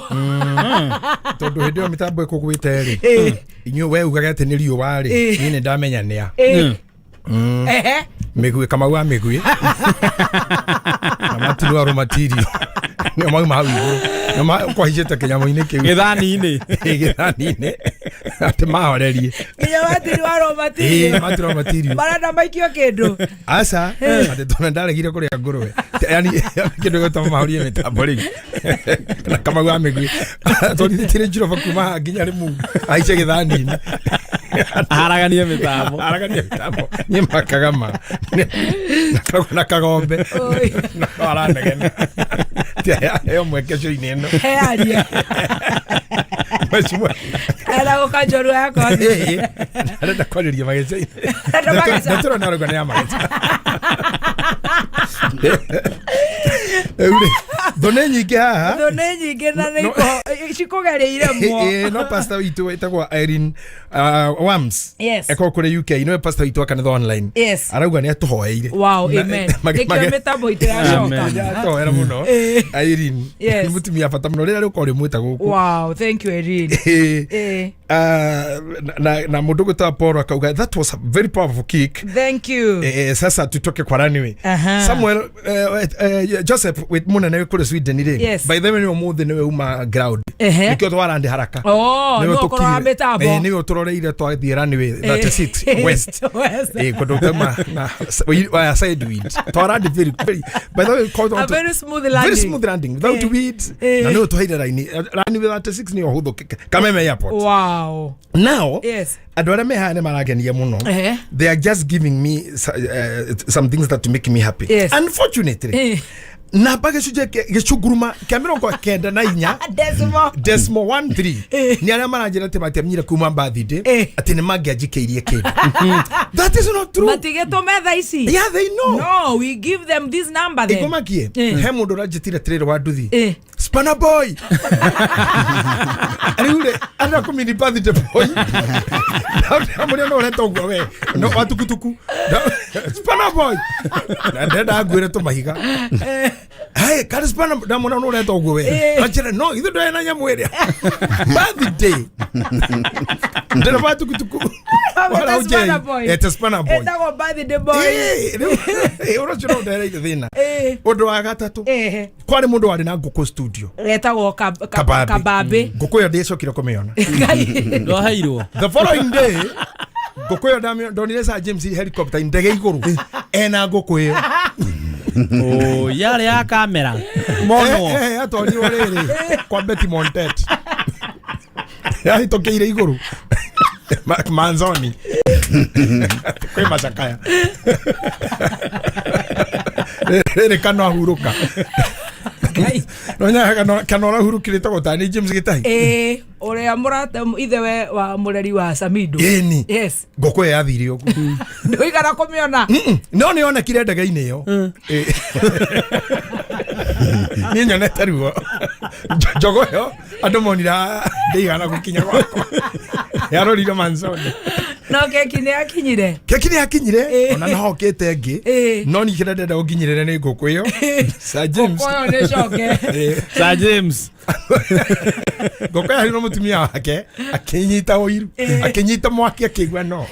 Tondũ hĩndĩ ĩyo mĩtambo ĩkũgwĩte rĩ, inyuĩ we ugaga atĩ nĩ riũa rĩ, niĩ nĩ ndamenya nĩa. Mĩguĩ, Kamau wa mĩguĩ na matirwo arũmatirio nĩo mauma hau igũrũ nĩo kwahaicĩte kĩnyamũ-inĩ kĩu. Gĩthani-inĩ. Gĩthani-inĩ, atĩ mahorerie. Nginya matiri wa Ĩĩ, matirwo matirio. Marenda maikio kĩndũ. Aca, atĩ tondũ ndaregire kũrĩa ngũrwe, yani kĩndũ gĩtũma mahorie mĩtambo rĩu na Kamau wa mĩguĩ twarithĩtie Njirova kuma haha nginya rĩmu aice gĩthani-inĩ. Araganie mĩtambo. Araganie mĩtambo. Niĩ makaga ma na kagombe na aranegena heo mweke cũinĩ ĩno. Hearia. Mheshimiwa. Ena gũka njorua yakwa. Arenda kwarĩria mageca-inĩ. Arenda mageca. Ndatũrona arauga nĩ ya mageca. Rĩu rĩ, thũ nĩ nyingĩ haha. Thũ nĩ nyingĩ na nĩ cikũgereire mo. Ĩĩ, no pastor witũ wĩtagwo Irene Wams. Yes. Eko kũrĩ UK, nĩwe pastor witũ wa kanitha online. Yes. Arauga nĩ atũhoeire. Wow, amen. Nĩkĩo mĩtambo itũ yacoka. Atũhoera mũno. Irene. Yes. Nĩ mũtumia bata mũno rĩrĩa rĩũkorwo rĩmwĩta gũkũ. Wow, thank you Irene. Ĩĩ. Na mũndũ gwĩtawa Paul akauga that was a very powerful kick. Thank you. Sasa tutoke kwa runway. Aha. Samuel Joseph with munene wĩ kũrĩ Sweden rĩ. Yes. By the way nĩ ũmũthĩ nĩwe uma ground. Ehe. Nĩkĩo twarandi haraka. Oh, Nĩwe no ũkorwo wa tũkinyire- mĩtambo. Nĩwe ũtũroreire twathiĩ runway 36 West. West. Kũndũ tauma na side wind. Twarandi very very by the way called A very smooth landing. Very smooth landing without weeds. Na nĩwe ũtũheire raini runway 36 nĩyo hũthũ Kameme Airport. Wow. Now Yes. andå arä a me haha nä marangenia må no. Ehe. They are just giving me some things that make me happy. Yes. Unfortunately, namba gä cunjä gä cunguruma kä a 94 Decimal. Decimal 13 nä arä a maranjä ra atä matiamenyire kuma birthday atä nä mangäanjikä irie kä ndå. That is not true. Matigetũme thaa ici. Yeah, they know. No, we give them this number then. Ikomakie he må ndå ũranjä tire tirä wa nduthi spana boy rä u rä arä kå mini birthday boy ndamå rä a no ũreta ũguo we no wa tukutuku spana boy na ndenda ngwä re tå mahiga. Hey, kari spana ndamona no ũreta ũguo we. Anjĩra no ithuĩ ndũrĩ na nyamũ ĩrĩa birthday ndereba wa tukutuku. Weta spana boy. Eta spana boy. Etagwo birthday boy. Ĩĩ, rĩu ũndũ ũcio no ũndehereire thĩna. Ũndũ wa gatatũ, kwarĩ mũndũ warĩ na ngũkũ studio. Etagwo Kabambi. Ngũkũ ĩyo ndĩcokire kũmĩona. Ndwaheirwo. The following day ngũkũ ĩyo ndonire Sir James helicopter ndege igũrũ ena ngũkũ ĩyo. Oh, yarĩ ya kamera monwo. Atwarirwo rĩrĩ kwa Betty Montet yahĩtũkĩire igũrũ Manzoni kwĩ macakaya rĩrĩ kana ahurũka no kana ũrahurũkire tagwo tani James Gĩtahi. Ĩĩ, ũrĩa mũrata ithe we wa mũreri wa Samido. Ĩni. Yes. Ngũkũ ĩyo yathire ũguo. Ndũigana kũmĩona. No nĩ yonekire ndege-inĩ ĩyo. Niĩ nyonete ruo njogo ĩyo andũ monire ndĩigana gũkinya gwakwa yarorire Manzoni. No keki nĩ yakinyire. Keki nĩ yakinyire ona no hokĩte ĩngĩ no niĩ kĩrĩa ndĩrenda gũkinyĩrĩre nĩ ngũkũ ĩyo Sir James. Ngũkũ ĩyo nĩ coke. Sir James. Ngũkũ yaheirwo mũtumia wake akĩnyita ũiru akĩnyita mwaki akĩigua no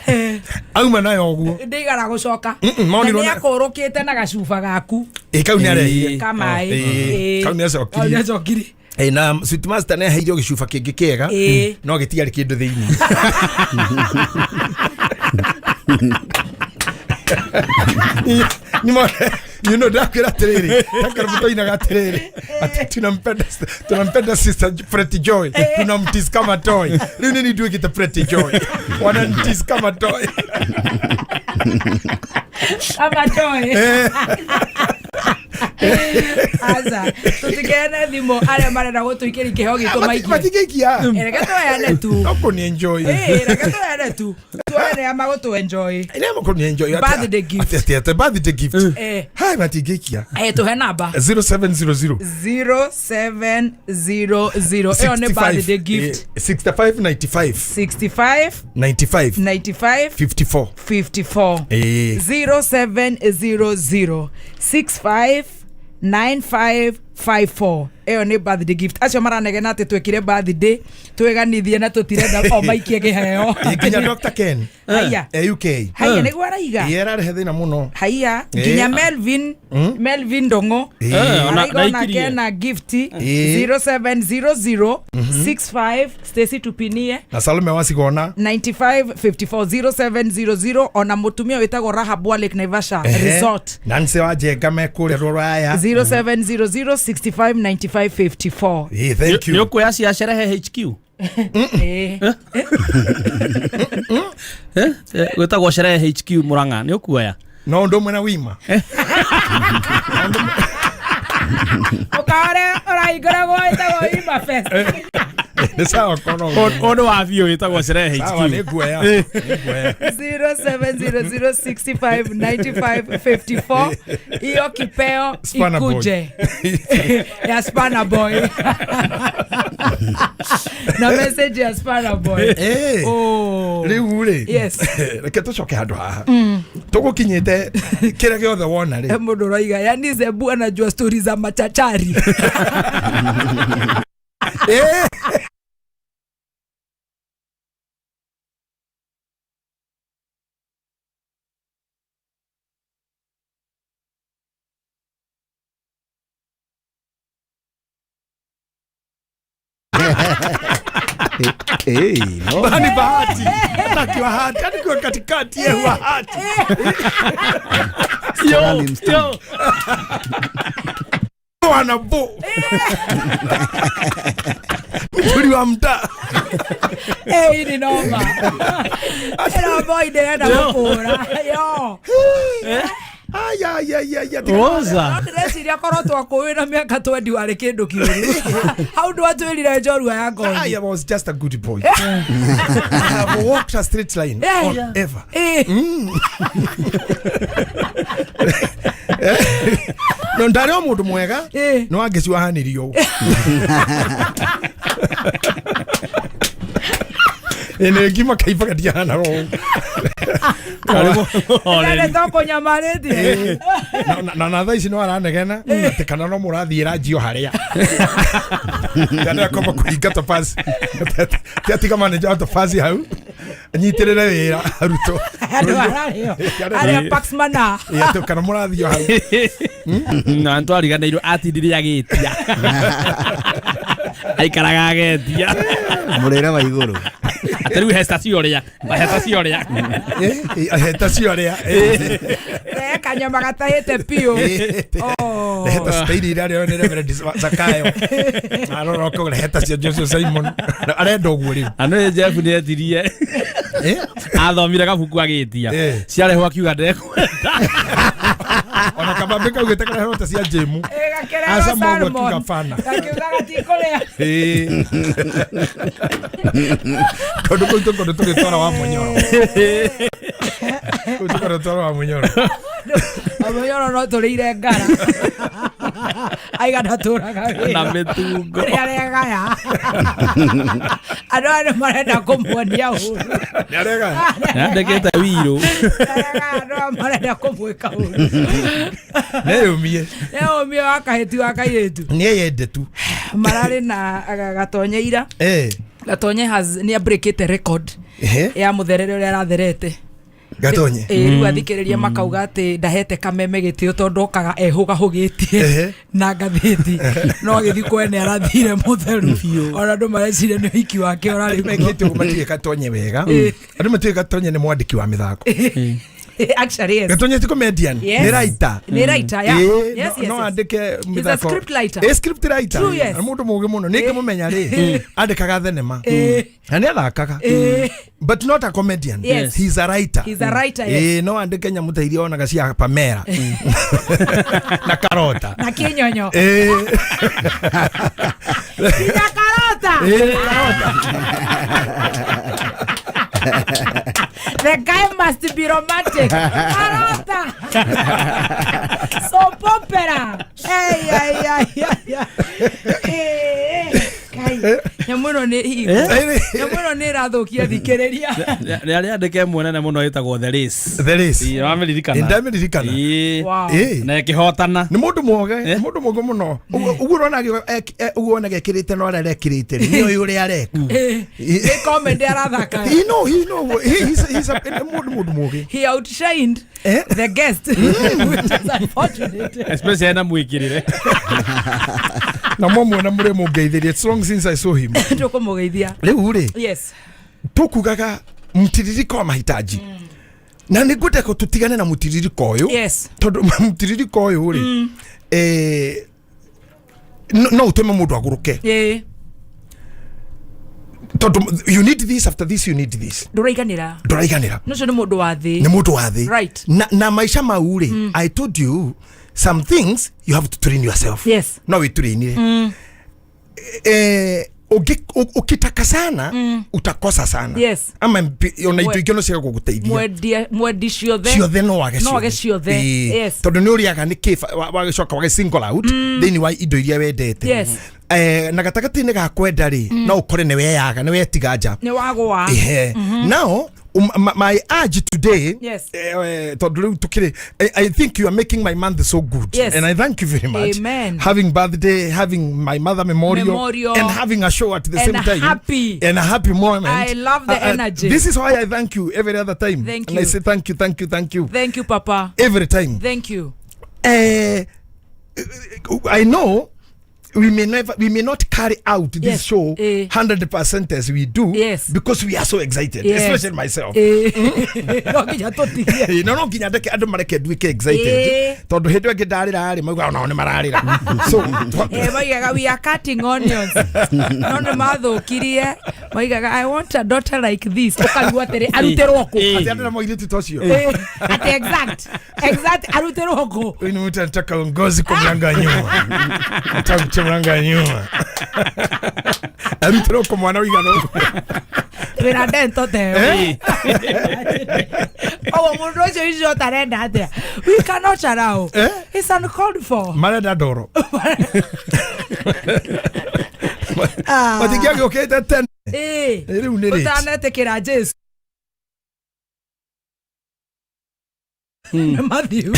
auma nayo ũguo. Ndĩigana gũcoka. Mm-mm, Na monirwo nĩ na- akũrũkĩte na gacuba gaku. Ĩ, kau nĩ arehire. Ka maĩ. Ĩ, kau nĩ Kau nĩ acokirie. acokirie. Ĩ, na Sweet Master nĩ aheirwo gĩcuba kĩngĩ kĩega Ĩ. no gĩtiarĩ kĩndũ thĩinĩ. You know ndakwĩra atĩrĩrĩ takarũmũ twainaga atĩrĩrĩ atĩ tunampenda sister Pretty Joy tunamtis kama toy. Rĩu nĩ nduĩkĩte Pretty Joy wanantis kama toy. Kama toy. Aca tũtikeane thimũ arĩa marenda gũtũikĩria kĩheo gitũ maikie. Matingĩikia. Reke tũheane tu. No kũni enjoy. Reke tũheane tu. Tuone arĩa magũtũ enjoy. Ĩrĩa makũni enjoy. Birthday gift. Atĩ birthday gift. Hai matingĩikia. Tũhe namba. 0700 0700 ĩyo nĩ birthday gift. 65 95 65 95 95 54 54 0700 65 9554 ĩyo nĩ birthday gift. Acio maranegena atĩ twĩkire birthday twĩganithie na tũtirenda o maikie kĩheo. Nginya Dr. Ken. Haya. UK. Haya nĩguo araiga. Ĩ ararehe thĩna mũno. Haya nginya Melvin Melvin Ndong'o araiga onake ena gift 0700 65 Stacy Tupinie na Salome Wasigona 95 54 0700 ona mutumia witagwo Rahab wa Lake Naivasha Resort Nancy wa Njenga me kũrĩa Rũraya 0700 65 95 54. Thank you. Nĩ ũkuoya cia Sherehe HQ? Gwĩtagwo Sherehe HQ Murang'a, nĩ ũkuoya? No ũndũ ũmwe na wima. Ũkare ũrahingũragwo wĩtagwo Wima Fest. Nĩ sawa kono. Ũndũ wa biũ wĩtagwo Sherehe HQ. Sawa nĩ nguoya. 0700 65 95 54 hiyo kipeo ikuje ya Spanner Boy na message ya Spanner Boy. Rĩu rĩ, yes, reke tũcoke handũ haha tũgũkinyĩte kĩrĩa gĩothe wona rĩ. Mũndũ ũroiga yani Zebu anajua story za machachari. No. Ni bahati. Hata akiwa hati, hata akiwa katikati yeye huwa hati. Yo, yo. Wana bo. Mturi wa mtaa. Hii ni noma. Ero boy ndĩrenda gũkũra. Yo. Aya. Rosa. Ndĩreciria korwo twakũĩ na mĩaka 20 warĩ kĩndũ kĩũru. Hau ndwatwĩrire njorua ya ngothi. I was just a good boy. I have walked a straight line ever. No ndarĩ o mũndũ mwega no angĩcuahanirio. Ene ngima kaiba gatiahana ro. Nĩ tũkũnyamarĩtie. Na thaa ici no aranegena atĩ kana no mũrathiĩra njio harĩa. Kana akomba kũhinga tofasi. Ti atiga manager wa tofasi hau. Anyitĩrĩre wĩra arutwo. Andũ ararĩo. Arĩa Paxmana. Atĩ kana mũrathiĩ hau. Na ntwariganĩirwo atindire agĩtia. Aikaraga agetia. Mũrĩre wa igũrũ. Rĩu hesta cio rĩa. Hesta cio rĩa. Hesta cio rĩa. Kanyama gatahĩte piũ. Heta stairi iria rĩo nĩ Reverend Zakayo. Arora ũkauga heta cia Joseph Simon. Arenda ũguo rĩu. Ano Jeff nĩ etirie. Athomire gabuku agĩtia. Ciarehwo akiuga ndekwenda. Ona kabambe kaugĩte karehwo ta cia Jemu. Gakererwo Salmon. Gakiuga gatikũrĩa. Kũndũ kũu tũkũndũ tũgĩtwara wa Mũnyoro. Kũu tũkũndũ tũgĩtwara wa Mũnyoro. Mũnyoro no tũrĩire ngara. Aigana tũraga wĩra. Na mĩtungo. Arĩa aregaya. Andũ aya nĩ marenda kũmuonia ũru. Nĩ aregaya. Nĩandĩkĩte wirũ. Andũ aya marenda kũmwĩka ũru. Nĩeyũmie. Nĩeyũmie wa kahĩti wa kairĩtu. Nĩeyende tu. Mararĩ na Gatonye ira. Gatonye has nĩ abreakĩte record ya mũtherere ũrĩa aratherete. Gatonye. Rĩu athikĩrĩria makauga atĩ ndahete kameme gĩtĩo tondũ okaga ehũgahũgĩtie na ngathĩti no agĩthiĩ kwene arathire mũtheru biũ ona andũ mareciria nĩ ũhiki wake ũrarĩ mekĩte ũguo matiũĩ Gatonye wega. Andũ matiũĩ Gatonye nĩ mwandĩki wa mĩthako. Actually, yes. Gatonye ti comedian. Yes. Nĩ writer. Nĩ writer, yeah. Ĩĩ, Yes, yes, no yes. andĩke He's a mĩthako. script writer. Ĩ, script writer. True, yes. Nĩ mũndũ mũũgĩ mũno. Nĩ ngĩmũmenya rĩ, andĩkaga thenema. Na nĩ athakaga. But not a comedian. Yes. He's a writer. He's a writer, yes. Ĩĩ, no andĩke nyamũ ta iria onaga cia Pamela. Na karota. Na kĩnyonyo. Ĩĩ. Nginya karota. Ĩĩ, karota. The guy must be romantic. Karota. Soap opera. Hey, ay, ay, ay, ay. Eh, eh, Kai. Nyamũ ĩno nĩ hingo. Nyamũ ĩno nĩ ĩrathũkia thikĩrĩria. Nä arä andä ĩmwe nene må no ĩtagwo The Race. The Race. Ĩĩ, wamĩririkana? Ndamĩririkana. Ĩĩ. Wow. Ĩĩ. Na ĩkĩhotana. Nĩ mũndũ mũoge, nĩ mũndũ mũoge mũno. Ũguo ũrona ũguo wonaga ekĩrĩte na ũrĩa arekĩrĩte rĩ, nĩ ũĩ ũrĩa areka. Eh, Nĩ comedy arathaka. He know, he know, he, he's, he's a, nĩ mũndũ mũũgĩ. He outshined the guest, which is unfortunate. Especially ena mwĩkĩrĩre. Na mwamwona mũrĩ mũngeithĩrie. It's long since I saw him. Tũkũmũgeithia. Rĩu rĩ, Yes. tukugaga mtiririko wa mahitaji na nĩ ngwenda tũtigane na mũtiririko ũyũ. Yes. Tondũ mũtiririko ũyũ rĩ, no ũtũme mũndũ agũrũke. Ĩĩ. Tondũ you need this, after this you need this. Ndũraiganĩra. Ndũraiganĩra. Ũcio nĩ mũndũ wa thĩ. Nĩ mũndũ wa thĩ. Right. Na maica mau rĩ, I told you some things you have to train yourself. Yes. No wĩtũrĩinire. Ukitaka sana utakosa sana. Yes. Ama ona indo ingĩ no ciage gũgũteithia. Mwendi ciothe. Ciothe no wage. No wage ciothe. Ĩĩ. Yes. Tondũ nĩ ũrĩaga nĩ kĩ wagĩcoka wagĩ single out thĩinĩ wa indo iria wendete. Yes. Na gatagatĩ-inĩ ga kwenda rĩ, no ũkore nĩ weyaga, nĩ wetiga nja. Nĩ wagũa. Ehe. Now, my urge today, Yes. Tondũ rĩu tũkĩrĩ, I think you are making my month so good. Yes. And I thank you very much. Amen. Having birthday, having my mother memorial, and having a show at the And same time. happy. And a happy moment. I love the energy. This is why I thank you every other time. Thank And I you. say thank you, thank you, thank you. Thank you, Papa. Every time. Thank you. I know we may never, we may not carry out this Yes. show 100% as we do. Yes. Because we are so excited. Yes. Especially myself. No nginya tũtigie. No nginya ndeke andũ mareke nduĩke excited. Tondũ hĩndĩ ĩyo ĩngĩ ndarĩra rĩ, maugaga onao nĩ mararĩra. So, Maigaga we are cutting onions. No nĩ mathũkirie. Maigaga I want a daughter like this. Ũkaigua atĩrĩ arutĩrwo kũ? Atĩ andũ na mũirĩtu ta ũcio. Atĩ exact. Exact arutĩrwo kũ? Huyu ni mtu anataka uongozi kwa mlango wa nyuma. Anataka kutia mlango wa nyuma. Arutĩrwo kũ mwana ũigana ũguo? Wĩra ndento teo. Ũguo mũndũ ũcio icio ũtarenda atĩa? We cannot allow. It's uncalled for. Marenda ndoro. Matingĩagĩũkĩte tene. Rĩu nĩ rĩti. Ũtanetĩkĩra Jesu. Nĩ Matthew.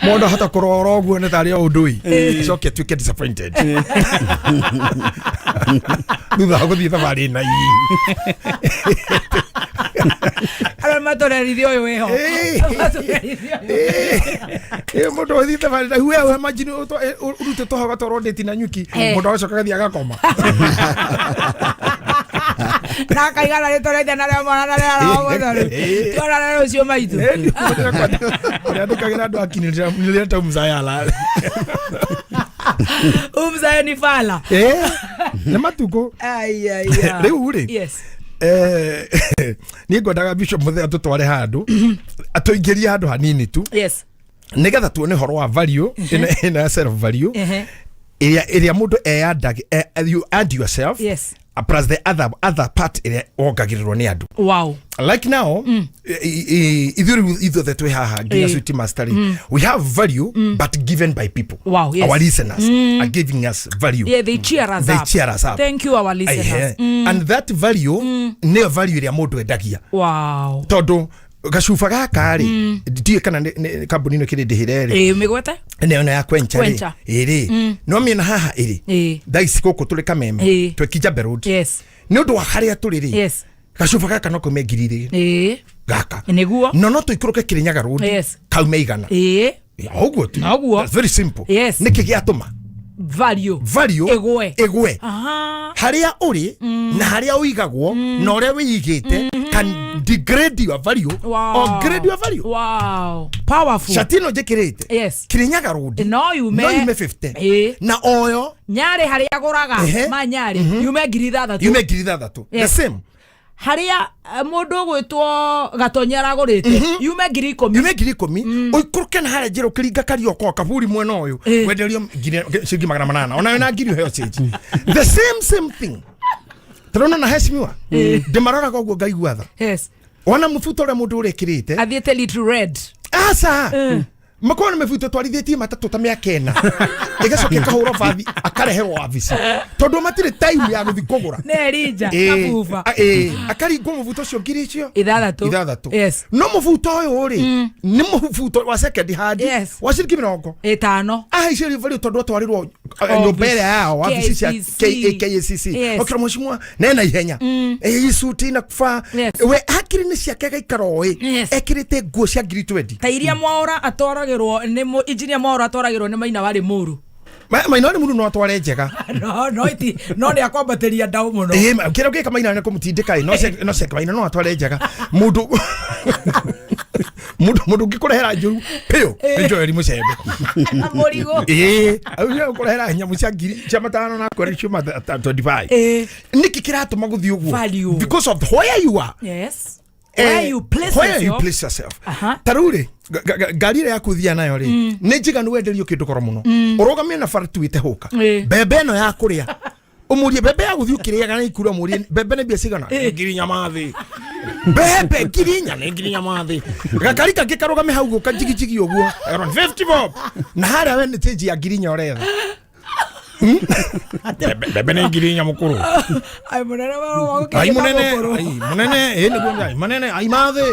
Mũndũ ahota kũrora ũguo nĩ tarĩ o ũndũ ĩ. Acoke atuĩke disappointed. Thutha wa gũthiĩ thabarĩ na ii. Arĩa matũrerithia ũyũ wĩho. Matũrerithia ũyũ. Mũndũ ũthiĩ thabarĩ na we imagine ũrutĩtwo hau gatwarwo ndĩti na nyuki. Mũndũ agacoka agathiĩ agakoma. Na akaigana rĩtwa rĩa ithe na rĩa mwana na rĩa roho mũtheru. Twarane rũciũ maitũ. Ndĩandĩkagĩra andũ akini nĩrĩreta mzaya alale. Umzae ni fala. Nĩ matukũ. Ai, ai, ai. Rĩu rĩ, Yes. niĩ ngwendaga Bishop Mũthee atũtware handũ, atũingĩrie handũ hanini tu. Yes. Nĩgetha tuone ũhoro wa value, ĩno ya self value, ĩrĩa mũndũ eyandage, you add yourself. Yes. Plus the other part ĩrĩa wongagĩrĩrwo nĩ andũ. Wow. Like now, ithuĩ rĩu ithuothe twĩ haha nginya Sweet Master rĩ, we have value but given by people. Wow, yes. Our listeners are giving us value. Yeah, they cheer us They up. cheer us up. Thank you, our listeners. And that value nĩyo value ĩrĩa mũndũ endagia. Wow. Tondũ gacuba gaka rĩ, ndiũĩ kana nĩ kambuni ĩno ĩkĩrĩ ndĩhĩre rĩ. Ĩĩ, mĩgwete? Nĩyo ya Kwencha rĩ. Kwencha. Ĩ rĩ. No mĩena haha ĩrĩ. Thaa ici gũkũ tũrĩ Kameme. Twĩ Kijabe Road. Yes. Nĩ ũndũ wa harĩa tũrĩ rĩ. Yes. Gacuba gaka no kaume 2,000. Gaka. Nĩguo. No no tũikũrũke Kirinyaga Road. Yes. Kaume 100. Ũguo tu. Noguo. That's very simple. Yes. Nĩkĩ gĩatũma? Value. Value Ĩgwe. Ĩgwe. Aha. Harĩa ũrĩ na harĩa ũigagwo na ũrĩa wĩigĩte can degrade your value Wow. or grade your value. Wow. Powerful. Shati ĩno njĩkĩrĩte, Yes. Kirinyaga Road, no yume no yume 50 Ĩĩ. na oyo Nyarĩ harĩa agũraga Ehe. ma Nyarĩ yume 6,000. Yume 6,000. The Yes. same. Harĩa mũndũ ũgwĩtwo Gatonyi aragũrĩte yume 10,000. Yume 10,000. Ũikũrũke na harĩa njĩra ũkĩringa Karioko kaburi mwena ũyũ wenderio ciringi 800, onawe na ngiri ũheo change. The same thing. Tũrona na heshimiwa ndĩmaroraga ũguo ngaigua tha. Yes. Wona mũbuto ũrĩa mũndũ ũrekĩrĩte athiĩte little red. Aca, makorwo nĩ mĩbuto twarithĩtie matatũ ta mĩaka 4, ĩgacoka ĩkahũrwo bathi akareherwo wabici tondũ matirĩ time ya gũthiĩ kũgũra. Nĩ Elijah Ĩĩ, kabuba. ĩĩ, akaringwo mũbuto ũcio ngiri icio 6. 6. Yes. No mũbuto ũyũ rĩ, nĩ mũbuto wa second hand Yes. wa ciringi 50. Ahaicio value tondũ atwarirwo nyũmba ĩrĩa yao wabici cia KICC. KACC. Yes. Okĩra mheshimiwa nena ihenya hii suti inakufaa. Yes. We hakiri-inĩ ciake agaikara oĩ Yes. ekĩrĩte nguo cia ngiri 20. Ta iria Mwaura atwaragĩrwo nĩ engineer Mwaura atwaragĩrwo nĩ Maina warĩ mũru. Maina warĩ mũru no atware njega. No iti no nĩ akwambatĩria ndaũ mũno. Ĩĩ, kĩrĩa ũngĩka Maina nĩ kũmũtindĩka ĩ, no ceke Maina no atware njega. Mũndũ mũndũ ũngĩkũrehera njũru piũ nĩ Joel Mũcembe. Mũrigo. Ĩĩ, ũcio ũkũrehera nyamũ cia ngiri cia 5 na akwĩra ciuma 25. Ĩĩ. Nĩkĩ kĩratũma gũthiĩ ũguo? Value. Because of where you are. Yes. Where you place where you yourself. place yourself. Aha. Ta rĩu rĩ, ngari ĩrĩa yaku ũthiaga nayo rĩ, nĩ njiganu wenderio kĩndũ goro mũno. Ũrũgamie na bara tuĩte hũka. Mbembe ĩno ya kũrĩa. Ũmũrie mbembe ya gũthiĩ ũkĩrĩaga na ikura, ũmũrie mbembe nĩ mbia cigana? Nĩ 4,000 mathĩ. Mbembe 4,000 nĩ 4,000 mathĩ. Gakari kangĩ karũgame hau gũka njigijigi ũguo. Around 50 bob. Na harĩa we nĩ change ya 4,000 ũretha. Mbembe nĩ 4,000 mũkũrũ. Ai mũnene wa Ai mũnene, ai mũnene, ĩ nĩguo ai mũnene, ai mathĩ.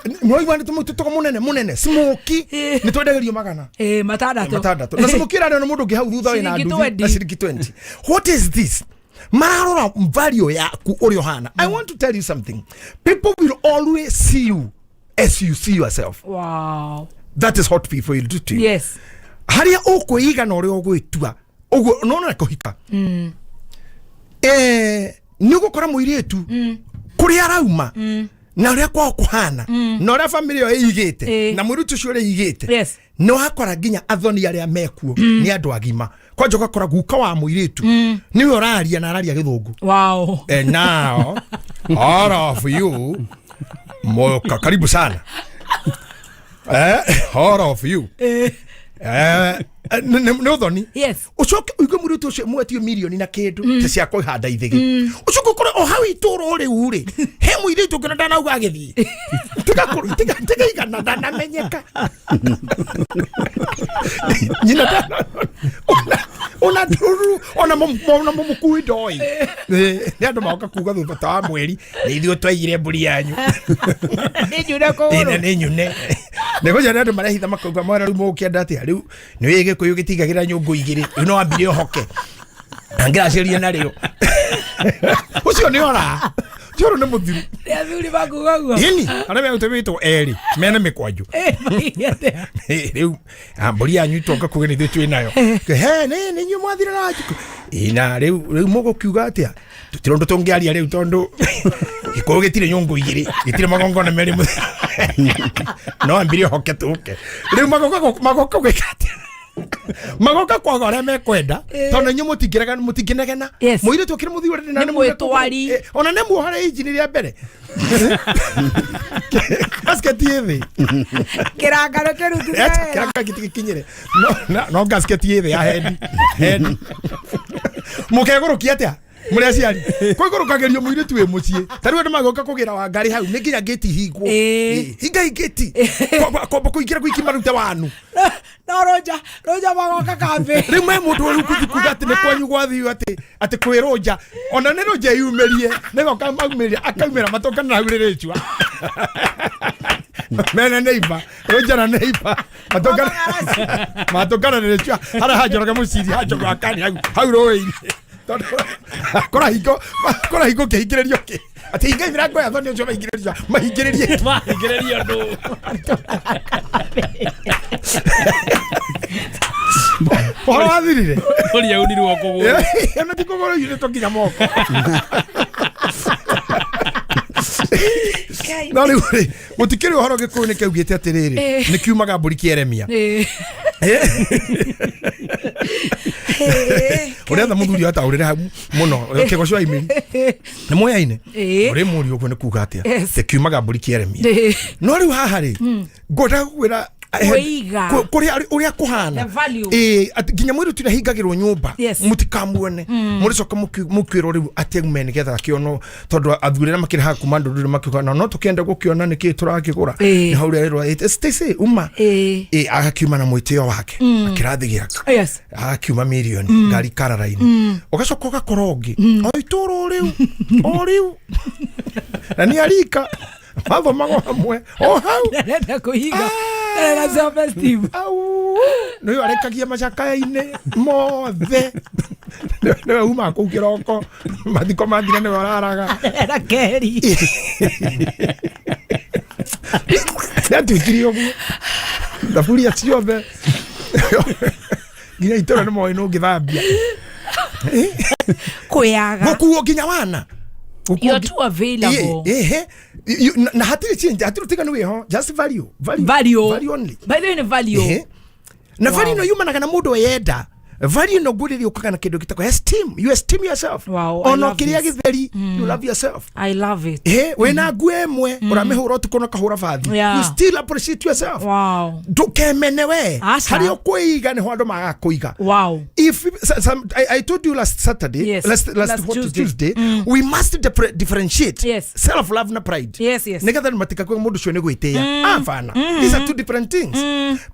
Nĩwaigua nĩ tũmũtũtoka mũnene, mũnene. Smoky nĩ twendagĩrio 600. 6. Na smoky ĩrarĩo nĩ mũndũ ũngĩ hau thutha wĩna Ciringi nduthi 20. na ciringi 20. What is this? Mararora value yaku ũrĩa ũhana. I want to tell you something. People will always see you as you see yourself. Wow. That is what people will do to you. Yes. Harĩa ũkwĩiga na ũrĩa ũgwĩtua ũguo nona kũhika. Nĩ ũgũkora mũirĩtu kũrĩa arauma na ũrĩa kwao kũhana na ũrĩa bamĩrĩ ĩyo ĩigĩte na mũirĩtu ũcio ũrĩa ĩigĩte. Yes. Nĩ wakora nginya athoni arĩa mekuo nĩ andũ agima. Kwanja ũgakora guka wa mũirĩtu nĩwe ũraria na araria gĩthũngũ. Wow. And now all of you moka karibu sana. All of you. Nĩ ũthoni. Yes. Ũcoke ũigue mũirĩtu ũcio mwetio mirioni na kĩndũ ta cia kũhanda ithĩgĩ. Ũcoke ũkore o hau itũũra rĩu rĩ, he mũirĩtu ũngĩ na ndanauga agĩthiĩ. Tiga igana ndanamenyeka. Nyina ona ndũru ona mũmũkui ndoĩ. Nĩ andũ magoka kuga thutha ta wa mweri nĩ ithuĩ twaiyire mbũri yanyu. Nĩ nyune kũgũrũ. Nĩ nyune. Nĩ kũnja nĩ andũ marehitha makauga mwera rĩu mũgũkĩenda atĩa rĩu nĩ wĩ Gĩkũyũ gĩtigagĩra nyũngũ 2 rĩu no wambire ũhoke na ngĩraceria narĩo. Ũcio nĩ ora. Ũcio nĩ mũthiru. Nĩ athuri makuga ũguo. Ĩni, arĩa megũtũmĩtwo erĩ mena mĩkwanjũ. Rĩu mbũri yanyu itonga kuga nĩ ithuĩ twĩ nayo. He nĩ inyuĩ mwathire na njukũ. Ĩ na rĩu mũgũkiuga atĩa? Tũtirĩ ũndũ tũngĩaria rĩu tondũ Gĩkũyũ gĩtirĩ nyũngũ 2, gĩtirĩ magongona merĩ no ambire ũhoke tũke. Rĩu magoka gwĩka atĩa? Magoka kwaga ũrĩa mekwenda tondũ inyuĩ mũtingĩnegena. Mũirĩtu ũkĩrĩ mũthiĩ ũrĩ na Nĩ mwĩtwari. Ona nĩ muohore injini rĩa mbere. Gasket ĩ thĩ. Kĩrangano kĩrutithie wĩra. Kĩrangano gĩtigĩkinyĩre. No gasket ĩ thĩ ya hendi. Hendi. Mũkegũrũkia atĩa? Mũrĩ aciari. Kwĩgũrũkagĩrio mũirĩtu wĩ mũciĩ. Ta rĩu andũ magũka kũgĩra Wangari hau nĩ nginya ngĩti hingwo. Hingai ngĩti. Kwamba kũingĩra gwiki marute wanu. No Rũnja magoka kambĩ. Rĩu me mũndũ ũrĩa ũkũthiĩ kuga atĩ nĩ kwanyu gwathiio atĩ kwĩ Rũnja. Ona nĩ Rũnja yumĩrie. Nĩgoka maumĩria akaumĩra matũngana na hau rĩrĩchua. Mena neighbor, Rũnja na neighbor. Matũngana matũngana rĩrĩchua. Harĩa hanjoroge mũciri hanjogo akani hau rũĩ-inĩ. Tondũ kũrahingo kũrahingo kĩhingĩrĩrio kĩ atĩ hingai mĩrango ya thoni ũcio mahingĩrĩrio mahingĩrĩrie Mahingĩrĩrio andũ. Ũhoro wathirire. Ũrĩa unirwo kũgũrũ. Ona ti kũgũrũ yunĩtwo nginya moko. No rĩu rĩ, gũtikĩrĩ ũhoro gĩkũyũ nĩ kĩaugĩte atĩrĩrĩ, nĩ kiumaga mbũri kĩeremia. Ũrĩa tha mũthuri ataũrĩre hau mũno kĩgoco wa imĩri nĩ moyaine ũrĩ mũri ũguo nĩ kuga atĩa Yes. kiumaga mbũri kĩeremia. No rĩu haha rĩ, ngwendaga gũkwĩra Kwĩiga. kũrĩa ũrĩa kũhana The value. Ĩĩ, atĩ nginya mũirĩtu ũrĩa ahingagĩrwo nyũmba Yes. mũtikamuone mũrĩcoka mũkwĩrwo rĩu atĩ aume nĩgetha akĩonwo tondũ athuri arĩa makĩrĩ haha kuma ndũrĩrĩ makiuga na no tũkĩenda gũkĩona nĩkĩ tũrakĩgũra Ĩĩ. nĩ hau rĩarĩrwo ĩĩ, Stacy uma Ĩĩ. Ĩĩ, agakiuma na mwĩtĩo wake akĩrathi gĩake Yes. agakiuma mirioni ngari karara-inĩ ũgacoka ũgakora ũngĩ o itũra o rĩu o rĩu na nĩ arika mathomagwo hamwe o hau Arenda kũhinga. Arenda self esteem. nĩwe arekagia macakaya-inĩ mothe nĩwe umaga kũu kĩroko mathiko mathira nĩwe ũraraga Arenda keri. nĩatuĩkire ũguo thaburia ciothe nginya itũra nĩ moĩ nũngĩthambia Kwĩyaga. gũkuo nginya wana Gũkuo You're too available. Ĩĩ, ĩhĩ. Na hatirĩ change hatirĩ ũtiganu wĩho just value value Value. value only By the way, nĩ value. Ĩhĩ. Na Wow. value ĩno yumanaga na mũndũ eyenda value ĩno ngwĩrĩria ũkaga na kĩndũ gĩtagwo esteem. You esteem yourself. Wow, I ona love ũkĩrĩa this. gĩtheri you love yourself. I love it. Ĩhĩ, wĩna nguo ĩmwe ũramĩhũra ũtukũ na ũkahũra bathi. Yeah. You still appreciate yourself. Wow. Ndũkemene we. Aca. Harĩa ũkwĩiga nĩho andũ magaga kũiga. Wow. If some, I told you last Saturday, Yes. last Last what, Tuesday. Tuesday, we must differentiate Yes. self love na pride. Yes, yes. Nigetha matikakwe mũndũ ũcio nĩ gwĩtĩĩa. Abana. These are two different things.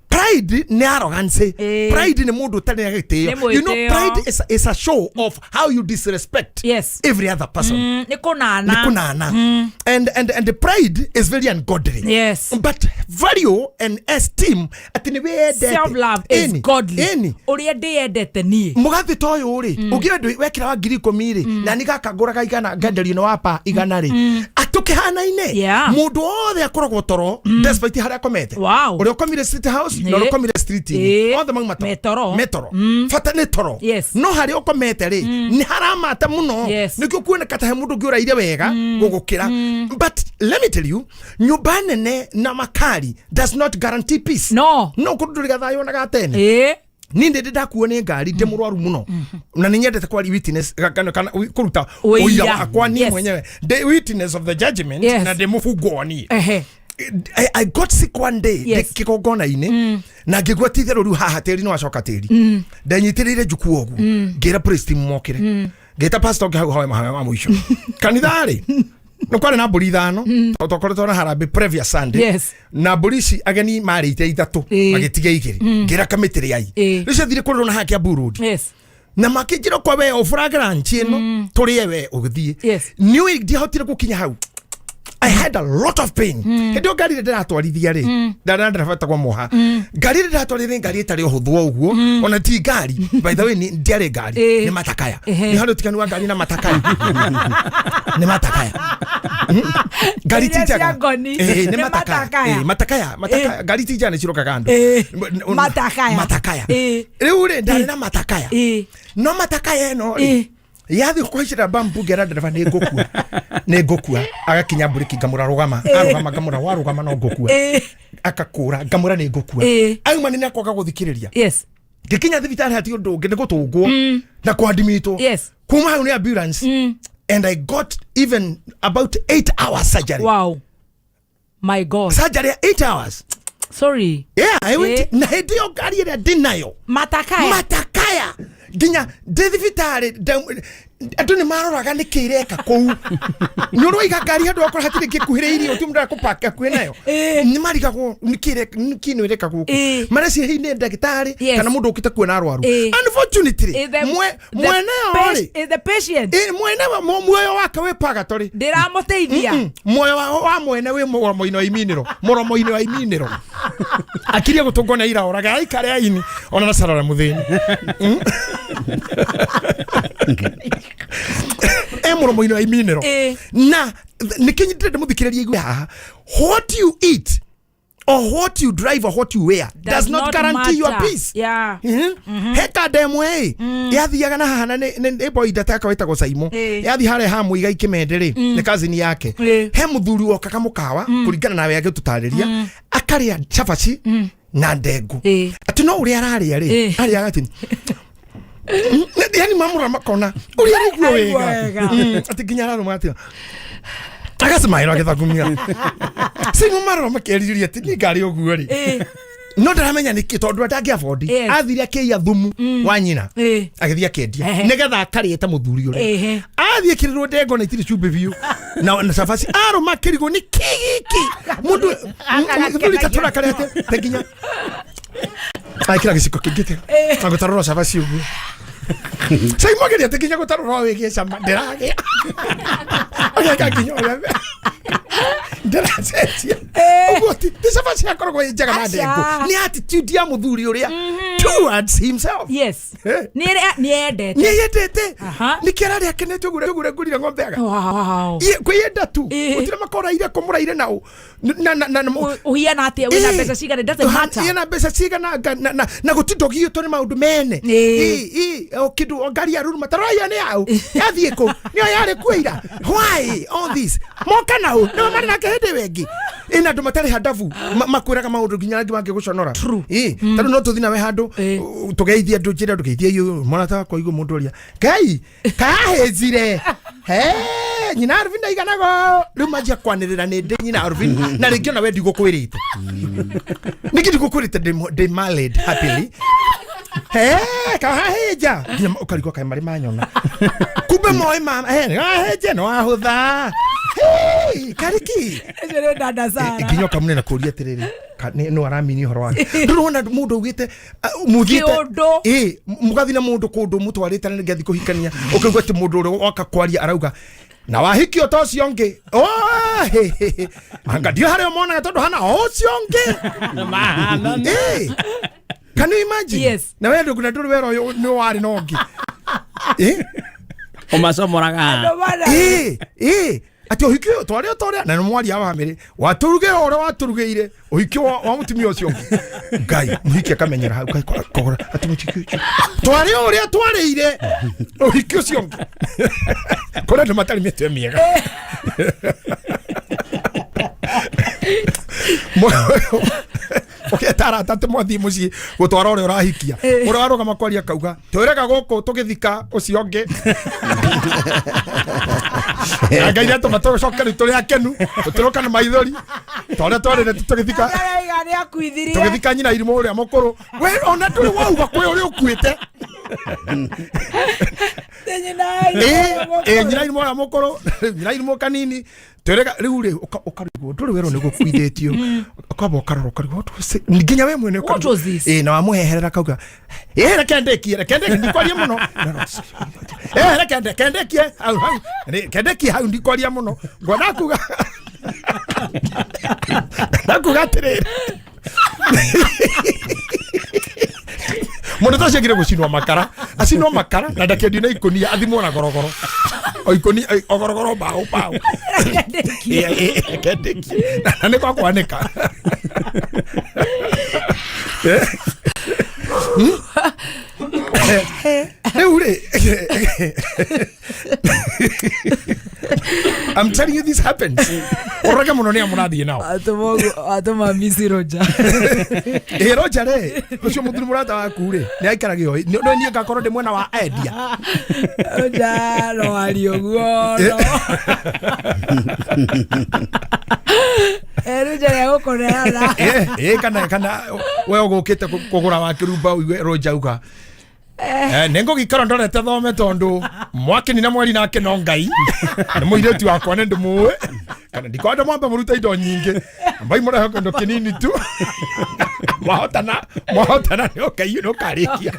Pride nĩ arrogance. Pride nĩ mũndũ ũtarĩ na gĩtĩo. Nĩ You know, mwĩtĩo. pride is a show of how you disrespect Yes. every other person. Nĩ kũnana. Nĩ kũnana. And the pride is very ungodly. Yes. But value and esteem atĩ nĩ wĩyendete. Self love is Ĩni, godly. ĩni. Ũrĩa ndĩyendete niĩ. Mũgathĩ ta ũyũ rĩ ũngĩenda wekĩra wa 10,000 rĩ na nĩ gaka ngũraga igana ngenderio nĩ wapa igana rĩ atũkĩhanaine Yeah. mũndũ wothe akoragwo toro despite harĩa akomete. Wow. Ũrĩa ũkomire street house na ũrĩa ũkomire street-inĩ Ĩĩ. othe mauma toro. Metoro. Metoro. Bata nĩ toro. Yes. No harĩa ũkomete rĩ nĩ haramata mũno. Yes. Nĩkĩo kuoneka ta he mũndũ ũngĩ ũraire wega gũgũkĩra. But let me tell you, nyũmba nene na makari does not guarantee peace. No. No kũndũ ndũrĩ gathayũ ona ga tene. Ĩĩ. Niĩ ndĩ ndakuo nĩ ngari ndĩ mũrwaru mũno na nĩ nyendete kwari witness kana kũruta Ũira. ũira wakwa niĩ Yes. mwenyewe ndĩ witness of the judgment Yes. na ndĩ mũbungwo niĩ. Ehe. I got sick one day Yes. ndĩ kĩgongona-inĩ na ngĩgua ti itherũ rĩu haha tĩri nĩ wacoka tĩri ndenyitĩrĩire njukua ũguo ngĩra praise team mokĩre ngĩta pastor ũngĩ hau hoe mahoya ma mũico kanitha-rĩ nĩ kwarĩ na mbũri ithano tondũ twakoretwo na harambĩ previous Sunday. Yes. Na mbũri ici ageni marĩite ithatũ Ĩĩ. magĩtiga igĩrĩ ngĩra kamĩtĩ rĩai Ĩĩ. rĩu ciathire kũrĩrwo na haha Kiambu Road. Yes. Na makĩnjĩra kwa we ũburange lunch ĩno tũrĩe we ũgĩthiĩ. Yes. Nĩũĩ ndiahotire gũkinya hau. I had a lot of pain. Hĩndĩ ĩyo ngari ĩrĩa ndĩratwarithia rĩ, ndarĩ ndereba wetagwo Moha. Ngari ĩrĩa ndĩratwarithia nĩ ngari ĩtarĩ ũhũthũ o ũguo, ona ti ngari. By the way, ndiarĩ ngari, Ĩĩ. nĩ matakaya. Ehe. Nĩ harĩ ũtiganu wa ngari na matakaya. Nĩ matakaya. Ngari ti Iria njega. cia ngoni. Ĩĩ, nĩ Nĩ matakaya. matakaya. Ĩĩ, matakaya, matakaya. Ngari ti njega nĩ cirokaga andũ. Ĩĩ. Matakaya. Matakaya. Ĩĩ. Rĩu rĩ, ndarĩ na matakaya. Ĩĩ. No matakaya ĩno rĩ, Ĩĩ. yathi kũhaicĩra bambu ngera ndereba nĩ ngũkua nĩ ngũkua agakinya mburiki ngamũra rũgama arũgama ngamũra warũgama no ngũkua Ĩĩ. akakũra ngamũra nĩ ngũkua Ĩĩ. auma nĩ nakwaga gũthikĩrĩria Yes. ngĩkinya thibitarĩ hatirĩ ũndũ ũngĩ nĩ gũtũngwo na kwandimitwo. Yes. Kuma hau nĩ ambulance and I got even about 8 hours surgery. Wow. My God. Surgery ya 8 hours. Sorry. Yeah, I went Ĩĩ. na hĩndĩ ĩyo ngari ĩrĩa ndĩnayo Matakaya. matakaya nginya ndĩ thibitarĩ andũ nĩ maroraga nĩ kĩ ireka kũu nĩ ũroiga ngari handũ wakorwo hatirĩ kĩkuhĩrĩirie ũti mũndũ arakũpaka hakuhĩ nayo nĩ marigagwo nĩ kĩ ĩno ĩreka gũkũ Ĩĩ. mareciria hihi nĩ ndagĩtarĩ Yes. kana mũndũ ũkĩte kuona arwaru. Ĩĩ. Unfortunately, Ĩĩ, mweneo rĩ the patient. Ĩĩ, mwene muoyo wake wĩ purgatory. Ndĩramũteithia. Muoyo wa mwene wĩ mũromo-inĩ wa iminĩro mũromo-inĩ wa iminĩro akirie gũtũngwo nĩ iraoraga aikare aini ona na carora mũthĩni. E mũromo-inĩ wa iminero. Na nĩkĩo ndĩrenda mũthikĩrĩria igue haha, what you eat or what you drive or what you wear does not guarantee your matter. peace. Yeah. He kanda ĩmwe ĩ yathiaga na haha na nĩ boy ndataka wĩtagwo Saimo. Yathiĩ harĩa ha Mũigai Kĩmende rĩ, nĩ cousin yake. He mũthuri wokaga mũkawa kũringana nawe agĩtũtarĩria, akarĩa cabaci na ndengũ, atĩ no ũrĩa ararĩa rĩ, arĩaga atĩ yani mamũra makona ũrĩa araigua Araigua wega. wega. Atĩ nginya ararũma atĩ agacimaĩrwo agĩthagumia Saimo marora makerirĩria atĩ niĩ ngarĩ ũguo rĩ, no ndaramenya nĩkĩ tondũ ndangĩ afford. Athire akĩiya thumu wa nyina, agĩthiĩ akĩendia nĩgetha akarĩe ta mũthuri ũrĩa. Athiĩ kĩrĩrwo ndengũ na itirĩ cumbĩ biũ na cabaci, arũma kĩrigwo nĩ kĩ gĩkĩ mũndũ mũthuri katũra karĩa te nginya akĩra gĩciko kĩngĩ te agũtarũra cabaci ũguo. Saimo ageria atĩ nginya gũtarũra wĩgie cama ndĩragĩa, ageka nginya ũrĩa ndĩracenjia ũguo ti cabaci akoragwo ĩ njega na Aca. ndengũ, nĩ attitude ya mũthuri ũrĩa towards himself. Yes. Nĩ endete. Nĩyendete, nĩkĩ ararĩa akenete ũguo ũguo ngũrire ng'ombe aga. Kwĩyenda tu gũtirĩ makoraire kũmũraire nao na Ũhiana atĩa, wĩna mbeca cigana, it doesn't matter. Ĩna mbeca cigana na gũtinda ũgiĩtwo nĩ maũndũ mene. Ĩ, o kĩndũ o ngari ya ruruma taroraiya nĩ yaũ, yathiĩ kũ, nĩyo yarĩ kuo ira. Why all this moka nao nĩo marĩ nake hĩndĩ ĩyo ĩngĩ ĩna andũ matarĩ handabu makwĩraga maũndũ nginya angĩ mangĩgũconora. Ĩ, tondũ no tũthiĩ nawe handũ tũgeithie andũ njĩra ndũgeithie iũ mwana wakwa igũ mũndũ ũrĩa ngai kahĩnjire he nyina Arvin ndaiganago rĩu manjia kwanĩrĩra nĩ ndĩ nyina Arvin, na rĩngĩ ona we ndigũkwĩrĩte nĩkĩ ndigũkwĩrĩte ndĩ married happily he kahahĩnja nginya ũkarigwo kaĩ marĩ manyona kumbe moĩ mama he kahahĩnja no ahũtha. Hey, kariki. Ũcio nĩ dada Sara. Nginya ũkamũnena kũria atĩrĩrĩ, no aramini ũhoro wake, ndũrona mũndũ augĩte mũthiĩte Kĩũndũ. Ĩ, mũgathiĩ na mũndũ kũndũ mũtwarĩte na nĩngĩ athiĩ kũhikania, ũkaigua atĩ mũndũ ũrĩa woka kwaria arauga na wahikio ta ũcio ũngĩ. Oh, he, he, he. Anga ndio harĩa monaga tondũ hana o ũcio ũngĩ. Ĩ, can you imagine? Yes. Na we ndũngĩ na ndũrĩ wera ũyũ nĩ warĩ na ũngĩ. Ĩ? Ũmacomoraga. Ĩ, ĩ, atĩ ũhiki ũyũ twarĩ o ta ũrĩa na nĩ mwaria wa bamĩrĩ watũrugĩra ũrĩa watũrugĩire ũhiki wa mũtumia ũcio ũngĩ. Ngai mũhiki akamenyera hau Ngai kogora atĩ mũhiki ũcio twarĩ o ũrĩa twarĩire ũhiki ũcio ũngĩ, kũrĩ andũ matarĩ mĩtwe mĩega. Ũgeta arata atĩ mwathiĩ mũciĩ gũtwara ũrĩa ũrahikia, ũrĩa warũgama kwaria akauga twĩrega gũkũ tũgĩthika ũcio ũngĩ, na Ngai nĩatũma tũcoke rĩu tũrĩ akenu, tũtĩrũka na maithori ta ũrĩa twarĩre tũgĩthika Araiga nĩ akuithirie. Tũgĩthika nyina irimũ ũrĩa mũkũrũ, we ona ndũrĩ wauga kwĩ ũrĩa ũkuĩte. Nyina Ĩ, nyina irimũ ũrĩa mũkũrũ, nyina irimũ kanini twĩrega rĩu rĩ ũkarigwo ndũrĩ werwo nĩ gũkuithĩtio, ũkamba ũkarora ũkarigwo what was it? Nginya we mwene. What was this? Ĩ, na wamũheherera kauga ĩ, reke ndĩkie, reke ndĩkie, ndikwaria mũno. Ĩ, reke ndĩkie hau hau. Reke ndĩkie hau, ndikwaria mũno. Ngwenda kuga ndakuga atĩrĩrĩ, mũndũ ta ũcio agire gũcinwo makara, acinwo makara na ndakendio na ikũnia, athimwo na gorogoro o ikũnia o gorogoro mbaũ mbaũ. Ĩ, ĩ, reke ndĩkie na nĩ kwa kwanĩka. Rĩu rĩ, I'm telling you this happens. Ũrorage mũno nĩ amũrathiĩ nao. Atũma Miss Roger. Ĩ, Roger rĩ, ũcio mũthuri mũrata waku rĩ, nĩ aikaragio no niĩ ngakorwo ndĩ mwena wa endia. Roger no arie ũguo no. Roger nĩegũkũneana. Ĩ, kana we ũgũkĩte kũgũra wa kĩrumba ũigue Roger auga nĩ ngũgĩikara ndorete thome tondũ mwakĩni na mweri nake no Ngai nĩ mũirĩtu wakwa nĩ ndĩmũĩ kana ndikwenda mwambe mũrute indo nyingĩ, ambai mũrehe kĩndũ kĩnini tu, mwahotana mwahotana nĩ ũkai nĩ ũkarĩkia,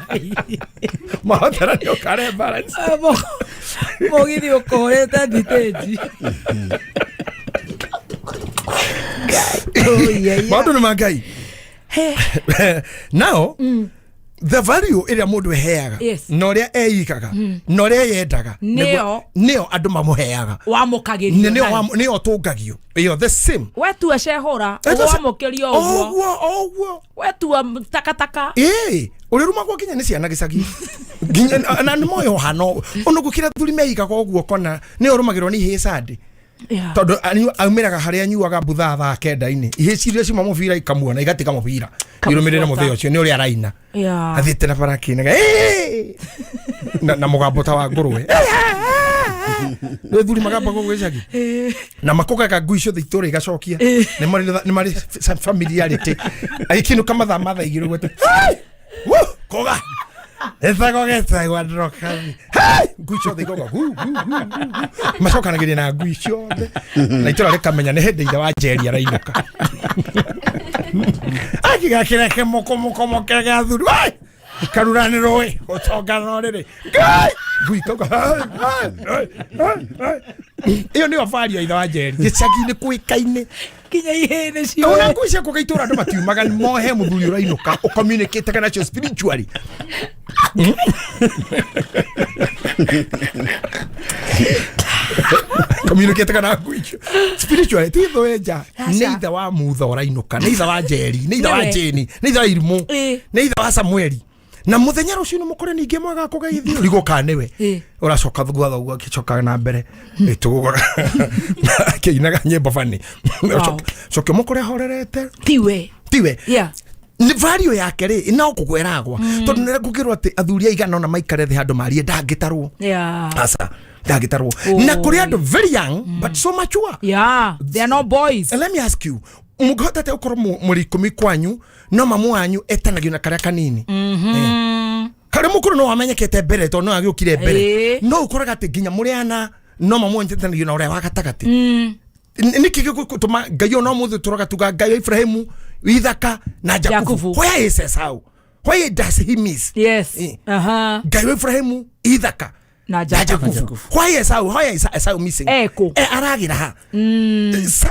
mwahotana nĩ ũkare balance. Mũgithi ũkũhũrĩte thitĩnji. Maũndũ nĩ ma Ngai. Now The value ĩrĩa mũndũ eheaga na ũrĩa eigaga na ũrĩa eyendaga, Nĩyo. nĩyo andũ mamũheaga. Wamũkagĩrio. Nĩyo ũtũngagio ĩyo the same. Wetua cehũra. Wamũkĩrio ũguo. Ũguo ũguo. Wetua takataka. Ĩĩ, ũrĩa rumagwo nginya nĩ ciana gĩcagi nginya na nĩ moĩ ũhano ũnũ gũkĩra thuri meigaga ũguo kona nĩyo ũrũmagĩrwo nĩ ihĩĩ candi. Tondũ aumĩraga harĩa anyuaga mbutha thaa kenda-inĩ, ihĩĩ ciria ciuma mũbira ikamuona igatiga mũbira irũmĩrĩre mũthĩ ũcio nĩ ũrĩa araina. Athiĩte na bara akĩinaga "Ĩĩ!" Na mũgambo ta wa ngũrwe. Nĩ thuri magamba gũkũ gĩcagi na makũgaga ngui ciothe itũra igacokia nĩ marĩ familiarity agĩkinũka mathaa ma thaa igĩrĩ ũguo atĩ, "Hey! Woo! Koga etagwo getagwo ndrokathi." Hey! Ngui ciothe igoga hu, hu, hu, hu, hu. Macokanagĩria na ngui ciothe na itũra rĩkamenya nĩ hĩndĩ ithe wa Njeri arainũka akigakĩreke mũkũmũkũmũkĩre gĩa thuri. Wai! Karura nĩ rũĩ ũtonga no rĩrĩ Ngai! Ngui ikauga "Hey, hey, hey, hey, hey." Ĩyo nĩyo bari ya ithe wa Njeri gĩcagi-inĩ kũĩkaine. Nginya ihĩĩ nĩ Ona ciũĩ. ngui ciakwa itũra andũ matiumaga mohe mũthuri ũrainũka ũcommunicate nacio spiritually. Communicate kana ngui icio spiritually ti thũ nja nĩ ithe wa mutha ũrainũka, nĩ ithe wa Njeri, nĩ ithe wa Nĩwe. Jane, nĩ ithe wa Irimũ, nĩ ithe wa Samueli, na muthenya rũciũ nĩ mũkore ningĩ mwaga kũgeithio rigwo kana nĩwe ũracoka thutha ũguo akĩcoka na mbere ĩtũgũgaga akĩinaga nyĩmbo bani coke mũkore horerete. Tiwe. Tiwe. Yeah. Nĩ value yake rĩ no kũgweragwa tondũ nĩ ngũkĩrwo atĩ athuri aigana ona maikare thĩ handũ marie ndangĩtarwo. Aca, ndangĩtarwo na kũrĩ andũ very young but so mature. Yeah, they are not boys. And let me ask you, mũngĩhota atĩa gũkorwo mũrĩ 10 kwanyu no mamu wanyu etanagio na karĩa kanini? Karĩa mũkũrũ no wamenyekete mbere tondũ no agĩũkire mbere. No ũkoraga atĩ nginya mũrĩ ana no mamu wanyu etanagio na ũrĩa wa gatagatĩ. Nĩkĩ gĩgũtũma Ngai ona ũmũthĩ tũroga tuga Ngai wa Ibrahimu, Ithaka na Jakubu? Where is Esau? Where does he miss? Yes. Ngai wa Ibrahimu, Ithaka na na Jakubu, why Esau? Why is Esau missing? Eko. Aragira ha?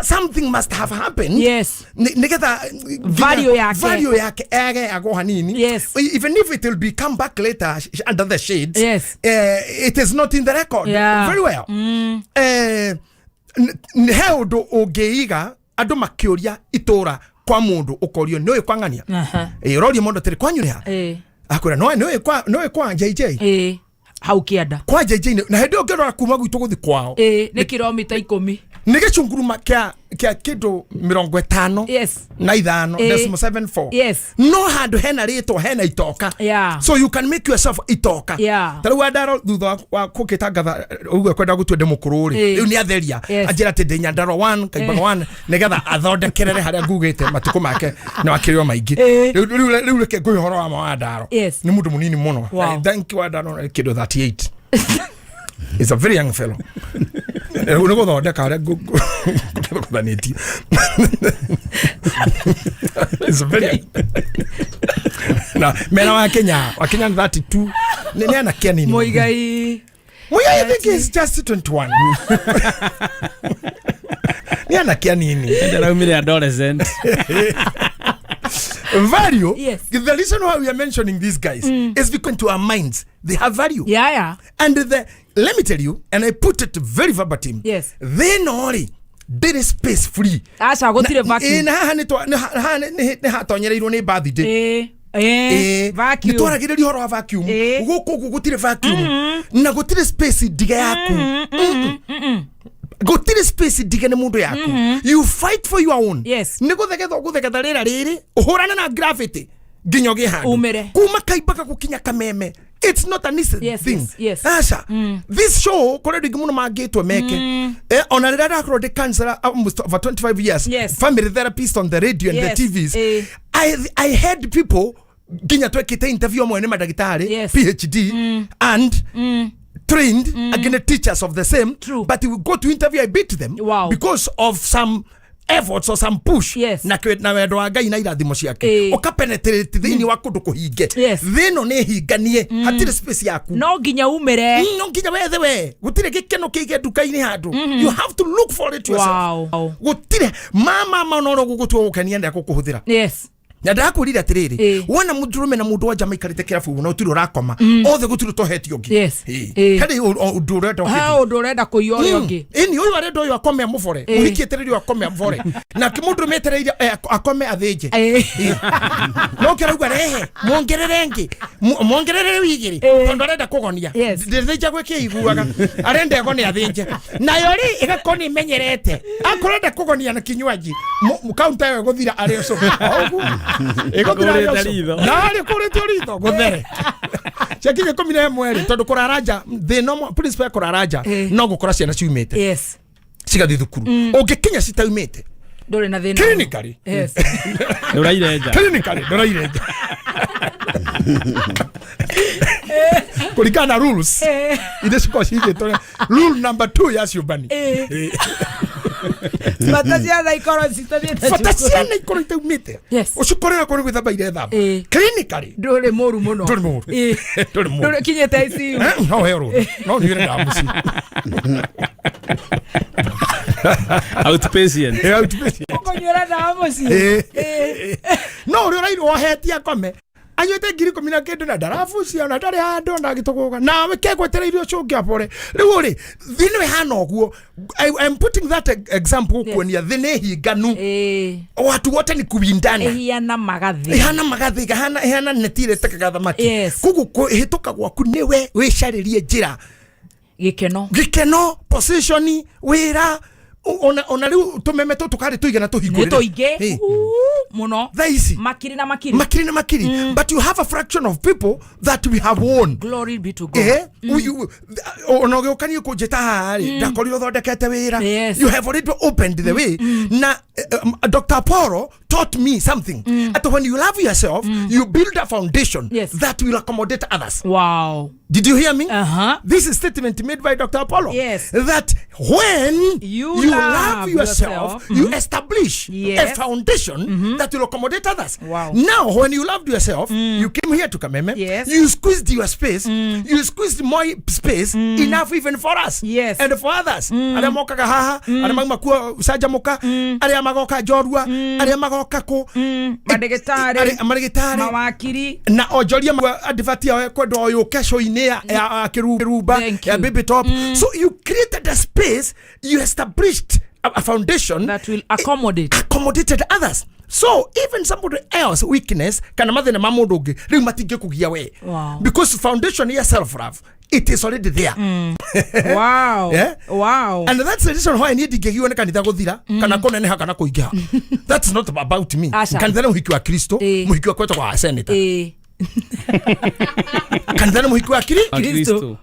Something must have happened. Yes. Nigetha Value yake. Value yake ege agwo hanini. Yes. Even if it will be come back later under the shades. Yes. It is not in the record. Very well. He ũndũ ũngĩiga andũ makĩũria itũra kwa mũndũ ũkorio nĩ ũĩ kwa ng'ania. Ĩ, ũroria mũndũ atĩrĩ, kwanyu nĩ ha? Akwĩra nĩũĩ kwa JJ. Hau kĩanda. Kwa JJ na hĩndĩ ĩyo ũngĩrora kuma gwitũ gũthiĩ kwao Nĩ kilomita 10. Nĩ gĩcunguruma kĩa kĩndũ 55 na ithano decimal 74. No handũ hena rĩtwa hena itoka. So you can make yourself itoka. Ta rĩu Wandaro thutha wa gũgĩtangatha ũguo kwenda gũtua ndĩ mũkũrũ rĩ, rĩu nĩ atheria anjĩra atĩ ndĩ Nyandarua 1 Kaimbaga 1 nĩgetha athondekerere harĩa ngugĩte matukũ make na wakĩrĩo maingĩ. Rĩu reke ngũhe ũhoro wa ma Wandaro. Nĩ mũndũ mũnini mũno. Thank you Wandaro, kĩndũ 38. He's a very young fellow. Nĩ gũthondeka harĩa ngũthanĩtie. He's a very young. Na mena wa Kenya, wa Kenya 32. Nĩ anake anini. Muigai. Muigai, I think he's just 21. Nĩ anake anini. Ndaraumire adolescent. Value. Yes. The reason why we are mentioning these guys is because to our minds they have value. Yeah. And let me tell you, and I put it very verbatim. Yes. They know ndĩrĩ space free. Aca, gũtirĩ vacuum. Na haha haha nĩ hatonyereirwo nĩ birthday. Vacuum. Nĩ twaragĩrĩria ũhoro wa vacuum. Gũkũ ũguo gũtirĩ vacuum na gũtirĩ space ndige yaku. Gũtirĩ space ndige nĩ mũndũ yaku. You fight for your own. Yes. Nĩ gũthegetha ũgũthegetha rĩera rĩrĩ ũhũrane na gravity nginya ũgĩe handũ. Umĩre. Kuma Kaimbaga gũkinya Kameme, it's not an easy thing. Yes. Aca, this show kũrĩ andũ aingĩ mũno mangĩtwo meke. Ona rĩrĩa ndakorwo ndĩ counselor almost over 25 years, family therapist on the radio and the TVs, I had people nginya twekĩte interview amwe nĩ mandagĩtarĩ PhD and trained again teachers of the same. True. But we go to interview, I beat them. Because of some efforts or some push na na wendo wa Ngai na irathimo ciake ũkapenetrate thĩinĩ wa kũndũ kũhinge. Thĩ ĩno nĩ hinganie, hatirĩ space yaku. No nginya umĩre. No nginya wethe we, gũtirĩ gĩkeno kĩige nduka-inĩ handũ. You have to look for it yourself. Gũtirĩ mama ona ũrĩa ũgũgũtua gũkenia ndekũkũhũthĩra. Na ndakwĩrire atĩrĩrĩ, wona mũndũrũme na mũndũ wa nja maikarĩte kĩrabu na ũtirĩ ũrakoma, othe gũtirĩ ũtohetie ũngĩ. Yes. Ĩĩ. Ĩĩ. Harĩ ũndũ ũrenda Ha ũkĩthi. ũndũ ũrenda kũiya ũrĩa ũngĩ. Ĩni ũyũ arenda ũyũ akome amũbore, Ĩĩ. mũhiki etereire ũyũ akome amũbore, nake mũndũrũme etereire akome athĩnje. Ĩĩ. No kĩrauga rehe muongerere ĩngĩ, muongerere rĩu igĩrĩ, tondũ arenda kũgonia ndĩthĩnja gwĩkĩiguaga, arenda egone athĩnje nayo rĩ ĩgakorwo nĩ imenyerete, akorwo enda kũgonia na kinywaji, kaunta ĩyo ĩgũthira arĩ ũcũgũ. Ũguo. Ĩgũthira arĩ Akũrĩte ũcũgũ. ritho. Na arĩ kũrĩte ritho gũthere ciakinya 11 rĩ, tondũ kũrara nja thĩna ũmwe principle ya kũrara nja no gũkora ciana ciumĩte Yes. cigathiĩ thukuru, ũngĩkinya citaumĩte Ndũrĩ na thĩna. Clinically. Yes. Ndũraire nja. Clinically ndũraire nja kũringana na rules iria cikoragwo cigĩtwo rule number 2 ya ciũmbani. Bata ciana ikorwo citathiĩte Bata cukuru. ciana ikorwo itaumĩte ũcikorera korwo gwĩthamba irethamba, clinically Ndũrĩ mũru mũno. Ndũrĩ mũru. Ĩĩ. Ndũrĩ mũru. Ndũrĩ kinyĩte ICU. No heo rũtha no nĩ ndawa mũciĩ. Outpatient. Eh, outpatient. Ũkũnyuĩra ndawa mũciĩ. Ĩĩ. No ũrĩa ũrairwo ohetie akome anyuĩte 10,000 na kĩndũ na ndarabucia ona ndarĩ handũ ona agĩtũgũga nawe kegwetereire ũcio ũngĩ abore. Rĩu rĩ, thĩ nĩ ĩhana ũguo. I'm putting that example kuonia thĩ nĩ hinganu, watu wote ni kuwindana. Ĩhiana magathĩ. Ihana magathĩ, ihana neti ĩrĩa ĩtekaga thamaki. Yes. Koguo kũhĩtũka gwaku nĩwe wĩcarĩrie njĩra. Gĩkeno. Gĩkeno, position, wĩra, ona rĩu tũmeme tũtũ tũkarĩ tũigana Nĩ tũhingũrĩre. tũingĩ. Ĩĩ. Mũno. Thaa ici Makiri na makiri. Makiri na makiri, but you have a fraction of people that we have won. Glory be to God. Ona ũgĩũka niĩ kũnjĩta haha rĩ, ndakorirwo thondekete wĩra. Yes. You have already opened the way. Na Dr. Apollo taught me something, that when you love yourself, you build a foundation that will accommodate others. Wow. Did you hear me? This is statement made by Dr. Apollo. Yes. That when You you love love yourself, yourself, you establish Yes. a foundation that will accommodate others. Wow. Now, when you loved yourself, you came here to Kameme. Yes. You squeezed your space. You squeezed my space enough even for us. Yes. And for others. Arĩa mokaga haha, arĩa mauma kuo canjamũka, arĩa magoka njorua, arĩa magoka kũ. Mandagĩtarĩ. Mandagĩtarĩ. Mawakiri. Na onjoria advert yao kwenda ũyũ kesho-inĩ ya kĩrumba ya baby top. So you created a space, you established a foundation that will accommodate accommodated others. So even somebody else weakness kana mathĩna ma mũndũ ũngĩ rĩu matingĩkũgia we. Wow. Because foundation ya self love, it is already there. Wow. Yeah? Wow. And that's the reason why niĩ ndingĩgiwo nĩ kanitha gũthira kana kũneneha kana kũingĩha. That's not about me. Aca. Kanitha nĩ mũhiki wa Kristo, mũhiki wa kwetagwo wa senator. Ĩĩ. Kanitha nĩ mũhiki wa Kristo.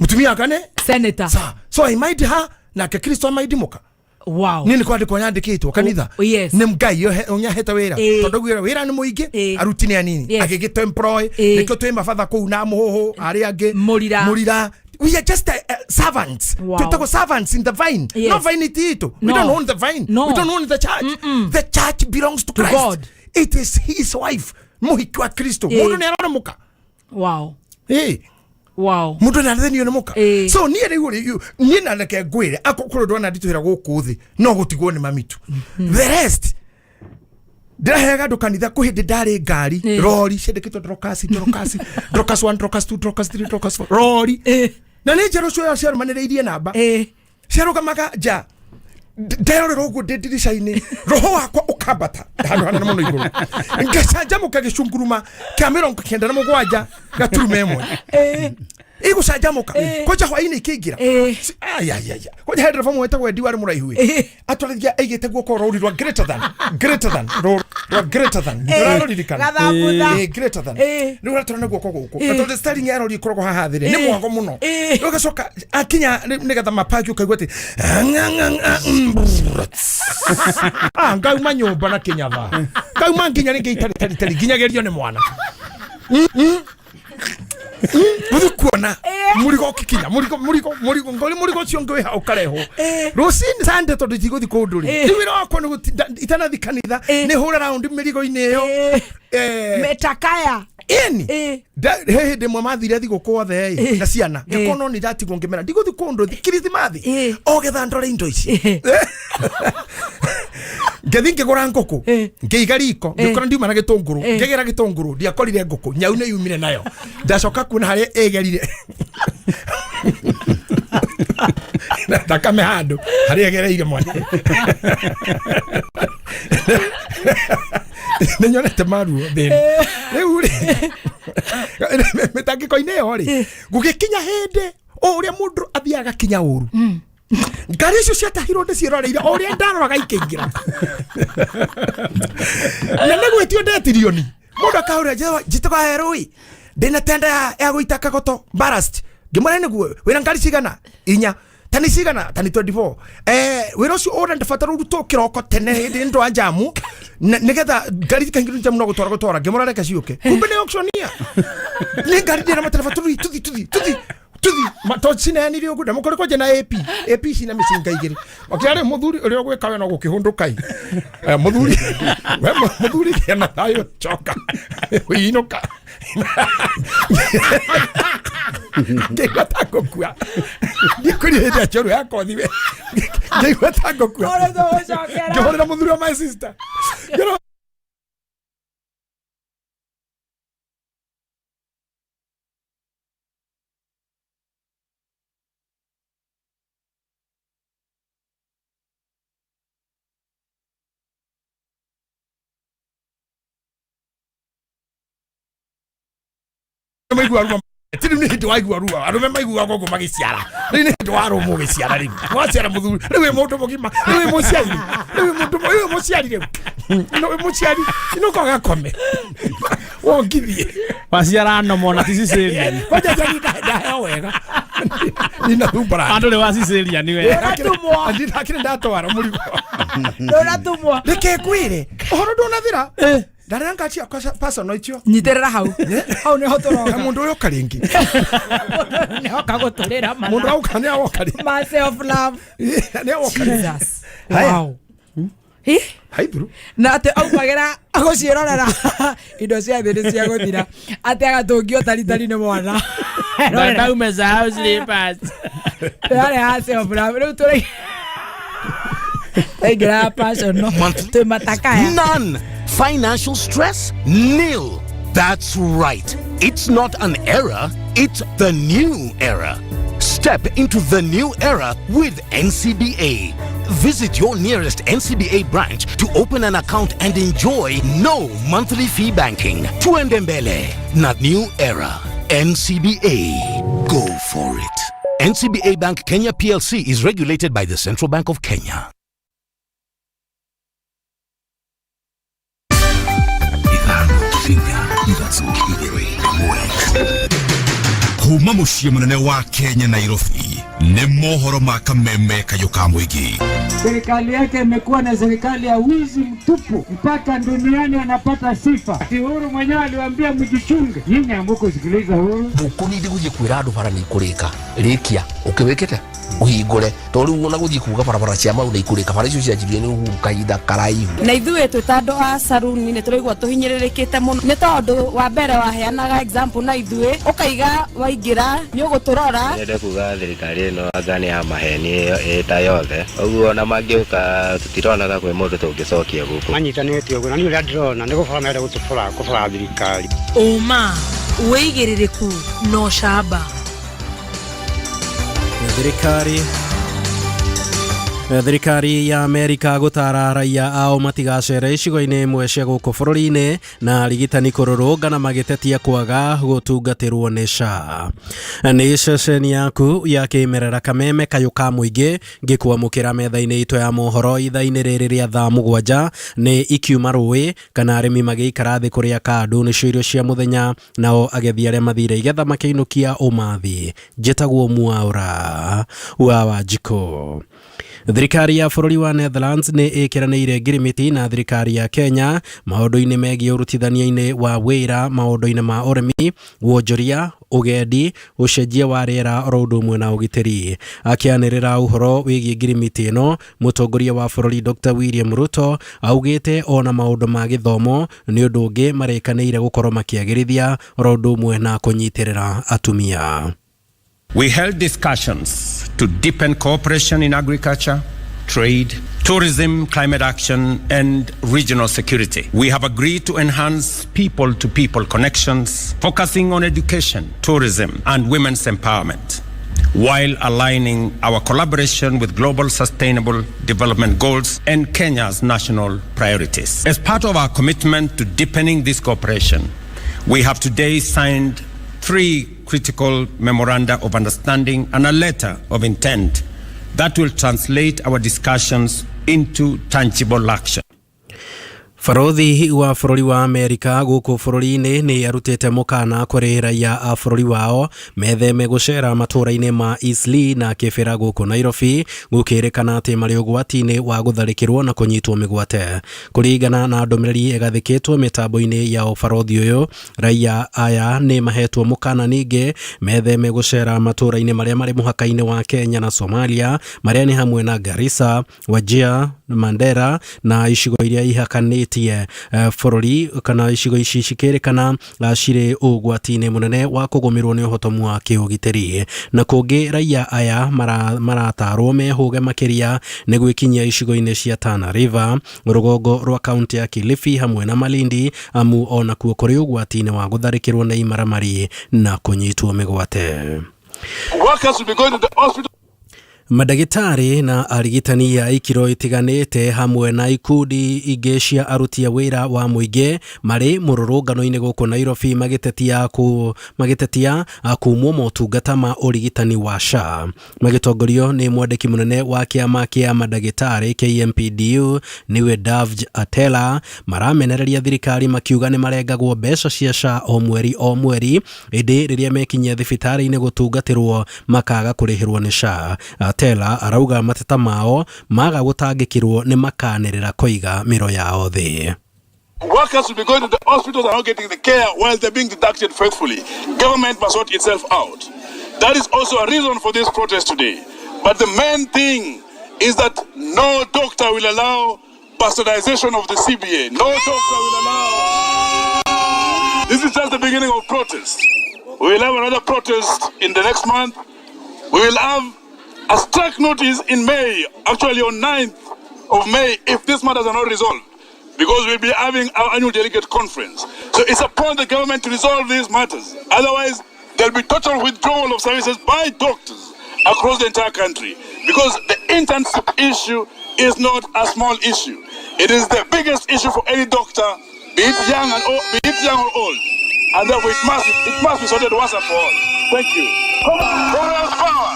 Mũtumia wakane Senator. Sa, so I mind her nake Kristo amaindi mũka. Wow. Niĩ nĩ kwandĩkwo nyandĩkĩtwo kanitha. Oh, yes. Nĩ Ngai ũnyahete wĩra. Ĩĩ. Tondũ wĩra nĩ mũingĩ, aruti nĩ anini. Yes. Agĩgĩtũ employ, Ĩĩ. nĩkĩo twĩ mabatha kũu na mũhũhũ arĩa angĩ. Mũrira. Mũrira. We are just servants. Wow. Twĩtagwo servants in the vine. Yes. No vine ti itũ. We No. don't own the vine. No. We don't own the church. The church belongs to To Christ. God. It is his wife. Mũhiki wa Kristo. Ĩĩ. Mũndũ nĩ arona mũka. Wow. Ĩĩ. Wow. Mũndũ nĩ arathenio nĩ mũka. So niĩ rĩu rĩ, niĩ na reke ngwĩre akorwo kũrĩ ũndũ wananditũhĩra gũkũ thĩ no gũtigwo nĩ mamitu. The rest ndĩraheaga andũ kanitha kwĩ hĩndĩ ndarĩ ngari rori ciandĩkĩtwo Dorcas, Dorcas, Dorcas 1, Dorcas 2, Dorcas 3, Dorcas 4 rori, na nĩ njerũ cioya ciarũmanĩrĩirie namba ciarũgamaga nja. Nderorera ũguo ndĩ ndirica-inĩ, roho wakwa ũkambata handũ hanene mũno igũrũ, ngacanjamũka gĩcunguruma kĩa 97.1 igũcanjamũka kwanja hwainĩ ikĩingĩra. Ayayaya, kwanja he ndereba mwetagwo Endi warĩ mũraihu ĩ, atwarithia aigĩte guoko rũri rwa greater than, greater than, rwa greater than. Ũrarũririkana? Gathambutha. Greater than rĩu aratwara na guoko gũkũ, na tondũ steering ya rori ĩkoragwo haha thĩ rĩ, nĩ mwago mũno. Rĩu agacoka akinya nĩgetha mapaki ũkaigua atĩ ngauma nyũmba na kĩnyatha, ngauma nginya rĩngĩ itarĩ tarĩ tarĩ nginyagerio nĩ mwana. Gũthiĩ kuona mũrigo ũkĩkinya, mũrigo mũrigo mũrigo ngori mũrigo ũcio ũngĩ wĩha ũkarehwo rũcinĩ Sunday tondũ itigũthiĩ kũndũ rĩ, rĩu wĩra wakwa nĩ gũtinda itanathi kanitha nĩ hũra raundi mĩrigo-inĩ ĩyo. Metakaya. Ĩni he hĩndĩ ĩmwe mathire thigũkũ othe ĩ na ciana ngĩkorwo no nĩ ndatigwo ngĩmera ndigũthiĩ kũndũ kirithimathi o getha ndore indo ici. Ngĩthiĩ ngĩgũra ngũkũ, ngĩiga riko, ngĩkora ndiuma na gĩtũngũrũ, ngĩgĩra gĩtũngũrũ, ndiakorire ngũkũ, nyau nĩ yumire nayo. Ndacoka kuona harĩa ĩgerire na thakame handũ harĩa ĩgereire mwana. Nĩ nyonete maruo thĩna rĩu rĩ, mĩtangĩko-inĩ ĩyo rĩ, gũgĩkinya hĩndĩ o ũrĩa mũndũ athiaga kinya ũru, ngari icio ciatahirwo ndĩciĩroreire o ũrĩa ndaroraga ikĩingĩra, na nĩ gwĩtio ndetirioni mũndũ akahũrĩra njĩtagwo herũi, ndĩna tenda ya gũita kagoto ballast. Ngĩmwĩra nĩguo wĩna ngari cigana inya, tani cigana, tani 24. Wĩra ũcio ũrenda batara ũrutwo kĩroko tene hĩndĩ nĩ wa njamu, nĩgetha ngari ikaingĩrio njamu no gũtwara gũtwara. Ngĩmwĩra reke ciũke, kumbe nĩ auctioneer, nĩ ngari ndĩna matereba, tũthi tũthi tũthi tũthi tuthi to cineanire ũguo ndamũkore kwanja na AP AP cina mĩcinga igĩrĩ. Makĩarĩ mũthuri ũrĩa ũgwĩka we no gũkĩhũndũka i. Mũthuri we mũthuri kĩa na thayũ, coka ũinũka. Ngĩigua ta ngũkua, ndikwĩrire hĩndĩ ya njorua ya kothi we, ngĩigua ta ngũkua, ngĩhũrĩra mũthuri wa my sister. Ngĩrwo maigua ruo, ti rĩu nĩ hĩndĩ waigua ruo, arũme maiguaga ũguo magĩciara, rĩu nĩ hĩndĩ warũmwo ũgĩciara, rĩu waciara mũthuri, rĩu wĩ mũndũ mũgima, rĩu wĩ mũciari, rĩu wĩ mũndũ, rĩu wĩ mũciari, rĩu wĩ mũciari, inũka ũgakome wongithie. Waciara nomo na ti cesarean. Kwanja njani ndaheo wega ndinathumbũra. Andũ nĩ wa cesarean we. Ndinakĩrĩ ndatwara mũrigo. Ndũratumwo. Reke ngwĩre ũhoro ndũnathira, ndarĩ na ngaci yakwa personal icio. Nyitĩrĩra hau hau nĩho tũroka. Na mũndũ ũyũ oka rĩngĩ. Nĩho kagũtũrĩra mana. Mũndũ auka nĩ awoka rĩngĩ. Ma self love. Nĩ awoka rĩngĩ. Jesus. Haya. Wow. Hi? Haithuru. Na atä aumagä gå ciärorera indo cia thä nä cia gå thira, atä agatångio taritari nä mwana. Ndaumesahau slippers. Yarä ya self love, rä u tå raingä ra passion no twä matakaya. None. Financial stress? Nil. That's right. It's not an era, it's the new era. Step into the new era with NCBA. Visit your nearest NCBA branch to open an account and enjoy no monthly fee banking. Tuendembele, not new era. NCBA. Go for it. NCBA Bank Kenya PLC is regulated by the Central Bank of Kenya. Ithano inya ithatũ igĩrĩ ĩmwe. Kuma mũciĩ mũnene wa Kenya Nairobi, nĩ mohoro ma kameme kayũ ka mũingĩ. Serikali yake imekuwa na serikali ya wizi mtupu, mpaka duniani anapata sifa. Ati Uhuru mwenyewe aliwaambia mjichunge, nyinyi hamukusikiliza Uhuru. Mũkũ nĩ gũthiĩ kwĩra andũ bara nĩ ikũrĩka rĩkia ũkĩwĩkĩte ũhingũre to rĩu ona gũthiĩ kuga barabara cia mau nĩ ikũrĩka, bara icio cianjirie nĩ Uhuru kahinda karaihu. Na ithuĩ twĩ ta andũ a saruni nĩ tũraigua tũhinyĩrĩrĩkĩte mũno, nĩ tondũ wa mbere waheanaga example na ithuĩ ũkaiga waingĩra nĩ ũgũtũrora. Nyende kuga thirikari ĩno anga nĩ ya maheni ĩta yothe, ũguo ona mangĩũka tũtironaga kwĩ mũndũ tũngĩcokia gũkũ. Manyitanĩte ũguo na niĩ ũrĩa ndĩrona nĩ gũbora marenda gũtũbora kũbora thirikari. Ũma, wĩigĩrĩrĩku na ũcamba. Thirikari ya Amerika gũtara raia ao matigacere icigo-inĩ imwe cia gũkũ bũrũri-inĩ, na arigitani kũrũrũngana magĩtetia kwaga gũtungatĩrwo nĩ SHA. Nĩ ceceni yaku ya kĩmerera kameme kayũ ka mũingĩ ngĩkwamũkĩra metha-inĩ itũ ya mohoro ithaa-inĩ rĩrĩ rĩa thaa 7 nĩ ikiuma rũĩ kana arĩmi magĩikara thĩ kũrĩa kandũ nĩcio irio cia mũthenya, nao agethi arĩa mathire igetha makĩinũkia ũmathi. Njĩtagwo Mwaũra wa Wanjikũ. Thirikari ya bũrũri wa Netherlands nĩ ĩkĩranĩire ngirimiti na thirikari ya Kenya maũndũ-inĩ megiĩ ũrutithania-inĩ wa wĩra maũndũ-inĩ ma ũrĩmi, wonjoria, ũgendi, ũcenjia wa rĩera oro ũndũ ũmwe na ũgitĩri. Akĩanĩrĩra ũhoro wĩgiĩ ngirimiti ĩno, mũtongoria wa bũrũri Dr. William Ruto augĩte ona maũndũ ma gĩthomo nĩ ũndũ ũngĩ marĩkanĩire gũkorwo makĩagĩrithia oro ũndũ ũmwe na kũnyitĩrĩra atumia. We held discussions to deepen cooperation in agriculture, trade, tourism, climate action, and regional security. We have agreed to enhance people to people connections, focusing on education, tourism, and women's empowerment, while aligning our collaboration with global sustainable development goals and Kenya's national priorities. As part of our commitment to deepening this cooperation, we have today signed three critical memoranda of understanding and a letter of intent that will translate our discussions into tangible action. Barothi wa bũrũri wa Amerika gũkũ bũrũri-inĩ nĩ arutĩte mũkana kũrĩ raia a bũrũri wao metheme gũcera matũũra-inĩ ma Eastleigh na Kibera gũkũ Nairobi, gũkĩrĩkana atĩ marĩ ũgwati-inĩ wa gũtharĩkĩrwo na kũnyitwo mĩgwate. Kũringana na ndũmĩrĩri ĩgathĩkĩtwo mĩtambo-inĩ ya ũbarothi ũyũ, raia aya nĩ mahetwo mũkana ningĩ metheme gũcera matũũra-inĩ marĩa marĩ mũhaka-inĩ wa Kenya na Somalia, marĩa nĩ hamwe na Garissa, Wajir, Mandera na icigo iria ihakanĩtie bũrũri, kana icigo ici cikĩrĩkana cirĩ ũgwati-inĩ mũnene wa kũgũmĩrwo nĩ ũhotomu wa kĩũgitĩri. Na kũngĩ, raia aya maratarwo mehũge makĩria nĩ gwĩkinyia icigo-inĩ cia Tana River, rũgongo rwa kaunti ya Kilifi hamwe na Malindi, amu onakuo kũrĩ ũgwati-inĩ wa gũtharĩkĩrwo nĩ imaramari na kũnyitwo mĩgwate. Workers will be going to the hospital. Mandagĩtarĩ na arigitani a ikĩro itiganĩte hamwe na ikundi ingĩ cia aruti a wĩra wa mũingĩ marĩ mũrũrũngano-inĩ gũkũ Nairobi magĩtetia kumwo motungata ma ũrigitani wa SHA, magĩtongorio nĩ mwandĩki mũnene wa kĩama kĩa mandagĩtarĩ KMPDU, nĩwe Davj Atela. Maramenereria thirikari makiuga nĩ marengagwo mbeca cia SHA o mweri o mweri, ĩndĩ rĩrĩa mekinyia thibitarĩ-inĩ gũtungatĩrwo makaga kũrĩhĩrwo nĩ SHA. Atela arauga mateta mao maga gũtangĩkĩrwo nĩ makanĩrĩra kũiga mĩro yao thĩ. Workers will be going to the hospitals and not getting the care while they're being deducted faithfully. Government must sort itself out. That is also a reason for this protest today. But the main thing is that no doctor will allow bastardization of the CBA. No doctor will allow. This is just the beginning of protest. We will have another protest in the next month. We will have a strike notice in May, actually on 9th of May, if these matters are not resolved, because we'll be having our annual delegate conference. So it's upon the government to resolve these matters. Otherwise, there'll be total withdrawal of services by doctors across the entire country, because the internship issue is not a small issue. It is the biggest issue for any doctor, be it young and old, be it young or old. And therefore it must be sorted once and for all. Thank you. Comrades, power!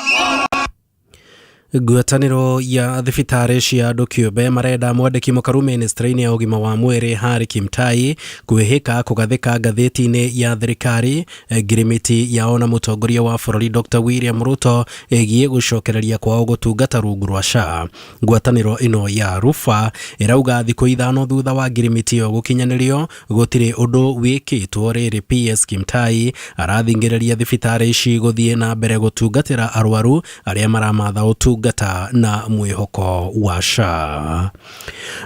Ngwatanĩro ya thibitarĩ cia andũ kĩũmbe marenda mwandĩki mũkaru ministry-inĩ ya ũgima wa mwĩrĩ Harry Kimtai kwĩhĩka kũgathĩka ngathĩti-inĩ ya thirikari ngirimiti yao na mũtongoria wa bũrũri Dr William Ruto ĩgiĩ gũcokereria kwao gũtungata rungu rwa SHA. Ngwatanĩro ĩno ya Rufa ĩrauga thikũ 5 thutha wa ngirimiti ĩyo gũkinyanĩrio gũtirĩ ũndũ wĩkĩtwo, rĩrĩ PS Kimtai arathingĩrĩria thibitarĩ ici gũthiĩ na mbere gũtungatĩra arwaru arĩa maramatha ũtungata na mwĩhoko wa SHA.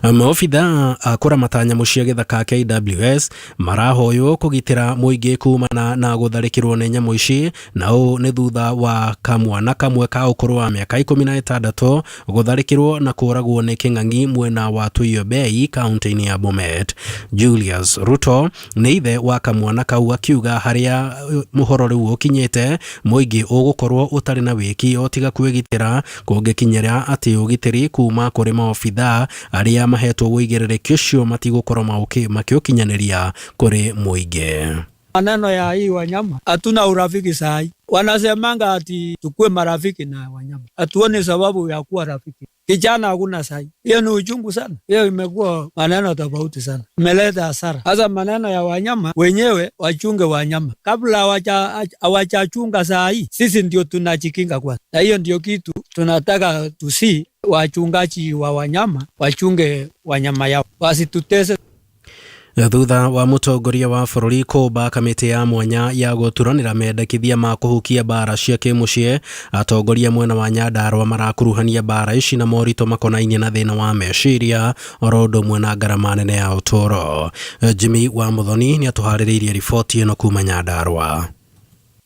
Maobitha a kũramata nyamũ cia gĩthaka KWS marahoywo kũgitĩra mũingĩ kumana na gũtharĩkĩrwo nĩ nyamũ ici, na ũũ nĩ thutha wa kamwana kamwe ka ũkũrũ wa mĩaka 16 gũtharĩkĩrwo na kũragwo nĩ kĩng'ang'i mwena wa Tuiyobei, kaunti-inĩ ya Bomet. Julius Ruto nĩ ithe wa kamwana kau, akiuga harĩa mũhoro rĩu ũkinyĩte mũingĩ ũgũkorwo ũtarĩ na wĩki o tiga kwĩgitĩra kũngĩkinyĩra atĩ ũgitĩri kuma kũrĩ maobitha arĩa mahetwo ũigĩrĩrĩki ũcio matigũkorwo makĩũkinyanĩria kũrĩ mũingĩ. Maneno ya hii wanyama, hatuna urafiki sahi. Wanasemanga ati tukue marafiki na wanyama, hatuoni sababu ya kuwa rafiki. Kijana hakuna sahi, hiyo ni uchungu sana. Hiyo imekuwa maneno tofauti sana, imeleta hasara. Sasa maneno ya wanyama, wenyewe wachunge wanyama kabla hawachachunga. Saa hii sisi ndio tunajikinga kwanza, na hiyo ndio kitu tunataka tusi wachungaji wa wanyama wachunge wanyama yao, wasitutese. Thutha wa mũtongoria wa bũrũri kũmba kamĩtĩ ya mwanya ya gũturanĩra mendekithia ma kũhukia mbara cia kĩmũciĩ, atongoria mwena wa Nyandarua marakuruhania mbara ici na moritũ makonainie na thĩna wa meciria oro ũndũ ũmwe na ngarama nene ya ũtũũro. Jimmy wa Muthoni nĩ atũharĩrĩirie riboti ĩno kuma Nyandarua.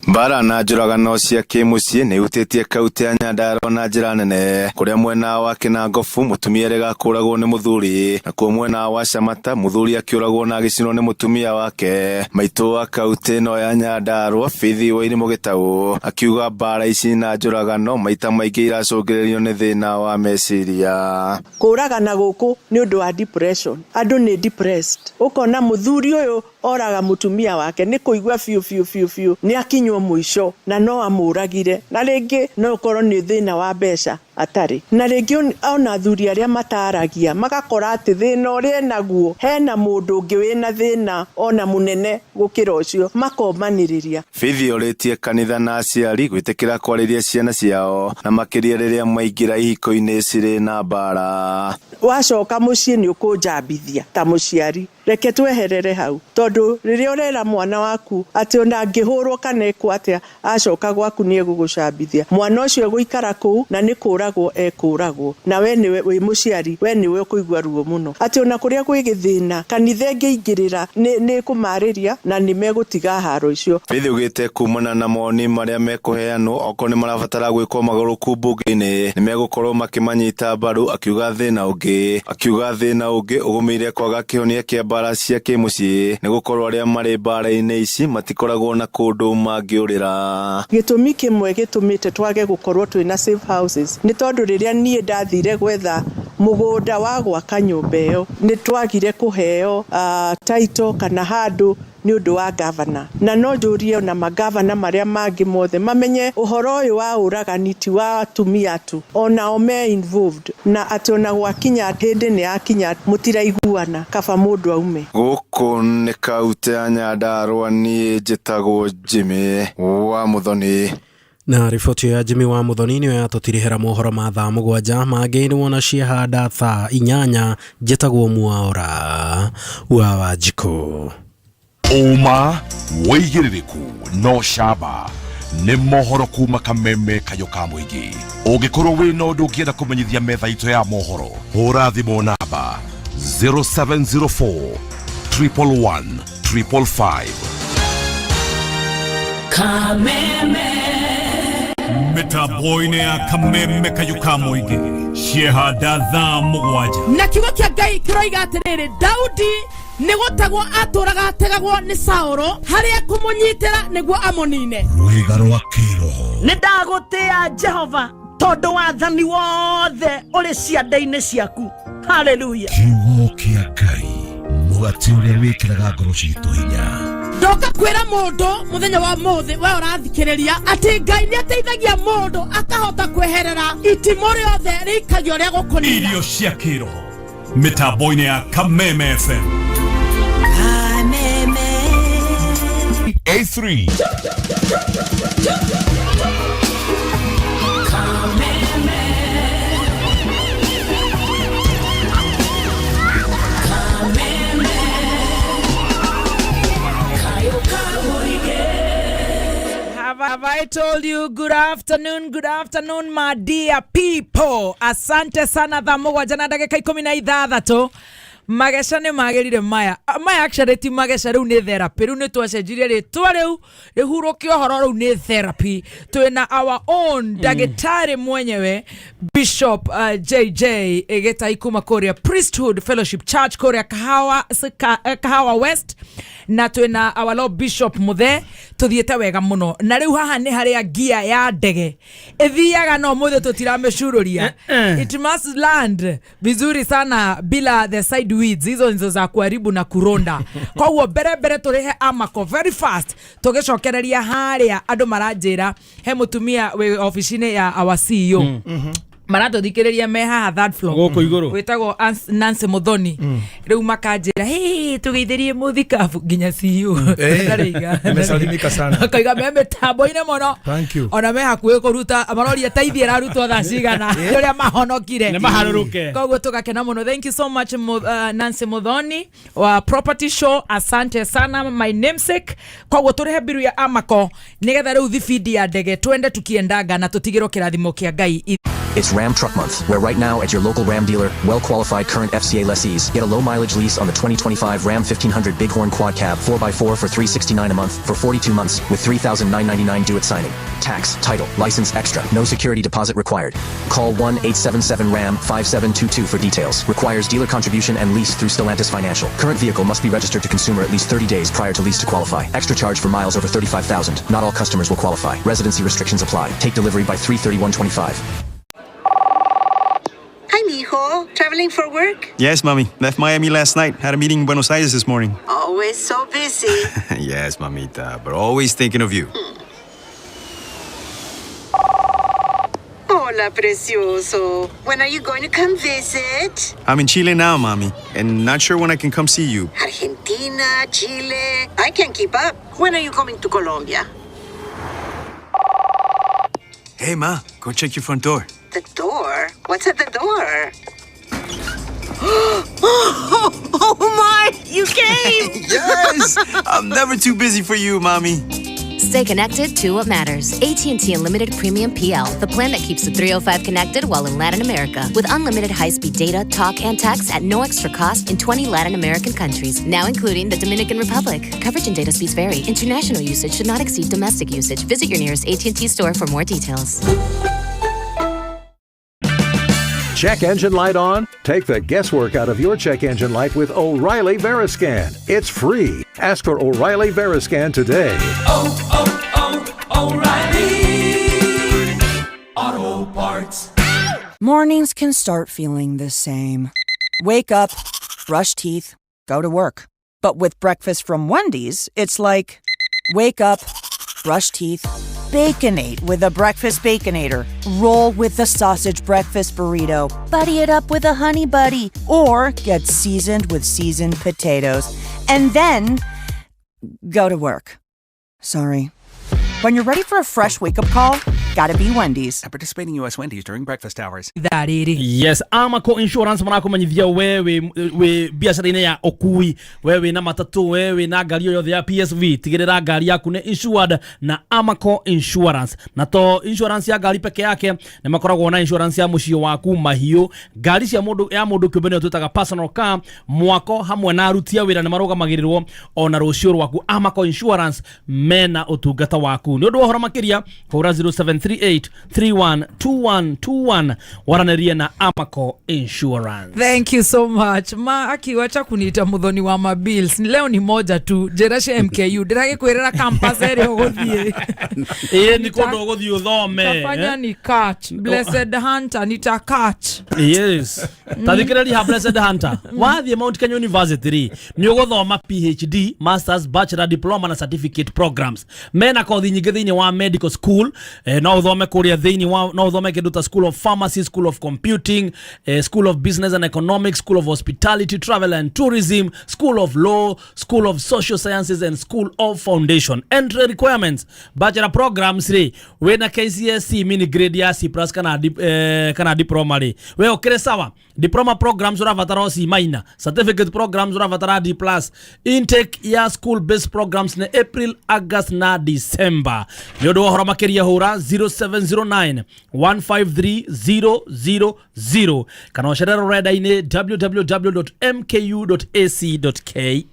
Mbara na njũragano cia kĩmũciĩ nĩ ihutĩtie kaunti ya Nyandarua na njĩra nene, kũrĩa mwena wa Kinangofu mũtumia erĩga kũragwo nĩ mũthuri, nakuo mwena wa Shamata mũthuri akĩũragwo na agĩcinwo nĩ mũtumia wake. Maitũ wa kaunti ĩno ya Nyandarua Faith Wairimu Gĩtaũ akiuga mbara ici na njũragano maita maingĩ iracũngĩrĩrio nĩ thĩna wa meciria. Kũragana gũkũ nĩ ũndũ wa depression, andũ nĩ depressed, ũkona mũthuri ũyũ oraga mũtumia wake nĩ kũigua biũ biũ biũ biũ nĩ akinywo mũico na no amũragire, na rĩngĩ no ũkorwo nĩ thĩna wa mbeca atarĩ, na rĩngĩ ona athuri arĩa mataragia magakora atĩ thĩna ũrĩa enaguo hena mũndũ ũngĩ wĩna thĩna ona mũnene gũkĩra ũcio, makomanĩrĩria. Faith orĩtie kanitha na aciari gwĩtĩkĩra kwarĩria ciana ciao na makĩria rĩrĩa maingĩra ihiko-inĩ cirĩ na mbara. Wacoka mũciĩ nĩ ũkũnjambithia ta mũciari, reke tweherere hau, tondũ rĩrĩa ũrera mwana waku atĩ ona angĩhũrwo kana ekwo atĩa acoka gwaku nĩ egũgũcambithia, mwana ũcio egũikara kũu na nĩ kũragwo ekũragwo, na we nĩwe wĩ mũciari, we nĩwe ũkũigua ruo mũno, atĩ ona kũrĩa kwĩ gĩthĩna kanitha ĩngĩingĩrĩra nĩ ĩkũmarĩria na nĩ megũtiga haro icio. Faith augĩte kumana na mawoni marĩa mekũheanwo okorwo nĩ marabatara gwĩkwo magarũrũku mbunge-inĩ nĩ megũkorwo makĩmanyita mbaru, akiuga thĩna ũngĩ ũgũmĩire kwaga kĩhonia kĩa mbara cia kĩmũciĩ nĩ gũkorwo arĩa marĩ mbara-inĩ ici matikoragwo na kũndũ mangĩũrĩra. Gĩtũmi kĩmwe gĩtũmĩte twage gũkorwo twĩna safe houses nĩ tondũ rĩrĩa niĩ ndathire gwetha mũgũnda wa gwaka nyũmba ĩyo nĩ twagire kũheo title kana handũ nĩ ũndũ wa gavana, na no njũrie ona magavana marĩa mangĩ mothe mamenye ũhoro ũyũ wa ũragani ti wa atumia tu, onao me involved, na atĩ ona gwakinya hĩndĩ nĩ yakinya mũtiraiguana, kaba mũndũ aume. Gũkũ nĩ kaunti ya Nyandarua, niĩ njĩtagwo Jimmy wa Muthoni. Na riboti ya Jimmy wa Muthoni nĩyo yatũtirihĩra mohoro ma thaa 7 mangĩ nĩ wona ciahanda thaa 8. Njĩtagwo Mwaura wa Wanjikũ. Ũma wĩigĩrĩrĩku no camba nĩ mohoro kuma Kameme Kayũ ka mũingĩ. Ũngĩkorwo wĩna ũndũ ũngĩenda kũmenyithia metha itũ ya mohoro, hũra thimũ namba 0704 111 555. Kameme. Mĩtambo-inĩ ya Kameme Kayũ ka mũingĩ ciehanda thaa 7. Na kiugo kĩa Ngai kĩroiga atĩrĩrĩ, Daudi nĩ gũtegwo atũraga ategagwo nĩ Saũlũ harĩa kũmũnyitĩra nĩguo amũnine. Rwĩga rwa kĩroho. Nĩ ndagũtĩa Jehova tondũ wathani wothe ũrĩ ciande-inĩ ciaku. Haleluya. Kiugo kĩa Ngai, mũgate ũrĩa wĩkĩraga ngoro citũ hinya. Ndoka kwĩra mũndũ mũthenya wa mũthĩ we ũrathikĩrĩria atĩ Ngai nĩ ateithagia mũndũ akahota kweherera itimũ rĩothe rĩikagio rĩa gũkũnina. Irio cia kĩroho mĩtambo-inĩ ya Kameme FM. Kameme. A3. Have I told you good afternoon, my dear people. Asante sana thaa 7 na ndagĩka 16. Mageca nĩ magĩrire maya. Maya actually ti mageca, rĩu nĩ therapy. Rĩu nĩ twacenjirie rĩtwa rĩu rĩhurũke ũhoro, rĩu nĩ therapy. Twĩna our own ndagĩtarĩ mwenyewe Bishop JJ Gĩtai kuma kũrĩa Priesthood Fellowship Church kũrĩa Kahawa West, na twĩna our Lord Bishop Muthe. Tũthiĩte wega mũno, na rĩu haha nĩ harĩa ngia ya ndege ĩthiaga, no mũthĩ tũtiramĩcurũria. It must land vizuri sana bila the side weeds hizo nizo za kuharibu na kuronda. Koguo mbere mbere tũrĩhe Amako very fast, tũgĩcokereria harĩa andũ maranjĩra he mũtumia wĩ ofici-inĩ ya our CEO maratũthikĩrĩria me haha third floor Gũkũ igũrũ. wĩtagwo Nancy Muthoni. Rĩu makanjĩra, "Hey, tũgeithĩrie mũthikabu nginya CEO." Ndarĩiga. Nimesalimika sana. Akaiga me mĩtambo-inĩ mũno. Thank you. Ona me hakuhĩ kũruta, maroria teithie ĩrarutwo thaa cigana, ũrĩa mahonokire. Nĩ maharũrũke. Koguo tũgakena mũno. Thank you so much, Nancy Muthoni wa Property Show, asante sana my namesake. Koguo tũrĩhe mbiru ya Amako nĩgetha rĩu thibindi ya ndege twende tukiendaga na tũtigĩrwo kĩrathimo kĩa Ngai. It's Ram Truck Month, where right now at your local Ram dealer, well-qualified current FCA lessees get a low mileage lease on the 2025 Ram 1500 Bighorn Quad Cab 4x4 for $369 a month for 42 months with $3,999 due at signing. Tax, title, license extra. No security deposit required. Call 1-877-RAM-5722 for details. Requires dealer contribution and lease through Stellantis Financial. Current vehicle must be registered to consumer at least 30 days prior to lease to qualify. Extra charge for miles over 35,000. Not all customers will qualify. Residency restrictions apply. Take delivery by 3/31/25. Hi, mijo. Traveling for work? Yes, mommy. Left Miami last night. Had a meeting in Buenos Aires this morning. Always so busy. Yes, mamita, but always thinking of you. Hola, precioso. When are you going to come visit? I'm in Chile now, mommy, and not sure when I can come see you. Argentina, Chile. I can't keep up. When are you coming to Colombia? Hey, ma, go check your front door. The door? What's at the door? Oh my! You came! Yes! I'm never too busy for you, mommy. Stay connected to what matters. AT&T Unlimited Premium PL, the plan that keeps the 305 connected while in Latin America. With unlimited high-speed data, talk, and text at no extra cost in 20 Latin American countries, now including the Dominican Republic. Coverage and data speeds vary. International usage should not exceed domestic usage. Visit your nearest AT&T store for more details. Check engine light on? Take the guesswork out of your check engine light with O'Reilly Veriscan. It's free. Ask for O'Reilly Veriscan today. Oh, oh, O'Reilly Auto Parts. Mornings can start feeling the same. Wake up, brush teeth, go to work. But with breakfast from Wendy's, it's like wake up, brush teeth, baconate with a breakfast baconator, roll with the sausage breakfast burrito, buddy it up with a honey buddy, or get seasoned with seasoned potatoes, and then go to work. Sorry. When you're ready for a fresh wake-up call, gotta be Wendy's. At participating U.S. Wendy's during breakfast hours. Ithaa rĩrĩ. Yes, Amaco Insurance marakumenyithia we wi biacara-inĩ ya ũkui, we wĩ na matatũ, we wĩ na ngari o yothe ya PSV, tigĩrĩra ngari yaku nĩ insured na Amaco Insurance. Na to insurance ya ngari peke yake, nĩ makoragwo na insurance ya mũciĩ waku, mahiũ, ngari cia mũndũ ya mũndũ kĩũmbe, nĩyo twĩtaga personal car, mwako hamwe na aruti a wĩra nĩ marũgamagĩrĩrwo ona rũciũ rwaku. Amaco Insurance mena ũtungata waku. Nĩ ũndũ wa ũhoro makĩria, hũra 0738 312121 waranĩrie na Amaco Insurance. Thank you so much, ma. Akiwacha kuniita muthoni wa mabills. Leo ni moja tu, njĩra cia MKU ndĩragĩkwĩrĩra campus ĩrĩa ũgũthiĩ. Ĩĩ, nĩ kũndũ ũgũthiĩ ũthome. Tafanya eh? ni catch Blessed Hunter, nita catch. Yes, tathikĩrĩria ha Blessed Hunter. Wathiĩ Mount Kenya University rĩ, nĩ ũgũthoma PhD, masters, bachelor, diploma na certificate programs. Mena kothi nyingĩ thĩinĩ wa medical school. No ũthome kũrĩa thĩinĩ wa, no ũthome kĩndũ ta School of Pharmacy, School of Computing, School of Business and Economics, School of Hospitality, Travel and Tourism, School of Law, School of Social Sciences and School of Foundation. Entry requirements, bachelor programs rĩ, wĩna KCSE mini grade ya C plus kana diploma rĩ, we ũkĩrĩ sawa. Diploma programs ũrabatara o C minor, certificate programs ũrabatara D plus. Intake ya school based programs nĩ April, August na December. Nĩ ũndũ wa ũhoro makĩria, hũra 0709 153 000 kana ũcerere rũrenda-inĩ www.mku.ac.ke.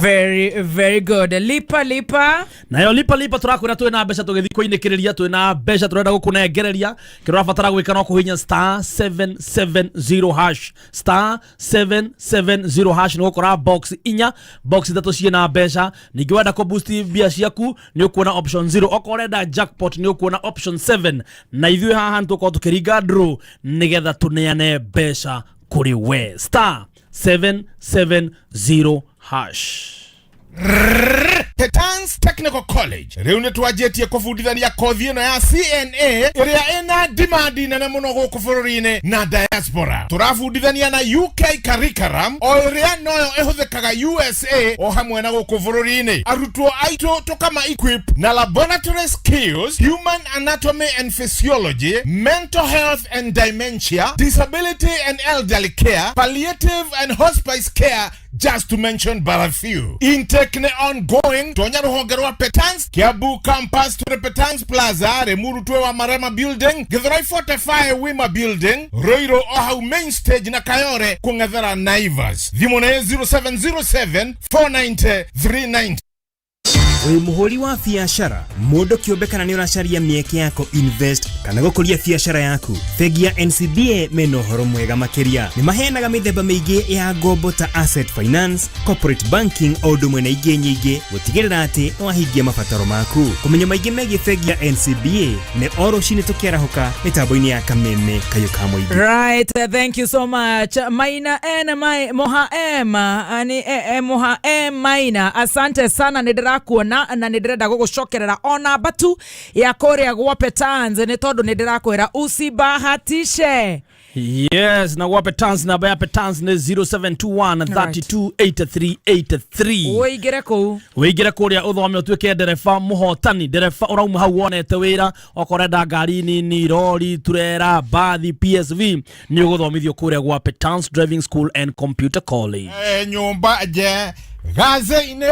Very, very good. Lipa lipa. Nayo lipa lipa, tũrakwĩra twĩna mbeca tũgĩthiĩ kũinĩkĩrĩria, twĩna mbeca tũrenda gũkũnengereria. Kĩrĩa ũrabatara gwĩka no kũhihinya star 770 hash, star 770 hash, nĩ gũkora box inya, box ithatũ ciĩna mbeca. Ningĩ wenda kũ boost mbia ciaku, nĩ ũkuona option 0. Okorwo ũrenda jackpot, nĩ ũkuona option 7. Na ithuĩ haha nĩ tũkorwo tũkĩringa draw nĩgetha tũneane mbeca kũrĩ we. Star 770 hash. Tetans Technical College rĩu nĩ twanjĩtie kũbundithania kothi ĩno ya CNA ĩrĩa ĩna demand nene mũno gũkũ bũrũri-inĩ na diaspora. Tũrabundithania na UK curriculum o ĩrĩa noyo ĩhũthĩkaga USA o hamwe na gũkũ bũrũri-inĩ. Arutwo aitũ tũkama equip na laboratory skills, human anatomy and physiology, mental health and dementia, disability and elderly care, palliative and hospice care, just to mention but a few. Intake nĩ ongoing. Building, tonya rũhonge rwa Petans Kiambu Campus tũrĩ Petans Plaza, Limuru twĩ wa Marema Building, Githurai 45 Wima Building, Ruiru o hau main stage na Kayore kũng'ethera Naivas. Thimũ nĩ 0707 490 390. Wĩ mũhũri wa biacara, mũndũ kĩũmbe, kana nĩ ũracaria mĩeke ya invest kana gũkũria biacara yaku, bengi ya NCBA mena ũhoro mwega makĩria. Nĩ maheanaga mĩthemba mĩingĩ ya ngombo ta asset finance, corporate banking, o ũndũ ũmwe na ingĩ nyingĩ gũtigĩrĩra atĩ nĩ wahingia mabataro maku. Kũmenya maingĩ megiĩ bengi ya NCBA nĩ o rũcinĩ tũkĩarahũka mĩtambo-inĩ ya Kameme Kayũ ka Mũingĩ. Right, thank you so much. Maina N mai Moha M ani Moha M Maina. Asante sana, nĩ ndĩrakuona na nĩ ndĩrenda gũgũcokerera ona batu ya kũrĩa gwa Petans nĩ tondũ nĩ ndĩrakwĩra usibahatishe. Yes, na gwa Petans, namba ya Petans nĩ 0721 328383. Ũingĩre kũu. Wĩingĩre kũrĩa ũthome ũtuĩke ndereba mũhotani, ndereba ũrauma hau wonete wĩra, okorwo ũrenda ngari nini, rori, turera, bathi, PSV, nĩ ũgũthomithio kũrĩa gwa Petans Driving School and Computer College. Nyũmba nje gaze-inĩ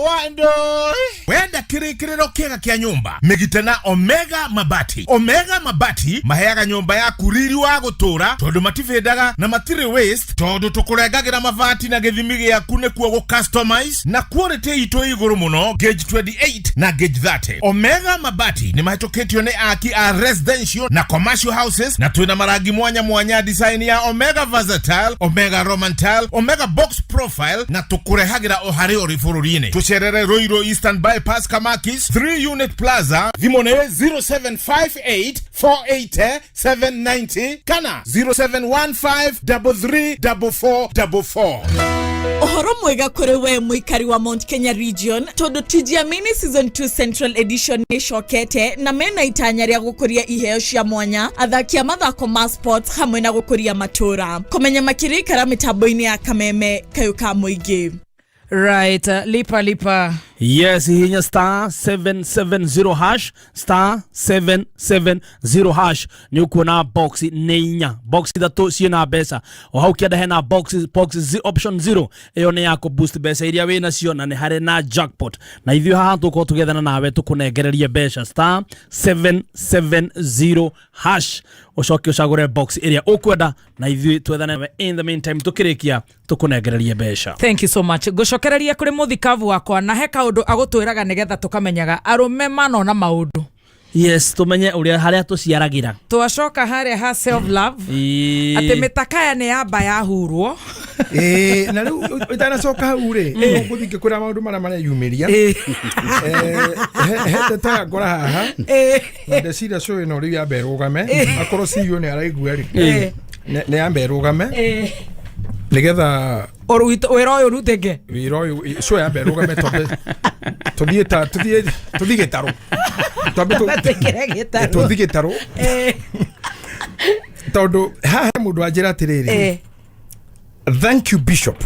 wa ndũi. Wenda kĩrĩkĩrĩro kĩega kĩa nyũmba, mĩgite na Omega Mabati. Omega Mabati maheaga nyũmba yaku riri wa gũtũra tondũ matibĩndaga na matirĩ waste, tondũ tũkũrengagĩra mabati na gĩthimi gĩaku nĩkuo gũ customize na quality itũ igũrũ mũno, gauge 28 na gauge 30. Omega Mabati nĩ mahĩtũkĩtio nĩ aki a residential na commercial houses, na twĩna marangi mwanya mwanya, design ya Omega Versatile, Omega Roman Tile, Omega Box Profile, na tũkũrehagĩra o harĩ ũrĩ bũrũri-inĩ. Tũcerere Ruiru Eastern Bypass, Kamakis 3 Unit Plaza. Thimũ nĩ 0758 480 790 kana 0715 334444. Ũhoro mwega kũrĩ we mũikari wa Mount Kenya region, tondũ Tujiamini season 2 Central Edition nĩ ĩcokete na mena itanya rĩa gũkũria iheo cia mwanya, athaki a mathako ma sports hamwe na gũkũria matũra. Kũmenya makĩria, ikara mĩtambo-inĩ ya Kameme Kayũ ka Mũingĩ. Right, lipa lipa. Yes, hihinya star 770 hash, star 770 hash, nĩ ũkuona box nĩ inya, box ithatũ ciĩna mbeca. O hau kĩanda hena box option 0, ĩyo nĩ ya kũ boost mbeca iria wĩ nacio, na nĩ harĩ na jackpot, na ithuĩ haha tũkorwo tũgĩethana nawe tũkũnengererie mbeca. Star 770 hash, ũcoke ũcagũre box ĩrĩa ũkwenda na ithuĩ twethane nawe in the meantime tũkĩrĩkia tũkũnengererie mbeca. Thank you so much. Ngũcokereria kũrĩ mũthikabu wakwa na he kaũndũ agũtwĩraga nĩgetha tũkamenyaga arũme manona maũndũ. Yes, tũmenye ũrĩa harĩa tũciaragĩra. Twacoka harĩa ha self love, atĩ mĩtakaya nĩ yamba yahurwo. Ĩĩ, na rĩu ũtanacoka hau rĩ, ngũthiĩ ngĩkwĩra maũndũ marĩa mareyumĩria. He ndeto ya ngora haha na ndeciria show ĩno rĩu yambe ĩrũgame, akorwo CEO nĩ araigua rĩ, nĩ yambe ĩrũgame nĩgetha wĩra ũyũ ũrutĩke. Wĩra ũyũ, show yambe ĩrũgame, twambe tũthiĩ ta tũthiĩ gĩtarũ, twambe Twĩkĩre gĩtarũ. Tũthiĩ gĩtarũ tondũ haha he mũndũ anjĩra atĩrĩrĩ, "Thank you, Bishop."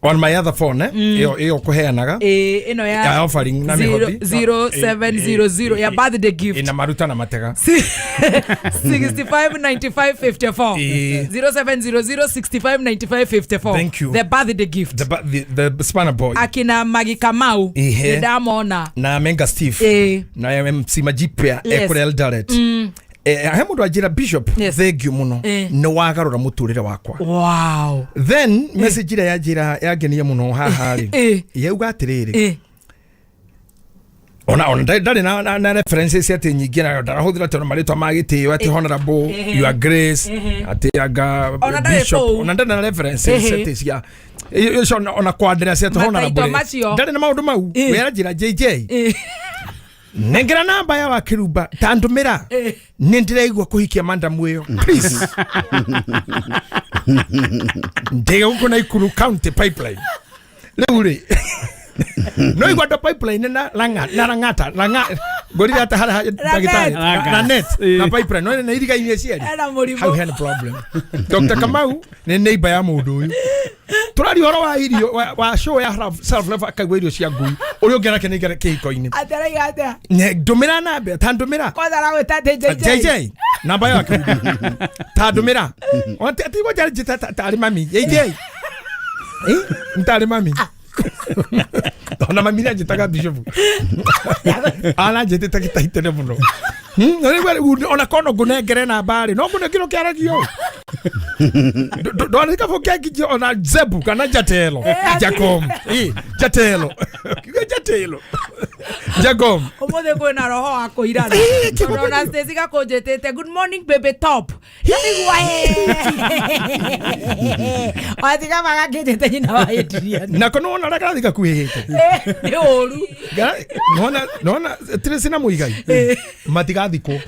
On my other phone, ĩyo kũheanaga Ĩno ya ya offering na mĩhothi. 0700 ya birthday gift. Ina maruta na matega. 65 95 54. 0700 65 95 54. Thank you. The birthday gift. The spanner boy. Akina Magi Kamau. Ihe. Nĩ ndamona. Na Menga Steve na MC Majipia ekũrĩa Eldoret. He mũndũ anjĩra, "Bishop, thank you mũno, nĩ wagarũra mũtũrĩre wakwa." Then message ĩrĩa yanjĩra yangenia mũno haha rĩ, yauga atĩrĩrĩ, ona ndarĩ na references atĩ nyingĩ na ndarahũthĩra tondũ marĩtwa ma gĩtĩo atĩ honorable, your grace, atĩ anga Ona ndarĩ bishop. kũu. Ona ndarĩ na references atĩ cia icio, ona kwandĩra cia atĩ Mataito honorable macio. Ndarĩ na maũndũ mau. We aranjĩra, "JJ, nengera namba ya wakĩrumba ta ndũmĩra, nĩ ndĩraigua kũhikia mandamu ĩyo, please, ndĩge gũkũ Naikuru County pipeline." Rĩu rĩ, no igua ndo pipeline na ranga na rangata ranga ngorire ata harĩa ndagĩtarĩ. Ranet. Ranet na pipeline no nĩ irigainie cierĩ. Ena mũrimũ. Hau hena problem. Dr. Kamau nĩ neighbor ya mũndũ ũyũ tũraria ũhoro wa irio wa show ya self love, akaigua irio cia ngui ũrĩa ũngĩ nake nĩ kĩhiko-inĩ. Atĩ araiga atĩa? Ndũmĩra namba ta ndũmĩra. Kwanza aragwĩta atĩ JJ. JJ namba yo akiuga ta ndũmĩra atigwo njarĩ tarĩ mami JJ, ntarĩ mami. Ona mami nĩanjĩtaga bishop. Aranjĩtĩte gĩtaitene mũno. Na rĩu ona kono ngũnengere namba rĩ, no ngũnengere ũkĩaragio. Ndwanĩka bũkĩanginjia ona Zebu kana Jatelo. Jacom. Jatelo. Kiuga Jatelo. Jacom. Umuthi kwina roho wa kuirana. Tondu ona Stacy gakũnjĩtĩte good morning baby top. Ndigua watiga magakĩnjĩte nyina wa Adrian. Nako nĩwona ũrĩa karathi gakuhĩhĩte. Nĩ ũru. Nona nona Tracy na Muigai matigathikwo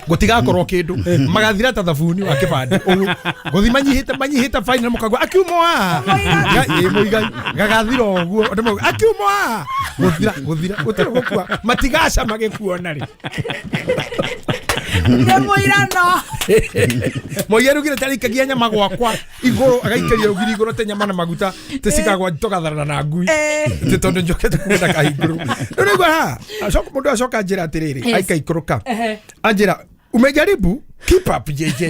gutigakorwo kindu magathira ta thabuni wa kibande uguo guthi manyihite manyihite final mukagwa akiumwo haha ĩ Muigai gagathira uguo andu mauga akiumwo haha guthira guthira gutiri gukua matigacama gĩkuo narĩ Nĩ mũirano. Moi arugire tarikagia nyama gwakwa igũrũ agaikaria rũgiri igũrũ te nyama na maguta tĩcikagwa tũgatharana na ngui tĩ tondũ njokete kuona kahingũrũ rĩu nĩguo haha acoka mũndũ acoka njĩra atĩrĩrĩ aikaikũrũka anjĩra umejaribu keep up JJ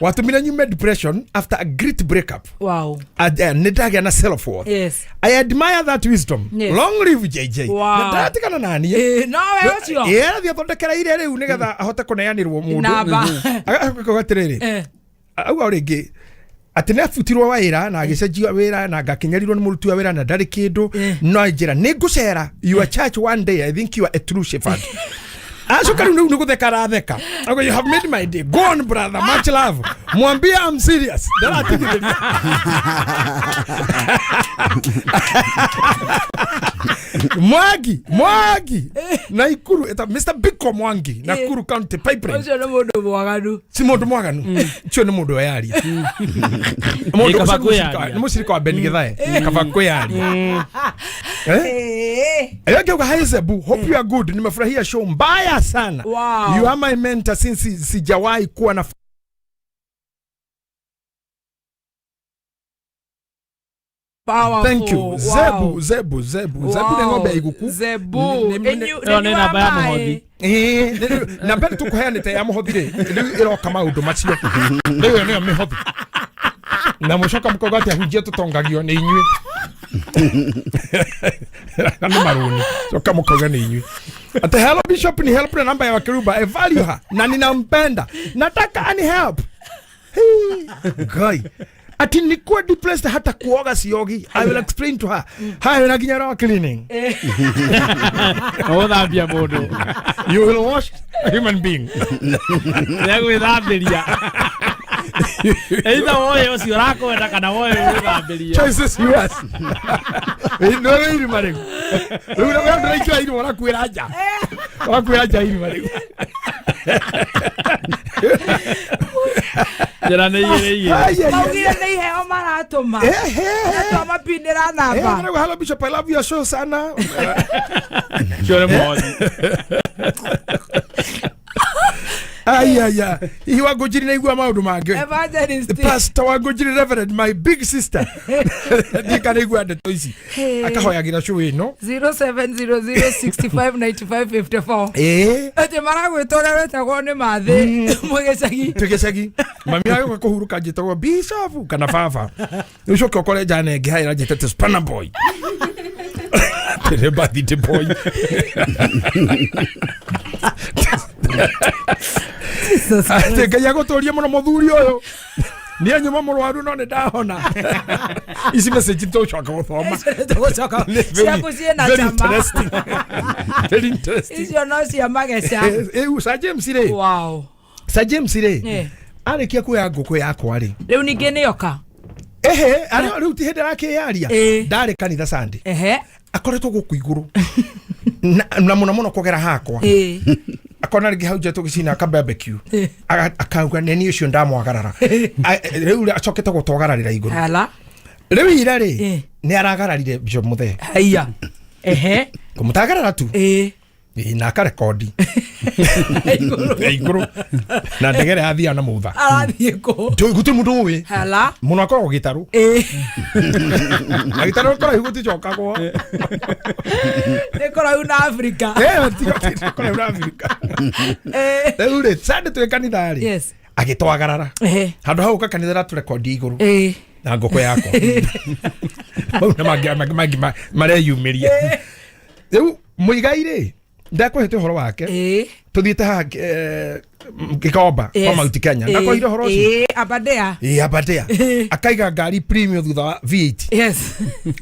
watumire nyume depression after a great breakup. Wow. Nĩ ndagĩa na self worth. Yes. I admire that wisdom. Yes. Long live JJ. Wow. Na ndatigana naniĩ. No we ũcio. Arathiĩ athondekera ire rĩu nĩgetha ahote kũneanĩrwo mũndũ. Namba. Agacoka atĩrĩrĩ. Auga rĩngĩ atĩ nĩ abutirwo wĩra na agĩcenjio wĩra na ngakinyarirwo nĩ mũruti wa wĩra na ndarĩ kĩndũ no njĩra nĩ ngũcera your church one day. I think you are a true shepherd. Acoka rĩu nĩ gũtheka aratheka. Okay, you have made my day. Go on brother, much love. Mwambie I'm serious. Ndaratigithĩria. Mwangi, Mwangi. Naikuru, eta Mr. Biko Mwangi, Nakuru County Pipeline. Ũcio nĩ mũndũ mwaganu. Si mũndũ mwaganu. Ũcio nĩ mũndũ weyaria. Mũndũ Kaba ũcio kwĩyaria. nĩ mũcirika wa Ben Githae. Kaba kwĩyaria. Eh? Ngeuga hi Zebu, hope you are good. Nimefurahia show mbaya sana. Wow. You are my mentor since sijawahi kuwa na Powerful. Thank you. Wow. Zebu, Zebu, Zebu. Zebu nĩ ng'ombe ya iguku. Zebu. Ĩyo nĩ namba ya mũhothi. Namba ĩrĩa tũkũheanĩte ya mũhothi rĩ, rĩu ĩroka maũndũ macio. Rĩu ĩyo nĩyo mĩhothi. Na mũcoka mũkauga atĩ ahunjia tũtongagio nĩ inyuĩ. Na nĩ marũni. Coka mũkauga nĩ inyuĩ. Ate hello bishop, ni help na namba ya Wakiruba. I value her na ninampenda. Nataka ani help. Guy. Ati nikuwa depressed hata kuoga siogi. I will explain to her. Haya na nginya roho cleaning. Ũgũthambia mũndũ. You will wash a human being. Nĩegwĩthambĩria. Either woe ũcio ũrakwenda kana woe ũgwĩthambĩria. Choices yours. No rĩu irima rĩu. Rĩu rĩu ndĩraikĩra irima ũrakuĩra nja. Ũrakuĩra nja irima rĩu. Njĩra nĩ igĩrĩ igĩrĩ. Maugire nĩ iheo maratũma. Na twamapindĩra namba. Hello Bishop, I love your show sana. Ũcio nĩ mũhothi. Aya. Hihi Wangũnjiri nĩ aigua maũndũ mangĩ. Evangelist. Pastor Wangũnjiri Reverend, my big sister. Ndiĩ kana aigua ndeto ici. Akahoyagĩra show ĩno. 0700659554. Atĩ maragwĩta ũrĩa wetagwo nĩ Mathĩ mwĩ gĩcagi. Twĩ gĩcagi. Mami agĩũka kũhurũka njĩtagwo Bishop kana baba. Ũcoke ũkore njana ĩngĩ haha ĩranjĩtĩte Spanner boy. Tĩrĩ birthday boy. Atĩ Ngai agũtũrie mũno mũthuri ũyũ. Nĩ anyuma mũrwaru no nĩ ndahona. Ici message tũcoka gũthoma. Tũgũcoka. Ciaku ciĩna Very cama. interesting. Very interesting. Icio no cia mageca. Sir James rĩ. Wow. Sir James rĩ. Arĩkia kuoya ngũkũ yakwa rĩ. Rĩu ningĩ nĩoka. Ehe, rĩu ti hĩndĩ arakĩyaria. Ndarĩ kanitha Sunday. Akoretwo gũkũ igũrũ. Na mũno mũno kũgera hakwa. Akona rĩngĩ hau nja tũgĩcina ka barbecue. Akauga nĩ niĩ ũcio ndamwagarara. Rĩu acokete gũtwagararĩra igũrũ. Rĩu ira rĩ nĩ aragararire Bishop Muthee. Haiya. Ehe. Kũmũtagarara tu. Na akarekondi. Igũrũ. Na ndege ĩrĩa yathiaga na mũtha. Arathiĩ kũ? Gũtirĩ mũndũ ũĩ. Hala. Mũno akoragwo gĩtarũ. Na gĩtarũ kũraihu gũticokagwo. Nĩ kũraihu na Afrika. Kũraihu na Afrika. Rĩu rĩ, Sunday twĩ kanitha rĩ. Yes. Agĩtwagarara. Handũ hau ũka kanitha ratũrekondi igũrũ. Na ngũkũ yakwa mau nĩ mangĩ mareyumĩria. Rĩu Mũigai rĩ, ndakũhete ũhoro wake tũthiĩte haha Gĩkomba kwa Mount Kenya, ndakũheire ũhoro ũcio. Ĩĩ, Aberdare. Ĩĩ, Aberdare. Akaiga ngari premium thutha wa V8. Yes.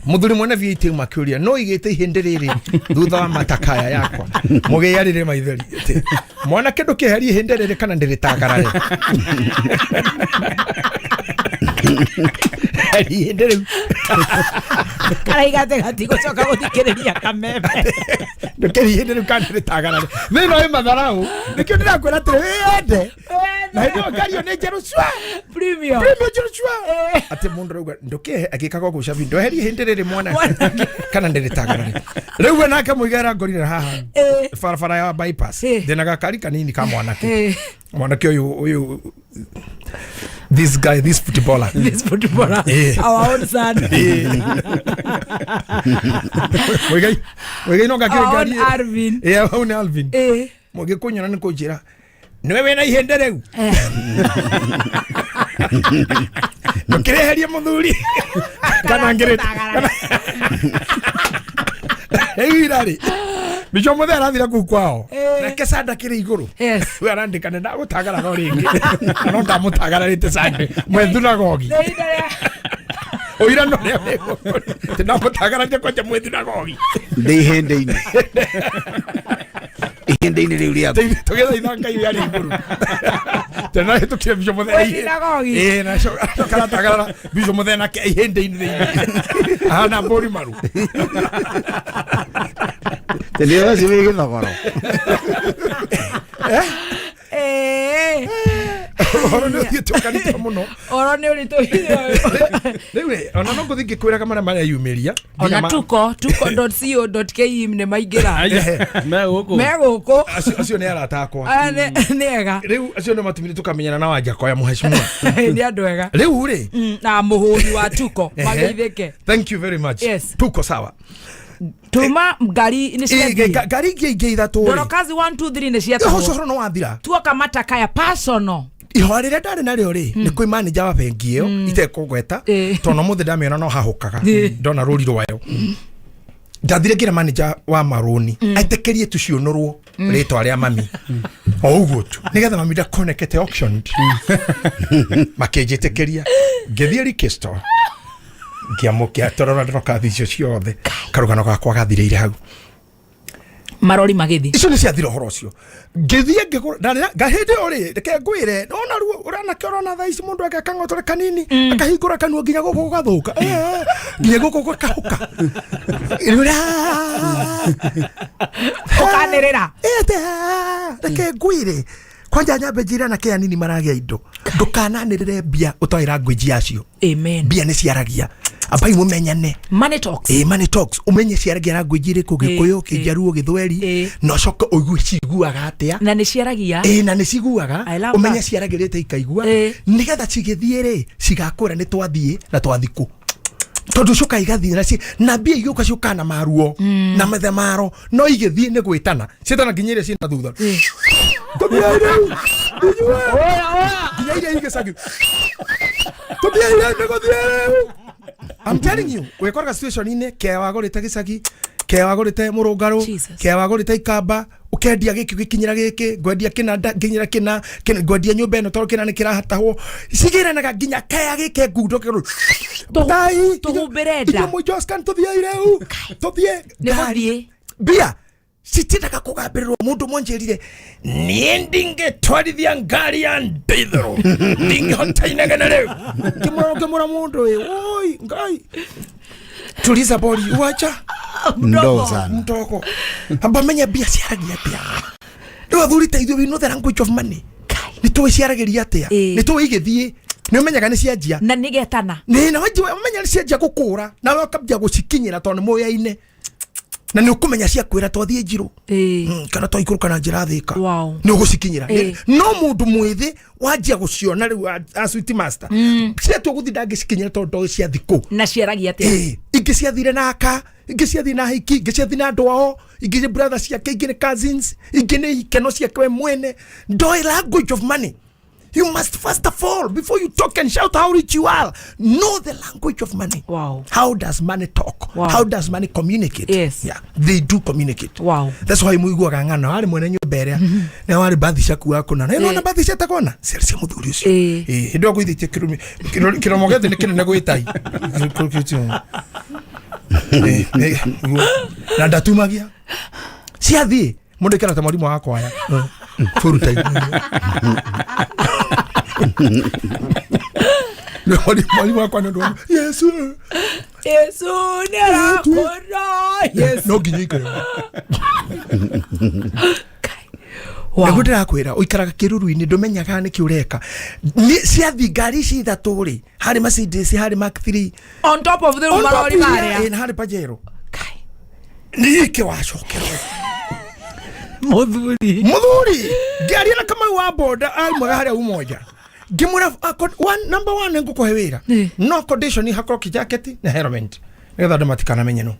Mũthuri mwene V8 auma akĩũria no igĩte ihĩndĩ rĩrĩ thutha wa matakaya yakwa mũgĩarĩre maithori atĩ, mwanake ndũkĩeherie ihĩndĩ rĩrĩ kana ndĩrĩtagarare ihĩndĩ rĩu. Karaiga atĩ gatigũcoka gũthikĩrĩria kameme. Ndũkĩeherie ihĩndĩ rĩu kana ndĩrĩtagarare. Thĩna wĩ matharau, nĩkĩo ndĩrakwĩra atĩrĩ wĩyende na hĩndĩ ĩyo ngari ĩyo nĩ njerũ cua. Premium. Premium njerũ cua, atĩ mũndũ rauga ndũkĩehe agĩkaga ũguo cabi ndweherie ihĩndĩ rĩrĩ mwana kana ndĩrĩtagarare. Rĩu we nake mũigera ngorire haha barabara ya bypass, ndĩna gakari kanini ka mwanake, mwanake ũyũ ũyũ, this guy, this footballer. This footballer. Our own son. Mũigai, Mũigai no ngakĩrĩ Our own ngari Alvin. Ĩĩ, our own Alvin. Mũgĩkũnyona nĩ kũnjĩra nĩwe wĩna ihĩndĩ rĩu, ndũkĩreherie mũthuri kana ngĩrĩte rĩu irarĩ Bicho mũthee arathira kuu kwao nake sanda kĩrĩ igũrũ we arandĩka nĩ ndagũtagarara o rĩngĩ na no ndamũtagararĩte sande mwethunagogi ũira no rĩa ndamũtagararĩte kwanja mwethunagogi. Ndĩ ihĩndĩ-inĩ, ihĩndĩ-inĩ rĩu rĩaku. Tũgĩthaitha Ngai ũrĩa arĩ igũrũ tena hĩtũkire Bicho mũthee. Mwethunagogi. Ĩĩ, na acoka aratagarara Bicho mũthee nake ihĩndĩ-inĩ thĩinĩ ahana mbũri maru. Nĩ ũcio wĩ gĩthogoro. Ũhoro nĩ ũthiĩte ũkaritũha mũno. Ũhoro nĩ ũritũhire. Rĩu rĩ, ona no ngũthiĩ ngĩkwĩraga marĩa mareyumĩria. Ona tuko tuko.co.ke nĩ maingĩra. Megũkũ. Megũkũ. Acio nĩ arata akwa. Aya nĩ ega. Rĩu acio nĩ matumire tũkamenyana na Wanjakoya mũhecimua. Nĩ andũ ega. Rĩu rĩ, Na mũhũri wa tuko mageithĩke. Thank you very much. Yes. Tuko sawa. Tuma ngari nĩ Ĩ, ciathiĩ. ngari ingĩ ithatũ rĩ. Ndorokazi 1 2 3 nĩ Ũcio ciatahwo. ũhoro nĩ wathira. Tuoka matakaya personal. Ihoya rĩrĩa ndarĩ narĩo rĩ, nĩ kwĩ manager wa bengi ĩyo itekũgweta tondũ mũthĩ ndamĩona no hahũkaga ndona rũri rwayo. Ndathire ngĩra manager wa marũni etĩkĩrie tuciũnũrwo rĩtwa rĩa mami o ũguo tu nĩgetha mami ndakonekete auctioned. Makĩnjĩtĩkĩria, ngĩthiĩ Rikisto ngĩamũkĩa torora ndorokathi icio ciothe, karũgano gakwa gathirĩire hau. Marori magĩthi. Icio nĩ ciathira ũhoro ũcio, ngĩthiĩ ngĩgũra hĩndĩ ĩyo rĩ, reke ngwĩre nona ruo ũranake ũrona thaa ici mũndũ ake akang'otore kanini akahingũra kanua nginya gũkũ gũgathũka, nginya gũkũ gũkahũka. Ũkanĩrĩra. Reke ngwĩre kwanja nyambe njĩre anake anini maragĩa indo, ndũkananĩrĩre mbia ũtoĩ language yacio. Amen. Mbia nĩ ciaragia, ambai mũmenyane. Money talks. Ĩ, money talks, ũmenye ciaragia language ĩrĩkũ, Gĩkũyũ, Kĩnjaruo, Gĩthweri, na ũcoke ũigue ciguaga atĩa. Na nĩ ciaragia. Ĩ, na nĩ ciguaga. I love Ũmenye that. ciaragĩrĩte ikaigua nĩgetha cigĩthiĩ rĩ, cigakwĩra nĩ twathiĩ na twathiĩ kũ, tondũ coka igathiĩ na na mbia igĩũka ciũkaga na maruo na mathamaro, no igĩthiĩ nĩ gwĩtana ciĩtana nginya iria ciĩna thutha, tũthiĩ rĩu nginya iria igĩcagi, tũthiĩ rĩu nĩ gũthiĩ rĩu. I'm telling you, wĩkoraga situation-inĩ kea wagũrĩte gĩcagi, kea wagũrĩte mũrũngarũ, kea wagũrĩte ikamba, ũkendia gĩkĩ gĩkinyĩra gĩkĩ, ngwendia kĩna nginyĩra kĩna ngwendia nyũmba ĩno tondũ kĩna nĩ kĩrahatahwo, cigĩranaga nginya kea gĩke ngundo kĩrũ Tũhumbĩre nda. Mũjoscan tũthiĩ rĩu tũthiĩ. Nĩ gũthiĩ. Mbia citiendaga kũgambĩrĩrwo. Mũndũ mwanjĩrire niĩ ndingĩtwarithia ngari ya ndithũrũ, ndingĩhota inegene rĩu, ngĩmũra ngĩmũra mũndũ ĩ, oi Ngai, tuliza bori, wacha. Mdogo sana. Mdogo, amba menya mbia ciaragia atĩa. Rĩu athuri ta ithuĩ, we know the language of money, nĩ tũĩ ciaragĩria atĩa, nĩ tũĩ igĩthiĩ, nĩ ũmenyaga nĩ cianjia. Na nĩ getana. Nĩ na wanjia ũmenya nĩ cianjia gũkũra nawe ũkambia gũcikinyĩra tondũ nĩ mũyaine na nĩ ũkũmenya ciakwĩra twathiĩ njirũ kana twaikũrũka na njĩra thĩka, nĩ ũgũcikinyĩra. No mũndũ mwĩthĩ wanjia gũciona rĩu a sweet master ciatua gũthiĩ ndangĩcikinyĩra tondũ ndoĩ ciathi kũ. Na ciaragia atĩa. Ĩĩ, ingĩ ciathire na aka, ingĩ ciathire na hiki, ingĩ ciathire na andũ ao, ingĩ nĩ brother ciake, ingĩ nĩ cousins, ingĩ nĩ ikeno ciake we mwene, ndoĩ language of money. You must first of all, before you talk and shout how rich you are, know the language of money. Wow. How does money talk? Wow. How does money communicate? Yes. Yeah, they do communicate. Wow. That's why muiguaga ng'ano arĩ mwene nyũmba ĩrĩa na warĩ mbathi ciaku akũna na ĩno na mbathi ciatagona ciarĩ cia mũthuri ũcio. Ĩĩ, hĩndĩ ĩyo ngũithĩtie kĩrumi kĩromo gĩothe nĩ kĩnene gwĩ tai. Ĩĩ, ĩĩ, na ndatumagia ciathiĩ mũndũ aikara ta mwarimũ wa kwaya full time. Mwalimu wakwa nĩ ũndũ wa Yesu Yesu nĩ arakũra Yesu no nginya ikare nĩguo ndĩrakwĩra ũikaraga kĩruru-inĩ ndũmenyaga nĩkĩ ũreka. Ciathi ngari ici ithatũ rĩ, harĩ Mercedes, harĩ Mark 3 on top of the marori marĩa na harĩ Pajero nĩkĩ wacokerwo muthuri ngĩaria na Kamau wa boda aumaga harĩa Umoja ngĩmwĩra number one ngũkũhe wĩra no condition hakorwo kĩjaketi na helmet nĩgetha andũ matikanamenye no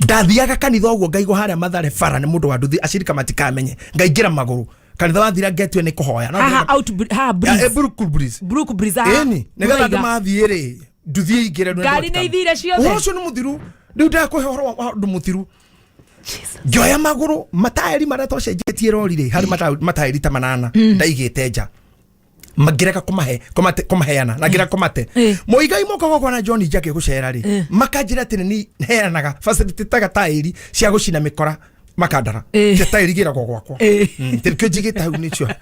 ndathiaga kanitha ũguo ngaigwo harĩa Mathare bara nĩ mũndũ wa nduthi acirika matikamenye ngaingĩra magũrũ kanitha wathira ngetue nĩ kũhoya haha out haha breeze Brook Breeze Brook Breeze haha ĩni nĩgetha andũ mathiĩ rĩ nduthi ĩingĩre ngari nĩ ithire ciothe ũhoro ũcio nĩ mũthiru rĩu ndĩrakũhe ũhoro wa ũndũ mũthiru ngĩoya magũrũ mataĩri marĩa twacenjetie rori rĩ harĩ mataĩri ta manana ndaigĩte nja ngĩrega kũmaheana na ngĩrega kũmate mũigai moka gwakwa na John Njake gũcera rĩ makanjĩra atĩ nĩ heanaga facilitaga taĩri cia gũcina mĩkora makandara cia taĩri igĩragwo gwakwa nĩkĩo njigĩte hau nĩcio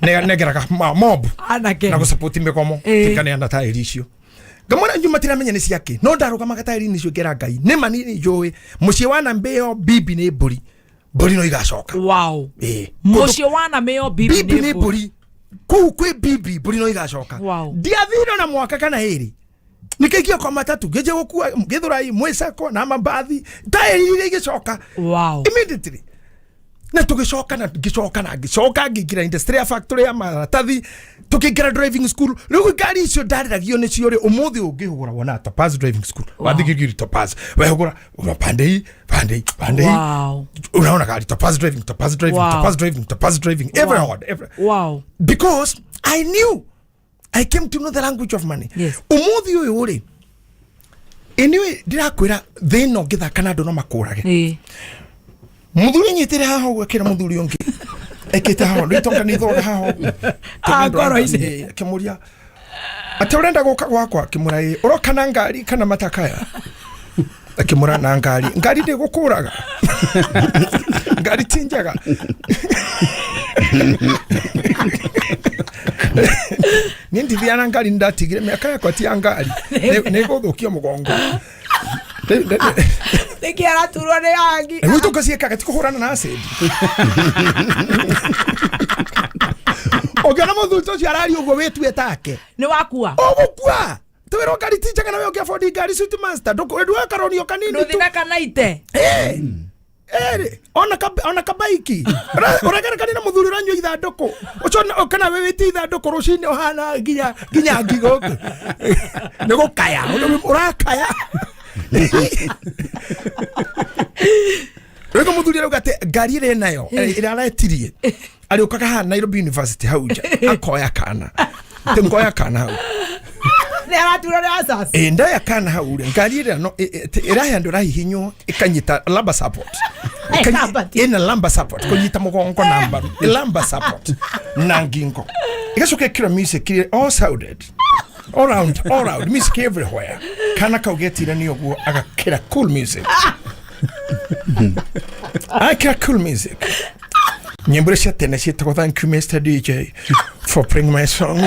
nengeraga mob na gũsupport mĩgomo tikaneana taĩri icio ngamwĩra inyuĩ matiramenya nĩ ciake no ndarũgamaga taĩri-inĩ icio ngĩra Ngai nĩ ma niĩ njũĩ mũciĩ wa Nambĩo bibi nĩ mbũri mbũri no igacoka. Wow. Mũciĩ wa Nambĩo bibi nĩ mbũri kũu kwĩ bibi mbũri no igacoka. Wow. Ndiathire na mwaka kana ĩrĩ nĩkĩingio kwa matatu ngĩnjia gũkua Gĩthũrai mwĩcako na mambathi taĩri iria igĩcoka. Wow. Immediately na tũgĩcoka na ngĩcoka na ngĩcoka ngĩingĩra industry ya factory ya maratathi tũkĩingĩra driving school rĩu ngari icio ndarĩragio nĩcio rĩ ũmũthĩ ũngĩhũra wona Topaz driving school wathiĩ Gilgil Topaz wehũgũra una pande hii pande hii pande hii. Wow. Unaona gari Topaz driving Topaz driving. Wow. Topaz driving Topaz driving everywhere. Every. Wow. Because I knew I came to know the language of money. Yes. Ũmũthĩ ũyũ rĩ anyway ndĩrakwĩra thĩ ĩno ngĩthaka na andũ no makũrage. Muthuri anyitire haha ũguo akĩra muthuri ũngĩ ekĩte haha rĩu tonga nĩ ithoga haha ũguo ngoro-inĩ akĩmũria atĩ ũrenda gũka gwakwa akĩmũra ĩ ũroka na ngari kana matakaya akĩmũra na ngari ngari ndĩgũkũraga ngari ti njega niĩ ndithiaga na ngari nĩndatigire mĩaka yakwa ti ya ngari nĩgũthũkia mũgongo nĩkĩ araturwo nĩ angi rĩu itonga ciĩkaga ti kũhũrana na acid ũngĩona mũthuri ta ũcio araria ũguo wĩtue take nĩ wakua ũgũkua twĩrwo ngari ti njega na we ũngĩ afford ngari suit master ndũkaronio kanini tu ndũthi na kanaite ona kabaiki ũregerekania na mũthuri ũranyua ithandũkũ ũcio kana wĩ wĩtie ithandũkũ rũcinĩ ũhana nginya ngi gũkũ nĩ gũkaya ũrakaya rĩu mũthuri arauga atĩ ngari ĩrĩa nayo ĩrĩa aretirie arĩũkaga haha Nairobi University hau nja akoya kana atĩ ngoya kana hau nĩ araturwo nĩ asas ĩ ndoya kana hau rĩ ngari ĩrĩa no ĩrahe andũ ĩrahihinywo ĩkanyita lumbar support ĩna lumbar support kũnyita mũgongo na mbaru lumbar support na ngingo ĩgacoka ĩkĩra music all sounded all round music everywhere kana kau getire nĩ ũguo agakĩra cool music akĩra cool music nyĩmbo cia tene ciĩtagwo thank you Mr DJ for playing my song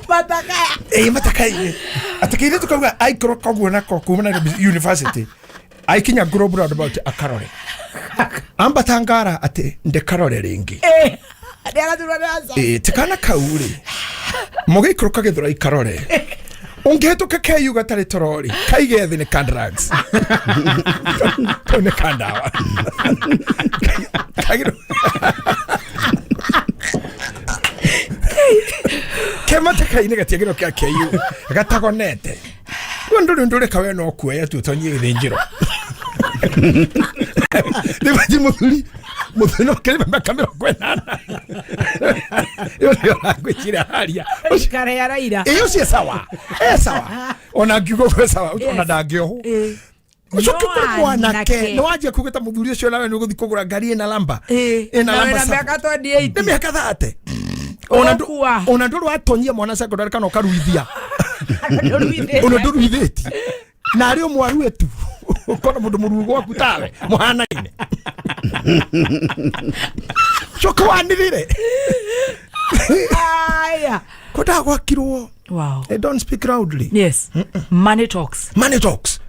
matakaya ĩ matakaya atĩ kairĩtu kauga aikũrũka ũguo nako kuma Nairobi University aikinya Global Roundabout akarore ambata ngara atĩ ndekarore rĩngĩ nĩ araturwo nĩ asas ĩ ti kana kau rĩ mũgĩikũrũka Gĩthũrai karore ũngĩhĩtũka KU gatarĩ toro rĩ kaige thĩ nĩ ka drugs kau nĩ ka ndawa kematakainĩ gatiagĩrwo kĩa KU gatagonete rĩu ndũrĩ ndũrĩka we no kuoya tu ũtonyie gĩthĩnjĩro Rĩu mũthuri mũthuri no kĩrĩ mĩaka 80 ĩyo nĩyo language ĩrĩa araria. Ikara ya Raila. Ĩ ũcio e sawa, e sawa, ona ngiuga ũguo e sawa, ona ndangĩohwo. Ũcoke No kũrĩ mwanake anake. nĩ wanjia kugĩta mũthuri ũcio nawe nĩ ũgũthiĩ kũgũra ngari ĩna lamba ĩna Na lamba wĩna mĩaka 28. Nĩ mĩaka 30. Ona ndũrĩ watonyia mwana secondary kana ũkaruithia, ona ndũruithĩtie na arĩ ũmwe arue tu, ũkona mũndũ mũruu gwaku tawe mũhanaine, coka wanĩrĩre. Aya. Kwendaga gwakirwo. Wow. They don't speak loudly. Yes. Money talks. Money talks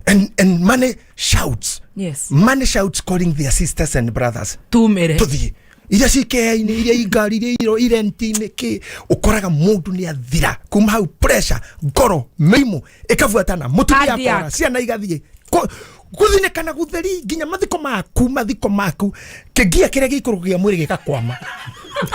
and money shouts. Money shouts, calling their sisters and brothers. Tumire. Tuthiĩ iria cikea-inĩ, iria ingari, iria iro irenti-inĩ kĩ, ũkoraga mũndũ nĩ athira kuma hau, pressure, ngoro, mĩrimũ ĩkabuatana, mũtumia Cardiac. akora, ciana igathiĩ gũthinĩkana gũtheri nginya mathiko maku, mathiko maku, kĩngia kĩrĩa gĩikũrũko gĩa mwĩrĩ gĩgakwama,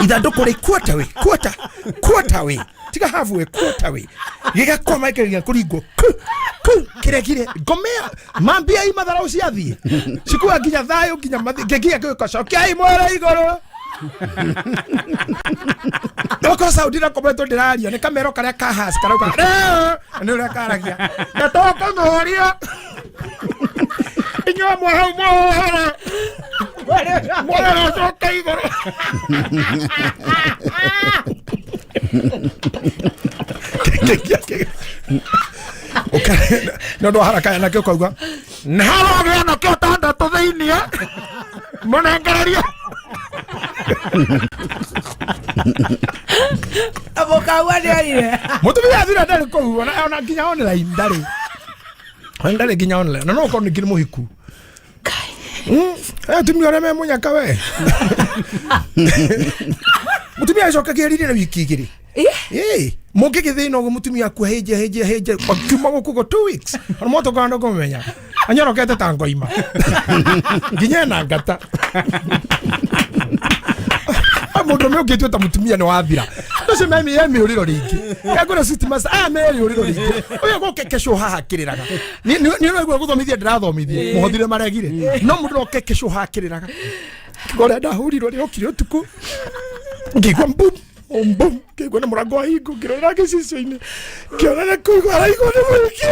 ithandũkũ rĩ quarter way, quarter, quarter way, tiga half way, quarter way, gĩgakwama gĩkageria kũringwo ku ku kĩregire ngomea mambia i matharau ciathiĩ cikua nginya thayũ nginya kĩngia gĩgacokiai mwere igũrũ. Noko sauti na kometwo ndĩraria nĩ kamero karĩa ka has karauga nĩ ũrĩa karagia na tũkũmũria inyuĩ amwe hau mũhoro mwere ũcoke igũrũ. Nĩ ũndũ wa haraka nakĩo ũkauga nĩ harogĩa nakĩo tandatũ thĩiniĩ mũnengererie. Mũkaua nĩ oire. Mũtumia athira ndarĩ kũu, ona nginya online ndarĩ. Ona ndarĩ nginya online. Na no ũkorwo ningĩ nĩ mũhiku. Atumia arĩa me mũnyaka we. Mũtumia acokagia riri na wiki igĩrĩ. Ĩ, mũngĩgĩthĩna ũguo mũtumia aku hĩnje hĩnje hĩnje akiuma gũkũ go 2 weeks. Ona motoka ndũkũmenya. Anyorokete ta ngoima. Nginya ena ngata. Mũndũ ũmwe ũngĩtua ta mũtumia nĩ wathira. Ũcio me ye mĩũrĩro rĩngĩ. Kangũra city master, aya me rĩũrĩro rĩngĩ. Ũyũ gũkekecwo haha akĩrĩraga. Nĩ ũraigua gũthomithia ndĩrathomithia. Mũhothire maregire. No mũndũ no kekecwo haha akĩrĩraga. Kiugo ũrĩa ndahũrirwo rĩokire ũtukũ. Ngĩigua mbum, mbum, ngĩigua nĩ mũrango wahingwo, ngĩrorera gĩcicio-inĩ. Ngĩona nĩ kũigua araigua nĩ mũingĩ.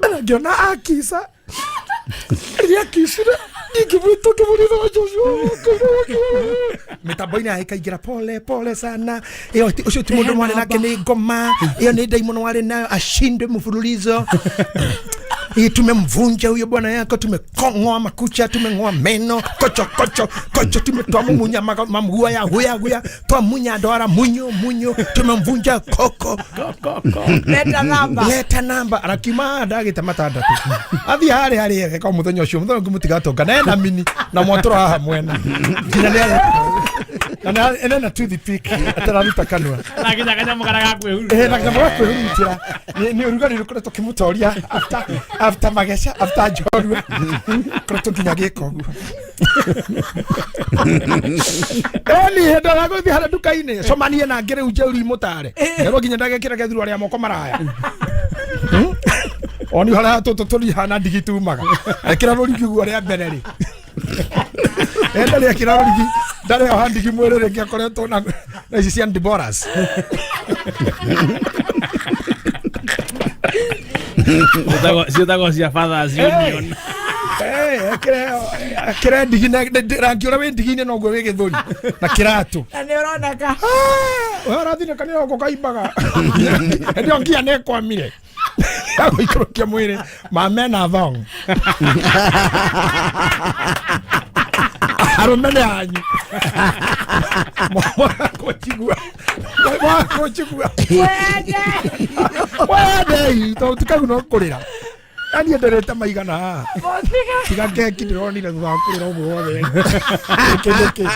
Na ngĩona akica. Rĩrĩa akicire, ngĩmwĩta ngĩmũrĩra Joshua. Mĩtambo-inĩ yake ĩkaingĩra pole pole sana. Ĩyo ũcio ti mũndũ mwarĩ nake nĩ ngoma, ĩyo nĩ ndaimono warĩ nayo, ashindwe mfululizo. Hii tumemvunja huyo bwana yako, tumekong'oa makucha, tumeng'oa meno, kocho kocho kocho, tumetoa mamgua ya huya huya, twamunya ndwara munyo munyo, tumemvunja koko. Leta namba. Leta namba. Arakiuma ndagĩte matandatũ. Athiĩ harĩa harĩa eka mũthenya ũcio, mũthenya ũngĩ mũtigatonga na ena mini na mwatũra haha mwena. Nginya nĩ na nĩ ena toothpick atararuta kanua. Na nginya kanyamũ karĩa ga kwĩhurutĩra. Na kanyamũ ga kwĩhurutĩra. Nĩ ũrugarĩ ũkoretwo ũkĩmũtoria after mageca, after njorua. Koretwo nginya gĩka ũguo. Eni hĩndĩ ĩrĩa gũthiĩ harĩa nduka-inĩ, cemanie na ngĩ rĩu njeuri mũtare. Erwo nginya ndagekĩra gĩthurwa rĩa moko maraya. Oni harĩa tũtũ tũrihana ndigi tumaga. Ekĩra rũrigi guo rĩa mbere rĩ. Enda rĩekĩra rũrigi, ndarĩ oha ndigi mwĩrĩ rĩngĩ akoretwo na ici cia Deborahs. Ciĩtagwo cia Fathers Union. Ekĩre ndigi na rangi ũrĩa wĩ ndigi-inĩ noguo wĩ gĩthũri na kĩratũ. Na nĩ ũroneka. We ũrathinĩka nĩ gũkũ kaimbaga. Hĩndĩ ĩyo nginya nĩ ĩkwamire. Agũikũrũkia mwĩrĩ mame na thong. Arũme nĩ anyu. Mwakũnjigua. Mwakũnjigua. Wende. Wende, tondũ ti kau no kũrĩra. Niĩ ndĩrĩte maigana haha. Tiga keki ndĩronire thutha wa kũrĩra ũguo wothe. Nĩkĩ nĩkĩ?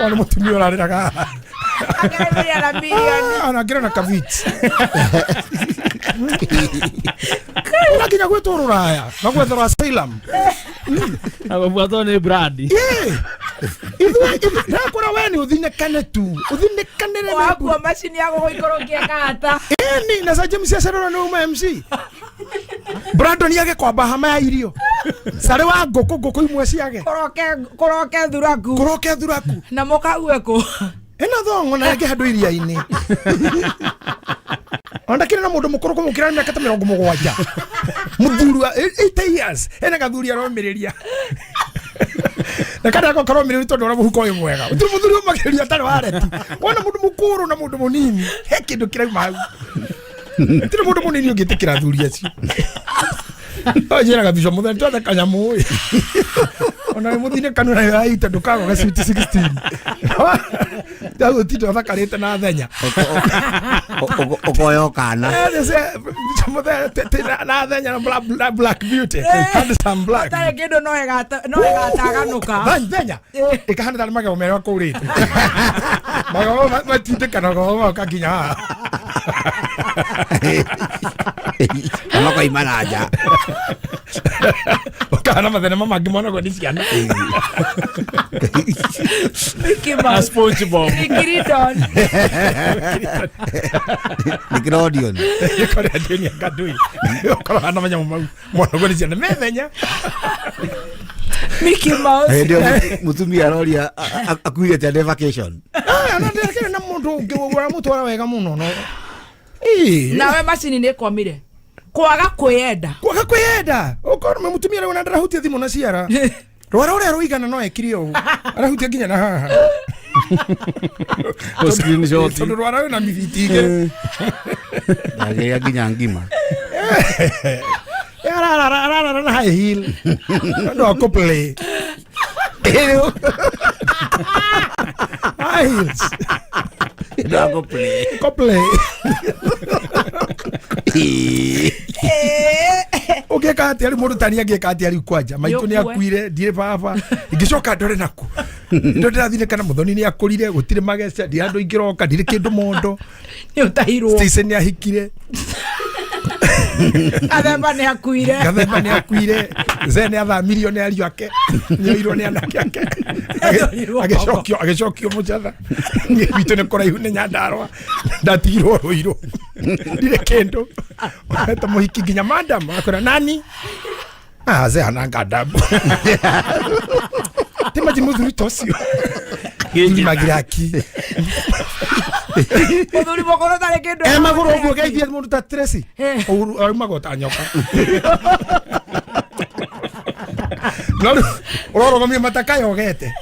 Ona mũtumia ũrarĩraga haha. Akĩrĩmĩria na mirioni. Ona ngĩrĩ na kavit. Ũra nginya gwĩtwo rũraya na gwetherwo asylum. Na gũbuatwo nĩ brandi. Ĩĩ. Ithuĩ ndakora we nĩ ũthinĩkane tu ũthinĩkanĩre Wakua macini ya gũgũikũrũkia kata. Ĩni na Sir James Acerora nĩ uma MC Brandon yage kwamba hama ya irio sare wa ngũkũ ngũkũ imwe ciage Kũroke kũroke thuraku. Kũroke thuraku. Na mũkague kũ. Ena thongo na yake handũ iria-inĩ ona ndakĩrĩ na mũndũ mũkũrũ kũmũkĩra mĩaka ta mĩrongo mũgwanja mũthuri wa 80 years ena gathuri aromĩrĩria na kada ako karomĩrĩria tondũ ũrĩa mũhuko ũyũ mwega ũtirĩ mũthuri ũmakĩria atarĩ wa reti wona mũndũ mũkũrũ na mũndũ mũnini he kĩndũ kĩrauma hau tirĩ mũndũ mũnini ũngĩtĩkĩra athuri acio njĩraga bico mũthenya twathe kanyamũ ĩ ona wĩ mũthinĩkanu na yaita ndũkagwa gacuti 16 ndagũtinda ũthakarĩte na thenya Ũkoya kana. Na thenya na black beauty handsome black Ũtarĩ kĩndũ no ĩgataganũka. Thenya ĩkahana tarĩ magego merĩ akũrĩte magego matindĩkanaga magoka nginya haha Makoima na nja. Ũkahana mathenema mangĩ monagwo nĩ ciana Mickey Mouse. SpongeBob. Nickelodeon. Nickelodeon. Nickelodeon ya Ngadui. Ũkorwo hana manyamũ mau monagwo nĩ ciana methenya Mickey Mouse. Hĩndĩ ĩyo mũtumia aroria akuire atĩa ndĩ vacation. Ona ndĩrakĩrĩ na mũndũ ũngĩ ũramũtwara wega mũno no. Nawe macini nĩ ĩkwamire. Kwaga kwĩyenda. Kwaga kwĩyenda. Ũkorwo nĩ mũtumia rĩu ona ndarahutia thimũ na ciara. Rwara ũrĩa rũigana no ekire ũũ. Arahutia nginya na haha. Screenshot. Tondũ rwara rwĩna mĩbiti igĩrĩ. Ndagĩrĩa nginya ngima. Ararara na high heel. Ndo akũplay. High heels. Ndo akũplay. Kũplay. Ũngĩka atĩa rĩu mũndũ tani angĩka atĩa rĩu kwanja maitũ nĩ akuire ndirĩ baba ingĩcoka ndore naku ndo ndĩrathinĩkana mũthoni nĩ akũrire gũtirĩ mageca ndirĩ handũ ingĩroka ndirĩ kĩndũ mondo Nĩ ũtahirwo. Stacy nĩ ahikire Gathemba nĩ akuire. Gathemba nĩ akuire Ze nĩ athamirio nĩ ariũ ake nĩoirwo nĩ anake ake agĩcokio agĩcokio mũcatha gwitũ nĩ kũraihu nĩ Nyandarũa ndatigirwo rũirũ ndirĩ kĩndũ ta mũhiki nginya madam akwĩra nani ah ze ananga adabu ti maji mũthuri ta ũcio Mũthuri magiraki Mũthuri mũkũrũ ũtarĩ kĩndũ. e magũrũ ũguo geithie mũndũ ta Tracy arumagwo ta nyoka no rĩu ũrorũgamia mataka yogete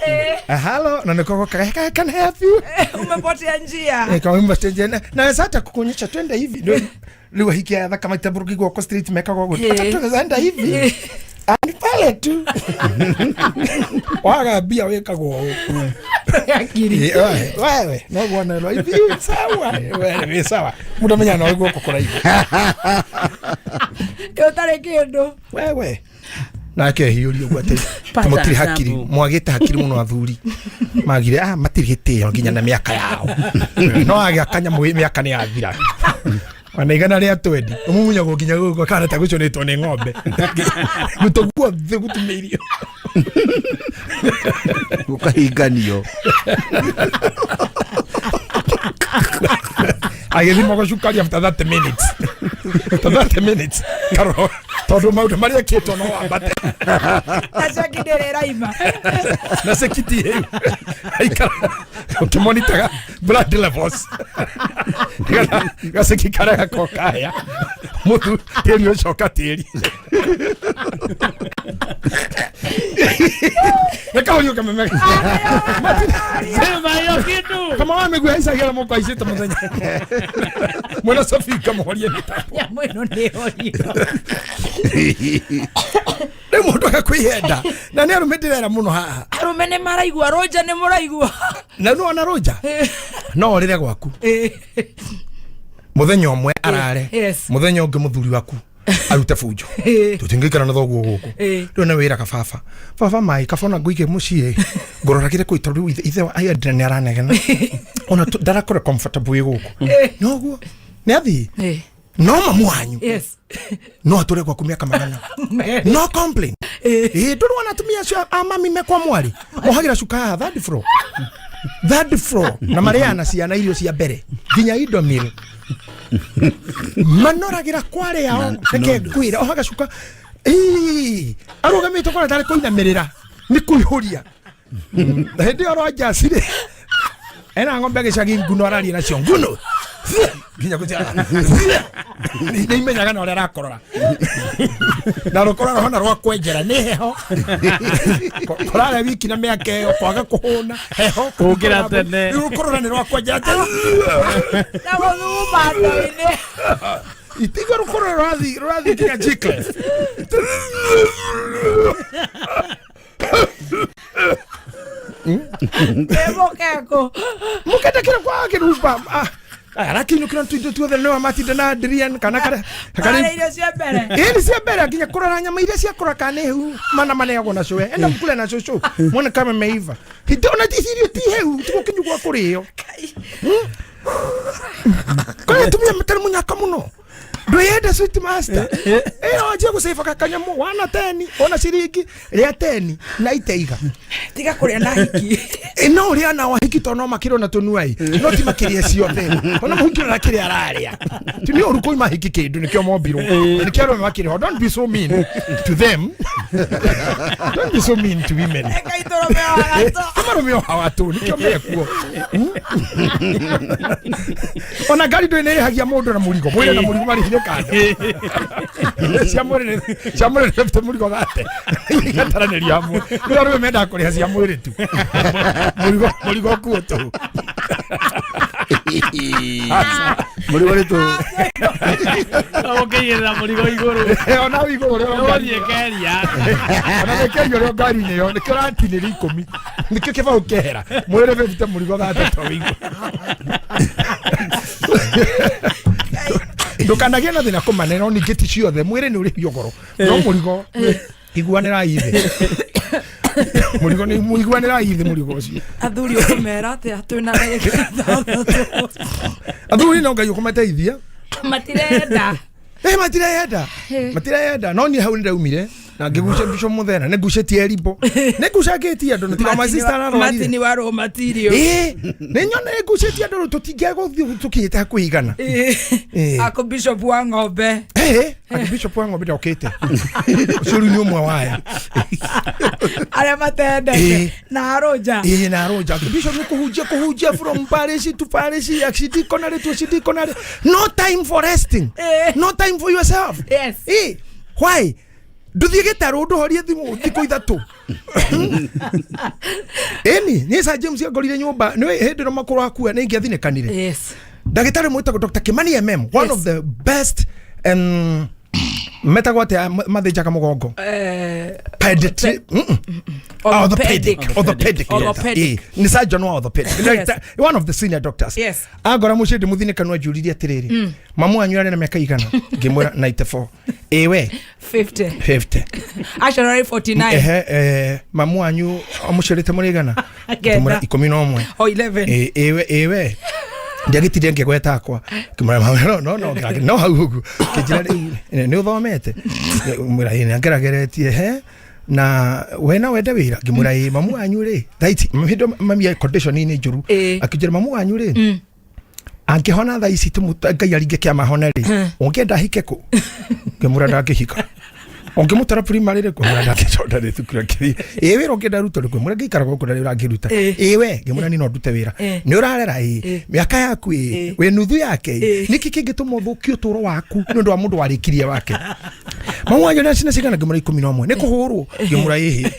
halo na nĩko gokaga can I help you Umepotea njia. Naweza hata kukuonyesha twende hivi Ndio, rĩu ahiki aya thaka maitambũrũki guoko street mekaga ũguo hata tunaweza enda hivi ni pale tu waga mbia wĩkagwo ũũ Akiri. Wewe no guonerwo hivi sawa wewe wĩ sawa mũndũ amenyaga no guoko kũraihu Ũtarĩ kĩndũ. wewe nake hiũria ũguo atĩ Pata mũtirĩ hakiri adabu. mwagĩte hakiri mũno athuri magire ah matirĩ gĩtĩo nginya na mĩaka yao no agĩa kanyamũ mĩaka nĩ yathira ona igana rĩa twendi ũmumunyagwo nginya gũkũ kana ta gũcũnĩtwo nĩ ng'ombe gũtũguo thĩ gũtumĩirio Gũkahinganio. agĩthimagwo cukari after 30 minutes after 30 minutes Karo tondũ maũndũ marĩa ekĩtwo no wambate Na ceki ndĩrĩ ĩraima. na sekiti ĩyo aikara ũkĩmonitaga blood levels gaceki karĩa gakorwo kahĩa mũtu tĩri ũcoka tĩri reka kameme Sema hiyo kitu. Kama wamegua haicagia moko aicĩte mũthenya mwena Sophie kamũhorie mĩtambo Nyamũ ĩno nĩ ĩhorio. Rĩu mũndũ agakwĩhenda na nĩ arũme ndĩrera mũno haha Arũme nĩ maraigua rũnja nĩ mũraigua. Na nĩ wona rũnja no ũrĩre gwaku mũthenya ũmwe arare mũthenya ũngĩ mũthuri waku arute bunjo tũtingĩikara na thoguo gũkũ rĩu nĩ wĩraga baba baba mai kaba ona ngũige mũciĩ ngũroragĩre kũu tondũ rĩu ithe wa Adrian nĩ aranegena ona ndarakorwo comfortable wĩ gũkũ noguo nĩ athiĩ No mamu wanyu Yes. no atũre gwaku mĩaka 400. Merĩ. No complain. Ĩĩ ndũrĩ wona atumia acio a mami mekwa mwarĩ mohagĩra cuka haha third floor, third floor, na marĩaga na ciana irio cia mbere nginya indomil manoragĩra kware yao. Reke ngwĩre, ohaga cuka. Ĩĩ, arũgamĩte kũrĩa tarĩ kũinamĩrĩra nĩ kũihũria na hĩndĩ ĩyo Rogers rĩ ena ng'ombe gĩcagi nguno araria nacio nguno nginya nĩ imenyaga na ũrĩa arakorora na rũkorora hona rwa kwenjera nĩ heho. Kũrara wiki na mĩaka ĩyo kwaga kũhũna heho. Kũũkĩra tene. Rĩu rũkorora nĩ rwa kwenjera. Na gũthuma ndoo-inĩ. Itigwa rũkorora rũrathiĩ nginya G-Clef. Ĩ mũkeko. Mũkendekire kwa kĩrumba arakinyũkĩra tuindo tuothe nĩwe matinda na Adrian kana kare Arĩa irio cia mbere. Ĩni cia mbere nginya kũrora nyama iria cia kũrora kana nĩ heu mana maneagwo na cũe enda mkule na cũcũ mwone kama meiva hĩndĩ ona ti irio ti heu ti gũkinyu gwa kũrĩo. Kwa atumia matarĩ mũnyaka mũno ndwĩyende sweet master ĩyo wanjia gũcĩba kakanyamũ wana teni ona ciringi rĩa teni na iteiga. Tiga kũrĩa na hiki. Ĩ no ũrĩa na wahiki tondũ no makĩrwo na tũnuai no ti makĩria ciothe ona mũhiki ona kĩrĩa ararĩa ti nĩ ũru kũima hiki kĩndũ nĩkĩo mombirwo na nĩkĩo arũme makĩrĩ ho. Don't be so mean to them, don't be so mean to women. Eka itũrũme wa gatũ. Amarũme o hawatũ nĩkĩo mekuo. Ona ngari ndũĩ nĩ ĩrĩhagia mũndũ na mũrigo mwĩrĩ na mũrigo marĩhire kando cia mwĩrĩ cia mwĩrĩ nĩ mũrigo gate igataranĩrio hamwe nĩ arũme mendaga kũrĩha cia mwĩrĩ tu mũrigo mũrigo kuo tũhũ. Mũrigo nĩ tũhũ. Ũkĩigĩrĩra mũrigo igũrũ. Ona igũrũ ũrĩa Ũthiĩ keria. Ona nĩ keria ũrĩa ngari-inĩ ĩyo nĩkĩo ũratinĩria 10 nĩkĩo kĩbaũ kehera mwĩrĩ bĩbite mũrigo gate to igũrũ. Ndũkanagĩe na thĩna kũmane no ningĩ ti ciothe mwĩrĩ nĩ ũrĩhio goro no mũrigo iguanĩrai thĩ mũrigo nĩ mũiguanĩrai thĩ mũrigo ũcio. Athuri ũkũmera atĩa twĩna ndagĩka 6? Athuri no Ngai ũkũmateithia. Matirenda. Eh, matireyenda matireyenda no niĩ hau nĩndaumire na ngĩgucia mbico mũthera nĩ ngucĩtie rimbo nĩ ngucangĩtie andũ na tiga my sister ararwarire. Martin wa raw material. Ĩĩ nĩ nyona nĩ ngucĩtie andũ rĩu tũtingĩgũthiĩ tũkinyĩte hakuhĩ igana. Ĩĩ. Ako bishop wa ng'ombe. Ĩĩ Archbishop wa ng'ombe ndokĩte ũcio rĩu nĩ ũmwe waya arĩa matendete na arũnja. Ĩĩ na arũnja Archbishop nĩ kũhunjia kũhunjia from parish to parish, archdeaconry to archdeaconry, no time for resting, no time for yourself. Yes. Ĩĩ why ndũthiĩ gĩtarũ ndũhorie thimũ thikũ 3? Ĩni niĩ Sir James angorire nyũmba nĩ hĩndĩ ĩno makũrũ akua nĩ ingĩathinĩkanire. Yes. Ndagĩtarĩ mwĩtagwo Dr. Kimani MM, one of the best, metagwo atĩa mathĩnjaga mũgongo? Pediatri- Orthopedic. Orthopedic. Orthopedic. Ĩĩ, nĩ surgeon wa orthopedic. Yes. One of the senior doctors. Yes. Angora mũciĩ ndĩmũthinĩkanu anjũririe atĩrĩrĩ, mamu wanyu arĩ na mĩaka igana? Ngĩmwĩra 94. Ĩwe 50. 50. Actually 49. Ehe, mamu wanyu amũciarĩte mũrĩ igana? 9. Ngĩmwĩra 11. O 11. Ĩ, ĩwe ĩwe ndiagĩtire ngĩgweta akwa ngĩmwĩra mama, no no no no hau ũguo kĩnjĩra rĩu nĩ ũthomete? Mwĩra ĩ nĩangerageretie he na we no wende wĩra? Ngĩmwĩra ĩ mamu wanyu rĩ thaa ici hĩndĩ ĩyo mami e condition inĩ njũru. Akĩnjĩra mamu wanyu rĩ angĩhona thaa ici Ngai aringe kĩama hone rĩ ũngĩenda ahike kũ? Ngĩmwĩra ndangĩhika. Ũngĩmũtwara primary rĩ? Ngĩmwĩra ndangĩcoka rĩ thukuru akĩthiĩ. Ĩ wĩra ũngĩenda arutwo rĩ? Ngĩmwĩra ngĩikara gũkũ ndarĩ ũrangĩruta. Ĩ we? Ngĩmwĩra niĩ no ndute wĩra. Nĩ ũrarera? Ĩ mĩaka yaku? Ĩ wĩ nuthu yake? Ĩ nĩkĩ kĩngĩtũma ũthũkie ũtũũro waku nĩ ũndũ wa mũndũ warĩkirie wake? Mamu wanyu nĩ cina cigana? Ngĩmwĩra 11. Nĩ kũhũrwo? Ngĩmwĩra ĩhĩ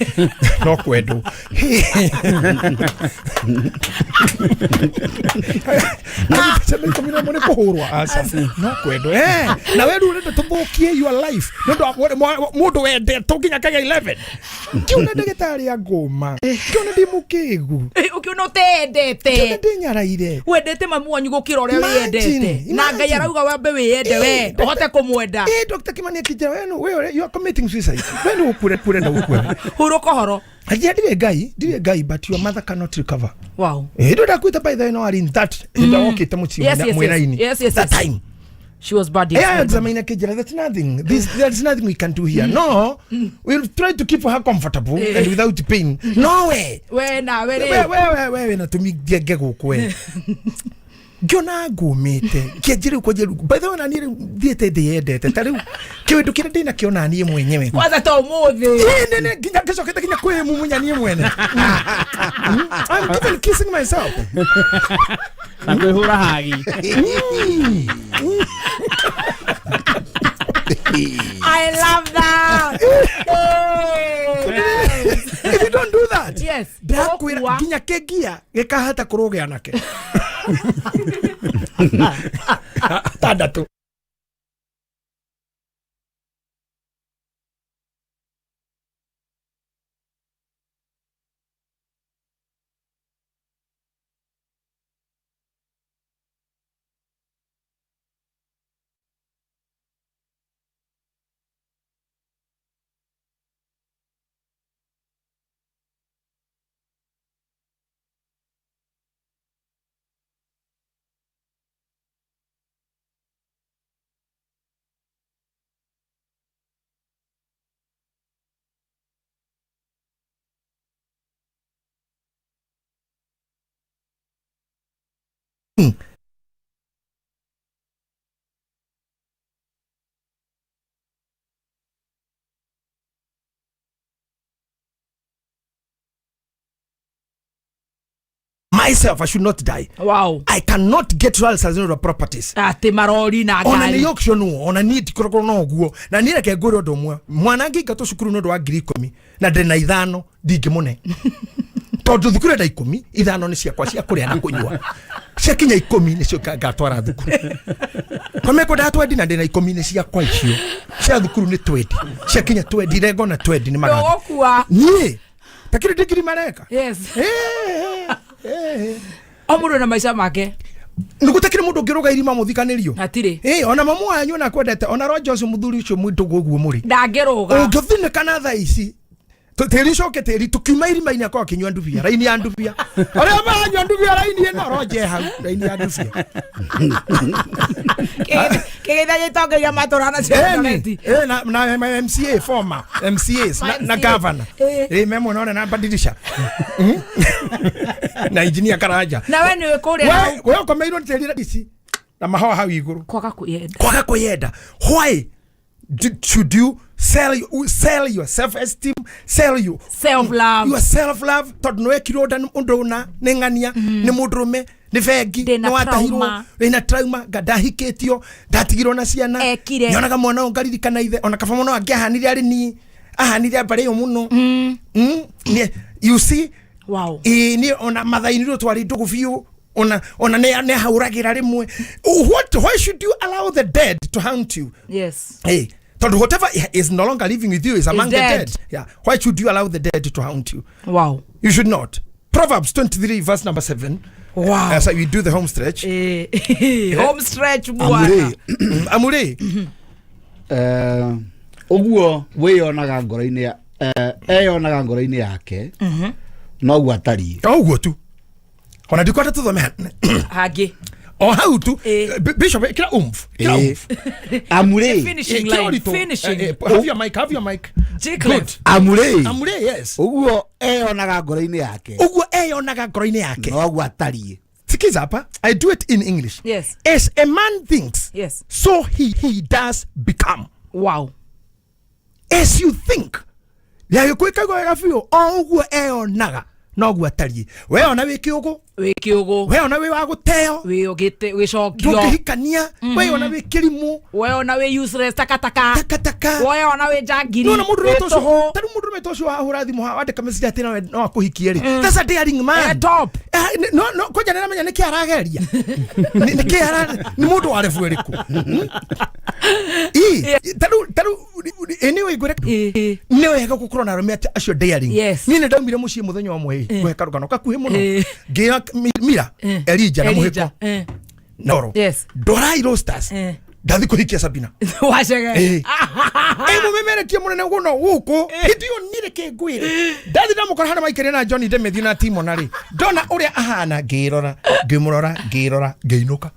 no kwendwo. Ciana 11 nĩ kũhũrwo? Aca no kwendwo. Na we rĩu ũrenda tũthũkie your life nĩ ũndũ wa mũndũ wendetwo nginya kagĩa 11 kĩona ndagĩtarĩ ya ngũma kĩona ndĩ mũkĩgu. Ũkĩona ũteyendete. Kĩona ndĩnyaraire. Wendete mamu wanyu gũkĩra ũrĩa wĩyendete na Ngai arauga wambe wĩyende we ũhote kũmwenda. Ĩ Dr. Kimani akĩnjĩra we no we you are committing suicide we no ũkure kure na ũkue. Hurũka ũhoro. Akĩnjĩra ndirĩ Ngai ndirĩ Ngai but your mother cannot recover. Wow. Hĩndĩ ĩyo ndakuĩte by the way no ari in that hĩndĩ wokĩte mũciĩ mwena-inĩ Yes, that time She was bad. Yeah, examine akĩnjĩra there's nothing. This, there's nothing we can do here. No, we'll try to keep her comfortable and without pain. No way. We nawe We rĩ. we we we we na tũmithie gũkũ we. Ngĩona ngũmĩte kĩanjĩ rĩu kwanjia rĩu by the way na niĩ rĩu thiĩte ndĩyendete ta rĩu kĩũndũ kĩrĩa ndĩnakĩo na niĩ mwenyewe Kwanza ta ũmũthĩ. Ĩĩ, nĩ- nginya ngĩcokete nginya kwĩmumunya niĩ mwene. I'm even kissing myself. Na kwĩhũra hagi. I love that. Hey. If you don't do that, Yes. ndakwĩra Ũgũkua. nginya kĩngia gĩkahata kũrũgĩa nake tandatũ. Myself, I should not die. Wow. I cannot get Royal Sazino properties. Atĩ marori na Ona ngari. nĩ auction ũũ, ona niĩ ndikoragwo na ũguo na niĩ reke ngwĩre ũndũ ũmwe, mwana angĩingatwo cukuru nĩ ũndũ wa 10,000 na ndĩ na 5 ndingĩmũne tondũ thukuru enda 10, 5 nĩ ciakwa cia kũrĩa na kũnyua, ciakinya 10 nĩcio ngatwara thukuru kwa mekwendaga twendi na ndĩ na 10 nĩ ciakwa icio cia thukuru nĩ twendi, ciakinya twendi rengona twendi nĩ magathiĩ. Ndũgũkua. Niĩ takĩrĩ ndigiri mareka. Yes. O mũndũ na maica make. Nĩgũtakĩrĩ mũndũ ũngĩrũga irima mũthikanĩrio. Hatirĩ. Ĩ, ona mamu wanyu ona kwendete, ona Roger ũcio mũthuri ũcio mwĩndũgũ ũguo mũrĩ. Ndangĩrũga. Ũngĩthinĩka na thaa ici tĩri ũcoke tĩri tũkiuma irima-inĩ akorwo akĩnyua ndubia raini ya ndubia arĩa maranyua ndubia raini ĩno Roger hau raini ya ndubia. Kĩgeithia gĩtongoria matũra na Ĩni, ĩ, na MCA former MCAs na governor ĩ me mwena ũrĩa na badilisha na engineer Karanja. Na we nĩũĩ kũrĩa hau. We ũkomeirwo nĩ tĩri ici na mahoa hau igũrũ. Kwaga kwĩyenda. Kwaga kwĩyenda. Why should you sell your self esteem, sell you self love, your self love tondũ nĩ wekirwo ũndũ ũna nĩ ng'ania nĩ mũndũrũme nĩ bengi Ndĩna nĩ watahirwo trauma. wĩna trauma nga ndahikĩtio ndatigirwo na ciana. Ekire. Nyonaga mwana ũyũ ngaririkana ithe ona kaba mũno angĩahanire arĩ niĩ ahanire mbarĩ ĩyo mũno. You see. Wow. Ĩĩ niĩ ona mathainirwo twarĩ ndũgũ biũ ona ona nĩ ahũragĩra rĩmwe. What, why should you allow the dead to haunt you? Yes. Hey, tondũ whatever is no longer living with you is among the dead. dead. Yeah. Why should you allow the dead to haunt you? Wow. You should not. Proverbs 23 verse number 7. Wow. As we do the home stretch. Home stretch bwana. Amure. Ũguo wĩyonaga ngoro-inĩ ya eyonaga ngoro-inĩ yake noguo atariĩ. Ũguo tu. Ona ndikwenda tũthome hangĩ. O hau tu. Bishop kila umf. Kila umf. Amure. Finishing Kila line. ũritũ. Finishing. Have your mic, have your mic. Good. Amure. Amure, yes. Ũguo eyonaga ngoro-inĩ yake. Ũguo eyonaga ngoro-inĩ yake. Noguo atariĩ. Sikiza hapa. I do it in English. Yes. As a man thinks, yes, so he does become. Wow. As you think. Ya gĩkũyũ wega biũ o ũguo eyonaga noguo atariĩ. We ona wĩ kĩũgũ. Wĩ kĩũgũ. We ona wĩ wa gũteo. Wĩ ũgĩte wĩcokio. Ndũngĩhikania. We ona wĩ kĩrimũ. We ona wĩ useless takataka. Takataka. We ona wĩ njangiri. Nona mũndũ Wĩ ũrĩa ũcio tũhũ. ta rĩu mũndũ ũrĩa ũcio wahũra thimũ haha wandĩka message atĩ no akũhikie rĩ. That's a daring man. Top. No no kwanja nĩramenya nĩkĩ arageria. Nĩkĩ ara nĩ mũndũ wa level ĩrĩkũ? Ta rĩu anyway ngwĩre nĩ wega gũkorwo na arũme acio daring. Niĩ nĩ ndaumire mũciĩ mũthenya ũmwe ngũhe karũgano gakuhĩ mũno. Ngĩoya Mira Elijah na mũhĩko Noro. Ndorai Roasters. Ndathi kũhikia Sabina. Wacege. Ĩ mũmemerekia mũnene mũno gũkũ hĩndĩ ĩyo niĩ reke ngwĩre ndathi ndamũkora harĩa maikarire na Johnny Demethi na Timona rĩ ndona ũrĩa ahana ngĩrora ngĩmũrora ngĩrora ngĩinũka.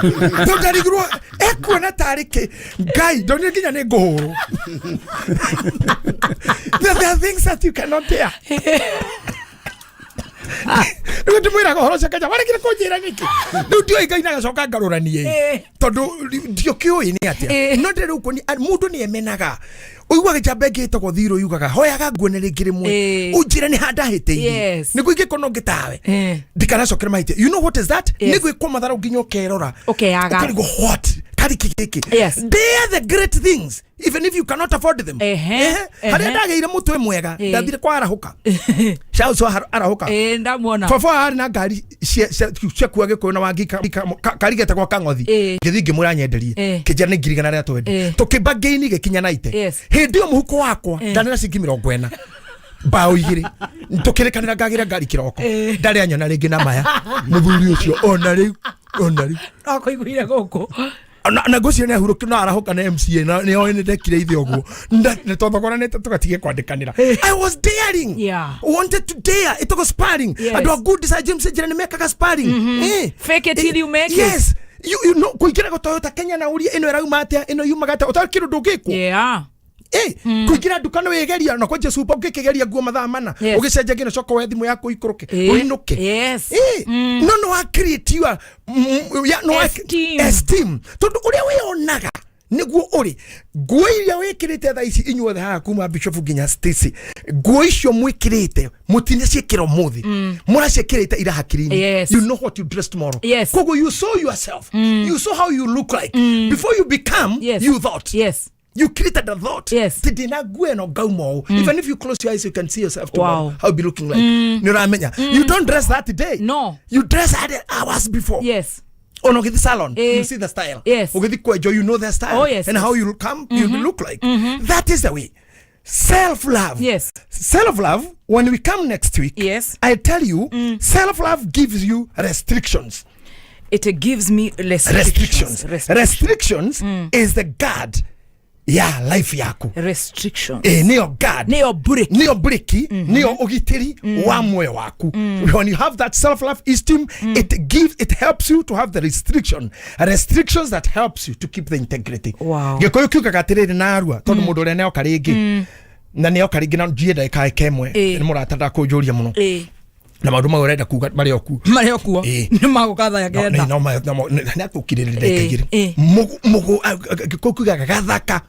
Tondũ ndarigirwo ekuona tarĩ kĩ Ngai ndonire nginya nĩ ngũhũrwo. There are things that you cannot bear. Rĩu ndĩmwĩraga ũhoro ũcio Kenya waregire kũnjĩra nĩkĩ? Rĩu ndiũĩ Ngai nagacoka ngarũranie tondũ ndiũkĩũĩ nĩ atĩa. No ndĩrĩ rĩu kuonia mũndũ nĩ emenaga. Ũiguaga njamba ĩngĩ ĩtagwo thirũ yugaga hoyaga nguone rĩngĩ rĩmwe ũnjĩre nĩ ha ndahĩtĩirie nĩguo ingĩkorwo no ngĩtawe ndikanacokere mahĩtia. You know what is that? Nĩ gwĩkwo matharau nginya ũkerora Ũkeyaga. ũkarigwo what karĩ kĩ gĩkĩ. Dare the great things even if you cannot afford them. Ehe. Harĩa ndagĩire mũtwe mwega ndathire kwa arahũka Charles wa arahũka. Ĩĩ, ndamuona. Baba arĩ na ngari ciakua gĩkũyũ na wangi kari getagwo kang'othi. Ngĩthiĩ ngĩmwĩra nyenderie kĩnjĩra nĩ 100,000 rĩa twendi tũkĩmba ngĩini gĩkinya naite. Hĩndĩ ĩyo mũhuko wakwa ndarĩ na ciringi 40 mbaũ igĩrĩ tũkĩrĩkanĩra ngagĩra ngari kĩroko. Ndarĩ anyona rĩngĩ na maya mũthuri ũcio ona rĩu ona rĩu. No kũiguire gũkũ. Na ngwĩciria nĩ ahurũkire no arahũka na MCA na nĩ oĩ nĩ ndekire ithe ũguo. Nĩ twathogoranĩte tũgatige kwandĩkanĩra. I was daring. Wanted to dare. Ĩtagwo sparring. Andũ a good design James njĩra nĩ mekaga sparring. Fake it till you make it. Yes. You know kũingĩra gũ Toyota Kenya na ũrie ĩno ĩrauma atĩa ĩno yumaga atĩa ũtarĩ kĩndũ ndũngĩkwo. Kũingĩra nduka nĩ wĩgeria na kwenja cuba ũngĩkĩgeria nguo mathaa mana ũgĩcenjia nginya coka woe thimũ yaku ũikũrũke ũinũke. No nĩ wa create your ya, no wa Esteem. Esteem tondũ ũrĩa wĩyonaga nĩguo ũrĩ. Nguo iria wĩkĩrĩte thaa ici inyuothe haha kuma Bishop nginya Stacy, nguo icio mwĩkĩrĩte mũtinaciĩkĩra ũmũthĩ, mũraciĩkĩrĩte ira hakiri-inĩ. You know what you dress tomorrow. Koguo you saw yourself, you saw how you look like before you become. You thought. You created a thought. Ti ndĩna nguo ĩno ngauma ũũ. Even if you close your eyes, you can see yourself tomorrow how you be looking like. Nĩ ũramenya you don't dress that day. No. You dress that hours before. Ona ũgĩthiĩ salon, you see the style. Ũgĩthiĩ kwenjwo, you know the style and how you come, you look like. That is the way self love. Self love, when we come next week, I tell you, self love gives you restrictions. It gives me restrictions. Restrictions. Restrictions is the guard ya life yaku. Restrictions. Nĩyo guard, nĩyo breki. Nĩyo breki, nĩyo ũgitĩri wa muoyo waku. When you have that self love esteem, it gives, it helps you to have the restrictions that helps you to keep the integrity. Gĩkũyũ kiugaga atĩrĩrĩ narua tondũ mũndũ ũrĩa nĩoka rĩngĩ na nĩoka rĩngĩ na njiĩ ndagĩka ĩmwe nĩ mũrata ndakũnjũria mũno na maũndũ mau ũrenda kuga marĩ o kuo. Marĩ o kuo. Nĩ magũka thaa 9. No, nĩ akũkirĩrĩria ndagĩka 2. Gĩkũyũ kiugaga gathaka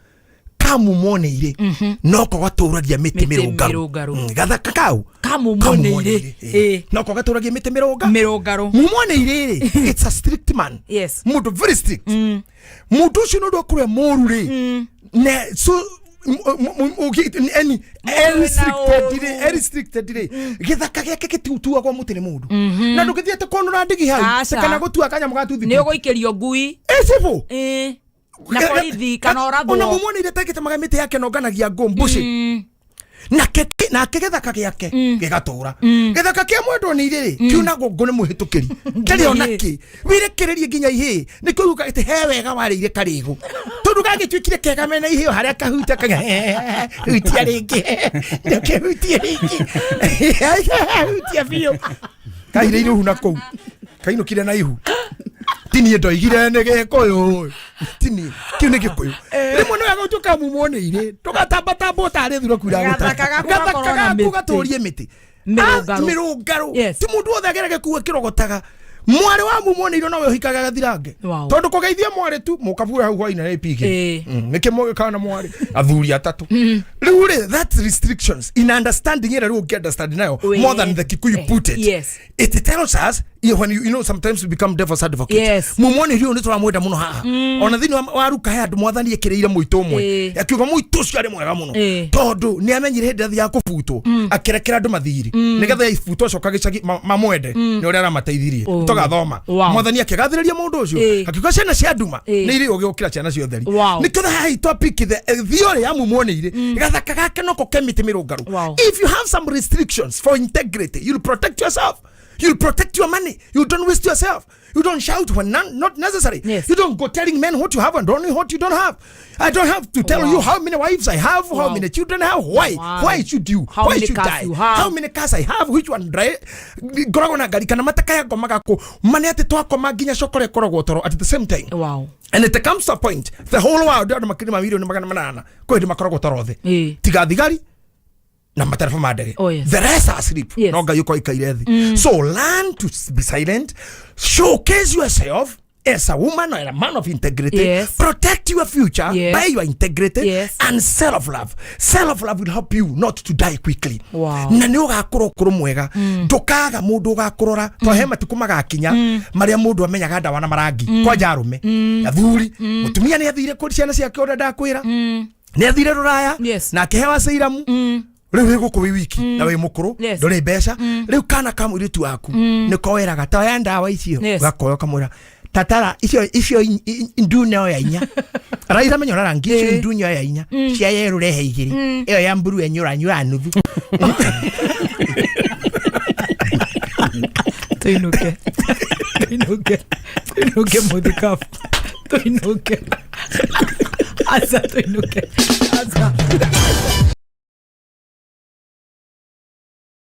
kamumoneire noko gatũragia mĩtĩ Mĩtĩ mĩrũngarũ. mĩrũngarũ. Gathaka kau Kamumoneire. Noko gatũragia mĩtĩ mĩrũnga mĩrũngarũ. Mumoneire rĩ, it's a strict man. Mũndũ very strict. Mũndũ ũcio nĩ ũndũ akorwo e mũru rĩ ne so any restricted rĩ, restricted rĩ, gĩthaka gĩake gĩtiutuagwo mũtĩ nĩ mũndũ na ndũngĩthiĩ atĩ kũnũra ndigi hau Aca. kana gũtua kanyamũ ga toothpick. Nĩ ũgũikĩrio ngui. Ĩcibũ. Na borithi kana Ona ũrathwo. mumuoneire tagĩtemaga mĩtĩ yake nonganagia ngũ mbuci nake nake gĩthaka gĩake gĩgatũra. Gĩthaka kĩa mwendwo nĩ irĩrĩ kiunagwo ngũ nĩ mũhĩtũkĩri ndarĩ ona kĩ wĩrekererie nginya ihĩĩ nĩkĩo uga atĩ he wega warĩire karĩgũ tondũ gagĩtuĩkire kega mena ihĩo harĩa kahutia kaga hutia rĩngĩ ndũkĩhutie rĩngĩ hutia biũ kairĩire ihu na kũu kainũkire na ihu. Tiniĩ ndoigire nĩ gĩkũyũ tini kĩu nĩ gĩkũyũ rĩmwe nĩ wega ũtuĩka mumwoneire ndũgatambatambwo tarĩ thuraku Gathaka gaku gakorwo na gathaka gaku mĩtĩ. gatũrie mĩtĩ Mĩrũngarũ. Mĩrũngarũ. Ti mũndũ wothe agerage kuga kĩrogotaga mwarĩ wa mumwoneire nowe ũhikaga gathirange tondũ kũgeithia mwarĩ tu mũkabura hau hwainĩ na ipige nĩkĩ mũgĩkaga na mwarĩ athuri atatũ rĩu rĩ that restrictions in understanding ĩrĩa rĩu ũngĩ understand nayo more than the Kikuyu put it. It tells us when you know sometimes we become devil's advocate. Mumwone rĩu nĩ tũramwenda mũno haha ona thĩinĩ wa ruka he andũ mwathani ekĩrĩire mũitũ ũmwe akiuga mũitũ ũcio arĩ mwega mũno tondũ nĩ amenyire hĩndĩ ĩrĩa athiaga kũbutwo akĩrekera andũ mathiri nĩgetha ibutwo acoka gĩcagi mamwende nĩ ũrĩa aramateithirie. Tũgathoma mwathani akĩgathĩrĩria mũndũ ũcio akiuga ciana cia nduma nĩ irĩ ũgĩ gũkĩra ciana cia ũtheri. Nĩkĩo haha topic the theory ya mumwoneire gathaka gake noko ke mĩtĩ mĩrũngarũ. If you have some restrictions for integrity, you'll protect yourself. You'll protect your money. You don't waste yourself. You don't shout when not necessary. Yes. You don't go telling men what you have and only what you don't have. I don't have to tell Wow. you how many wives I have, how Wow. many children I have. Why? Wow. Why should you? How Why many should cars I? you have? How many cars I have? Which one drive? Ngoragwo na ngari kana matakaya ngomaga kũ? Ma nĩ atĩ twakoma nginya cokora ĩkoragwo toro at the same time. Wow. And it comes to a point, the whole world andũ makĩria ma milioni 800 kwĩ hĩndĩ makoragwo toro thĩ. Ĩĩ. Tiga thigari na matereba ma ndege. Oh, yes. The rest are asleep. Yes. No Ngai ũkorwo ikaire thĩ. So learn to be silent. Showcase yourself as a woman or a man of integrity. Yes. Protect your future Yes. by your integrity Yes. and self-love. Self-love will help you not to die quickly. Wow. Na nä å gakorwo å kå rå mwega ndå kaga må ndå å gakå rora to he matukå magakinya marä a må ndå amenyaga ndawa na marangi kwanja arå me athuri må tumia nä athire kå ciana ciake å rä a ndakwä ra nä athire rå raya na akä ceiramu rä u wä gå kå wä wiki na wä må kå rå Yes. ndå rä mbeca rä u kana ka må irä tu waku nä koweraga toya ndawa icio Yes. gakoya kamwä ra tatara icio icio ndune oya inya raira menya rangi icio ndune oya inya cia yerå rehe igä rä ä yo ya mburu enyåranyå nuthu. Tuinuke, tuinuke, tuinuke muthikabu, tuinuke, aca, tuinuke, aca.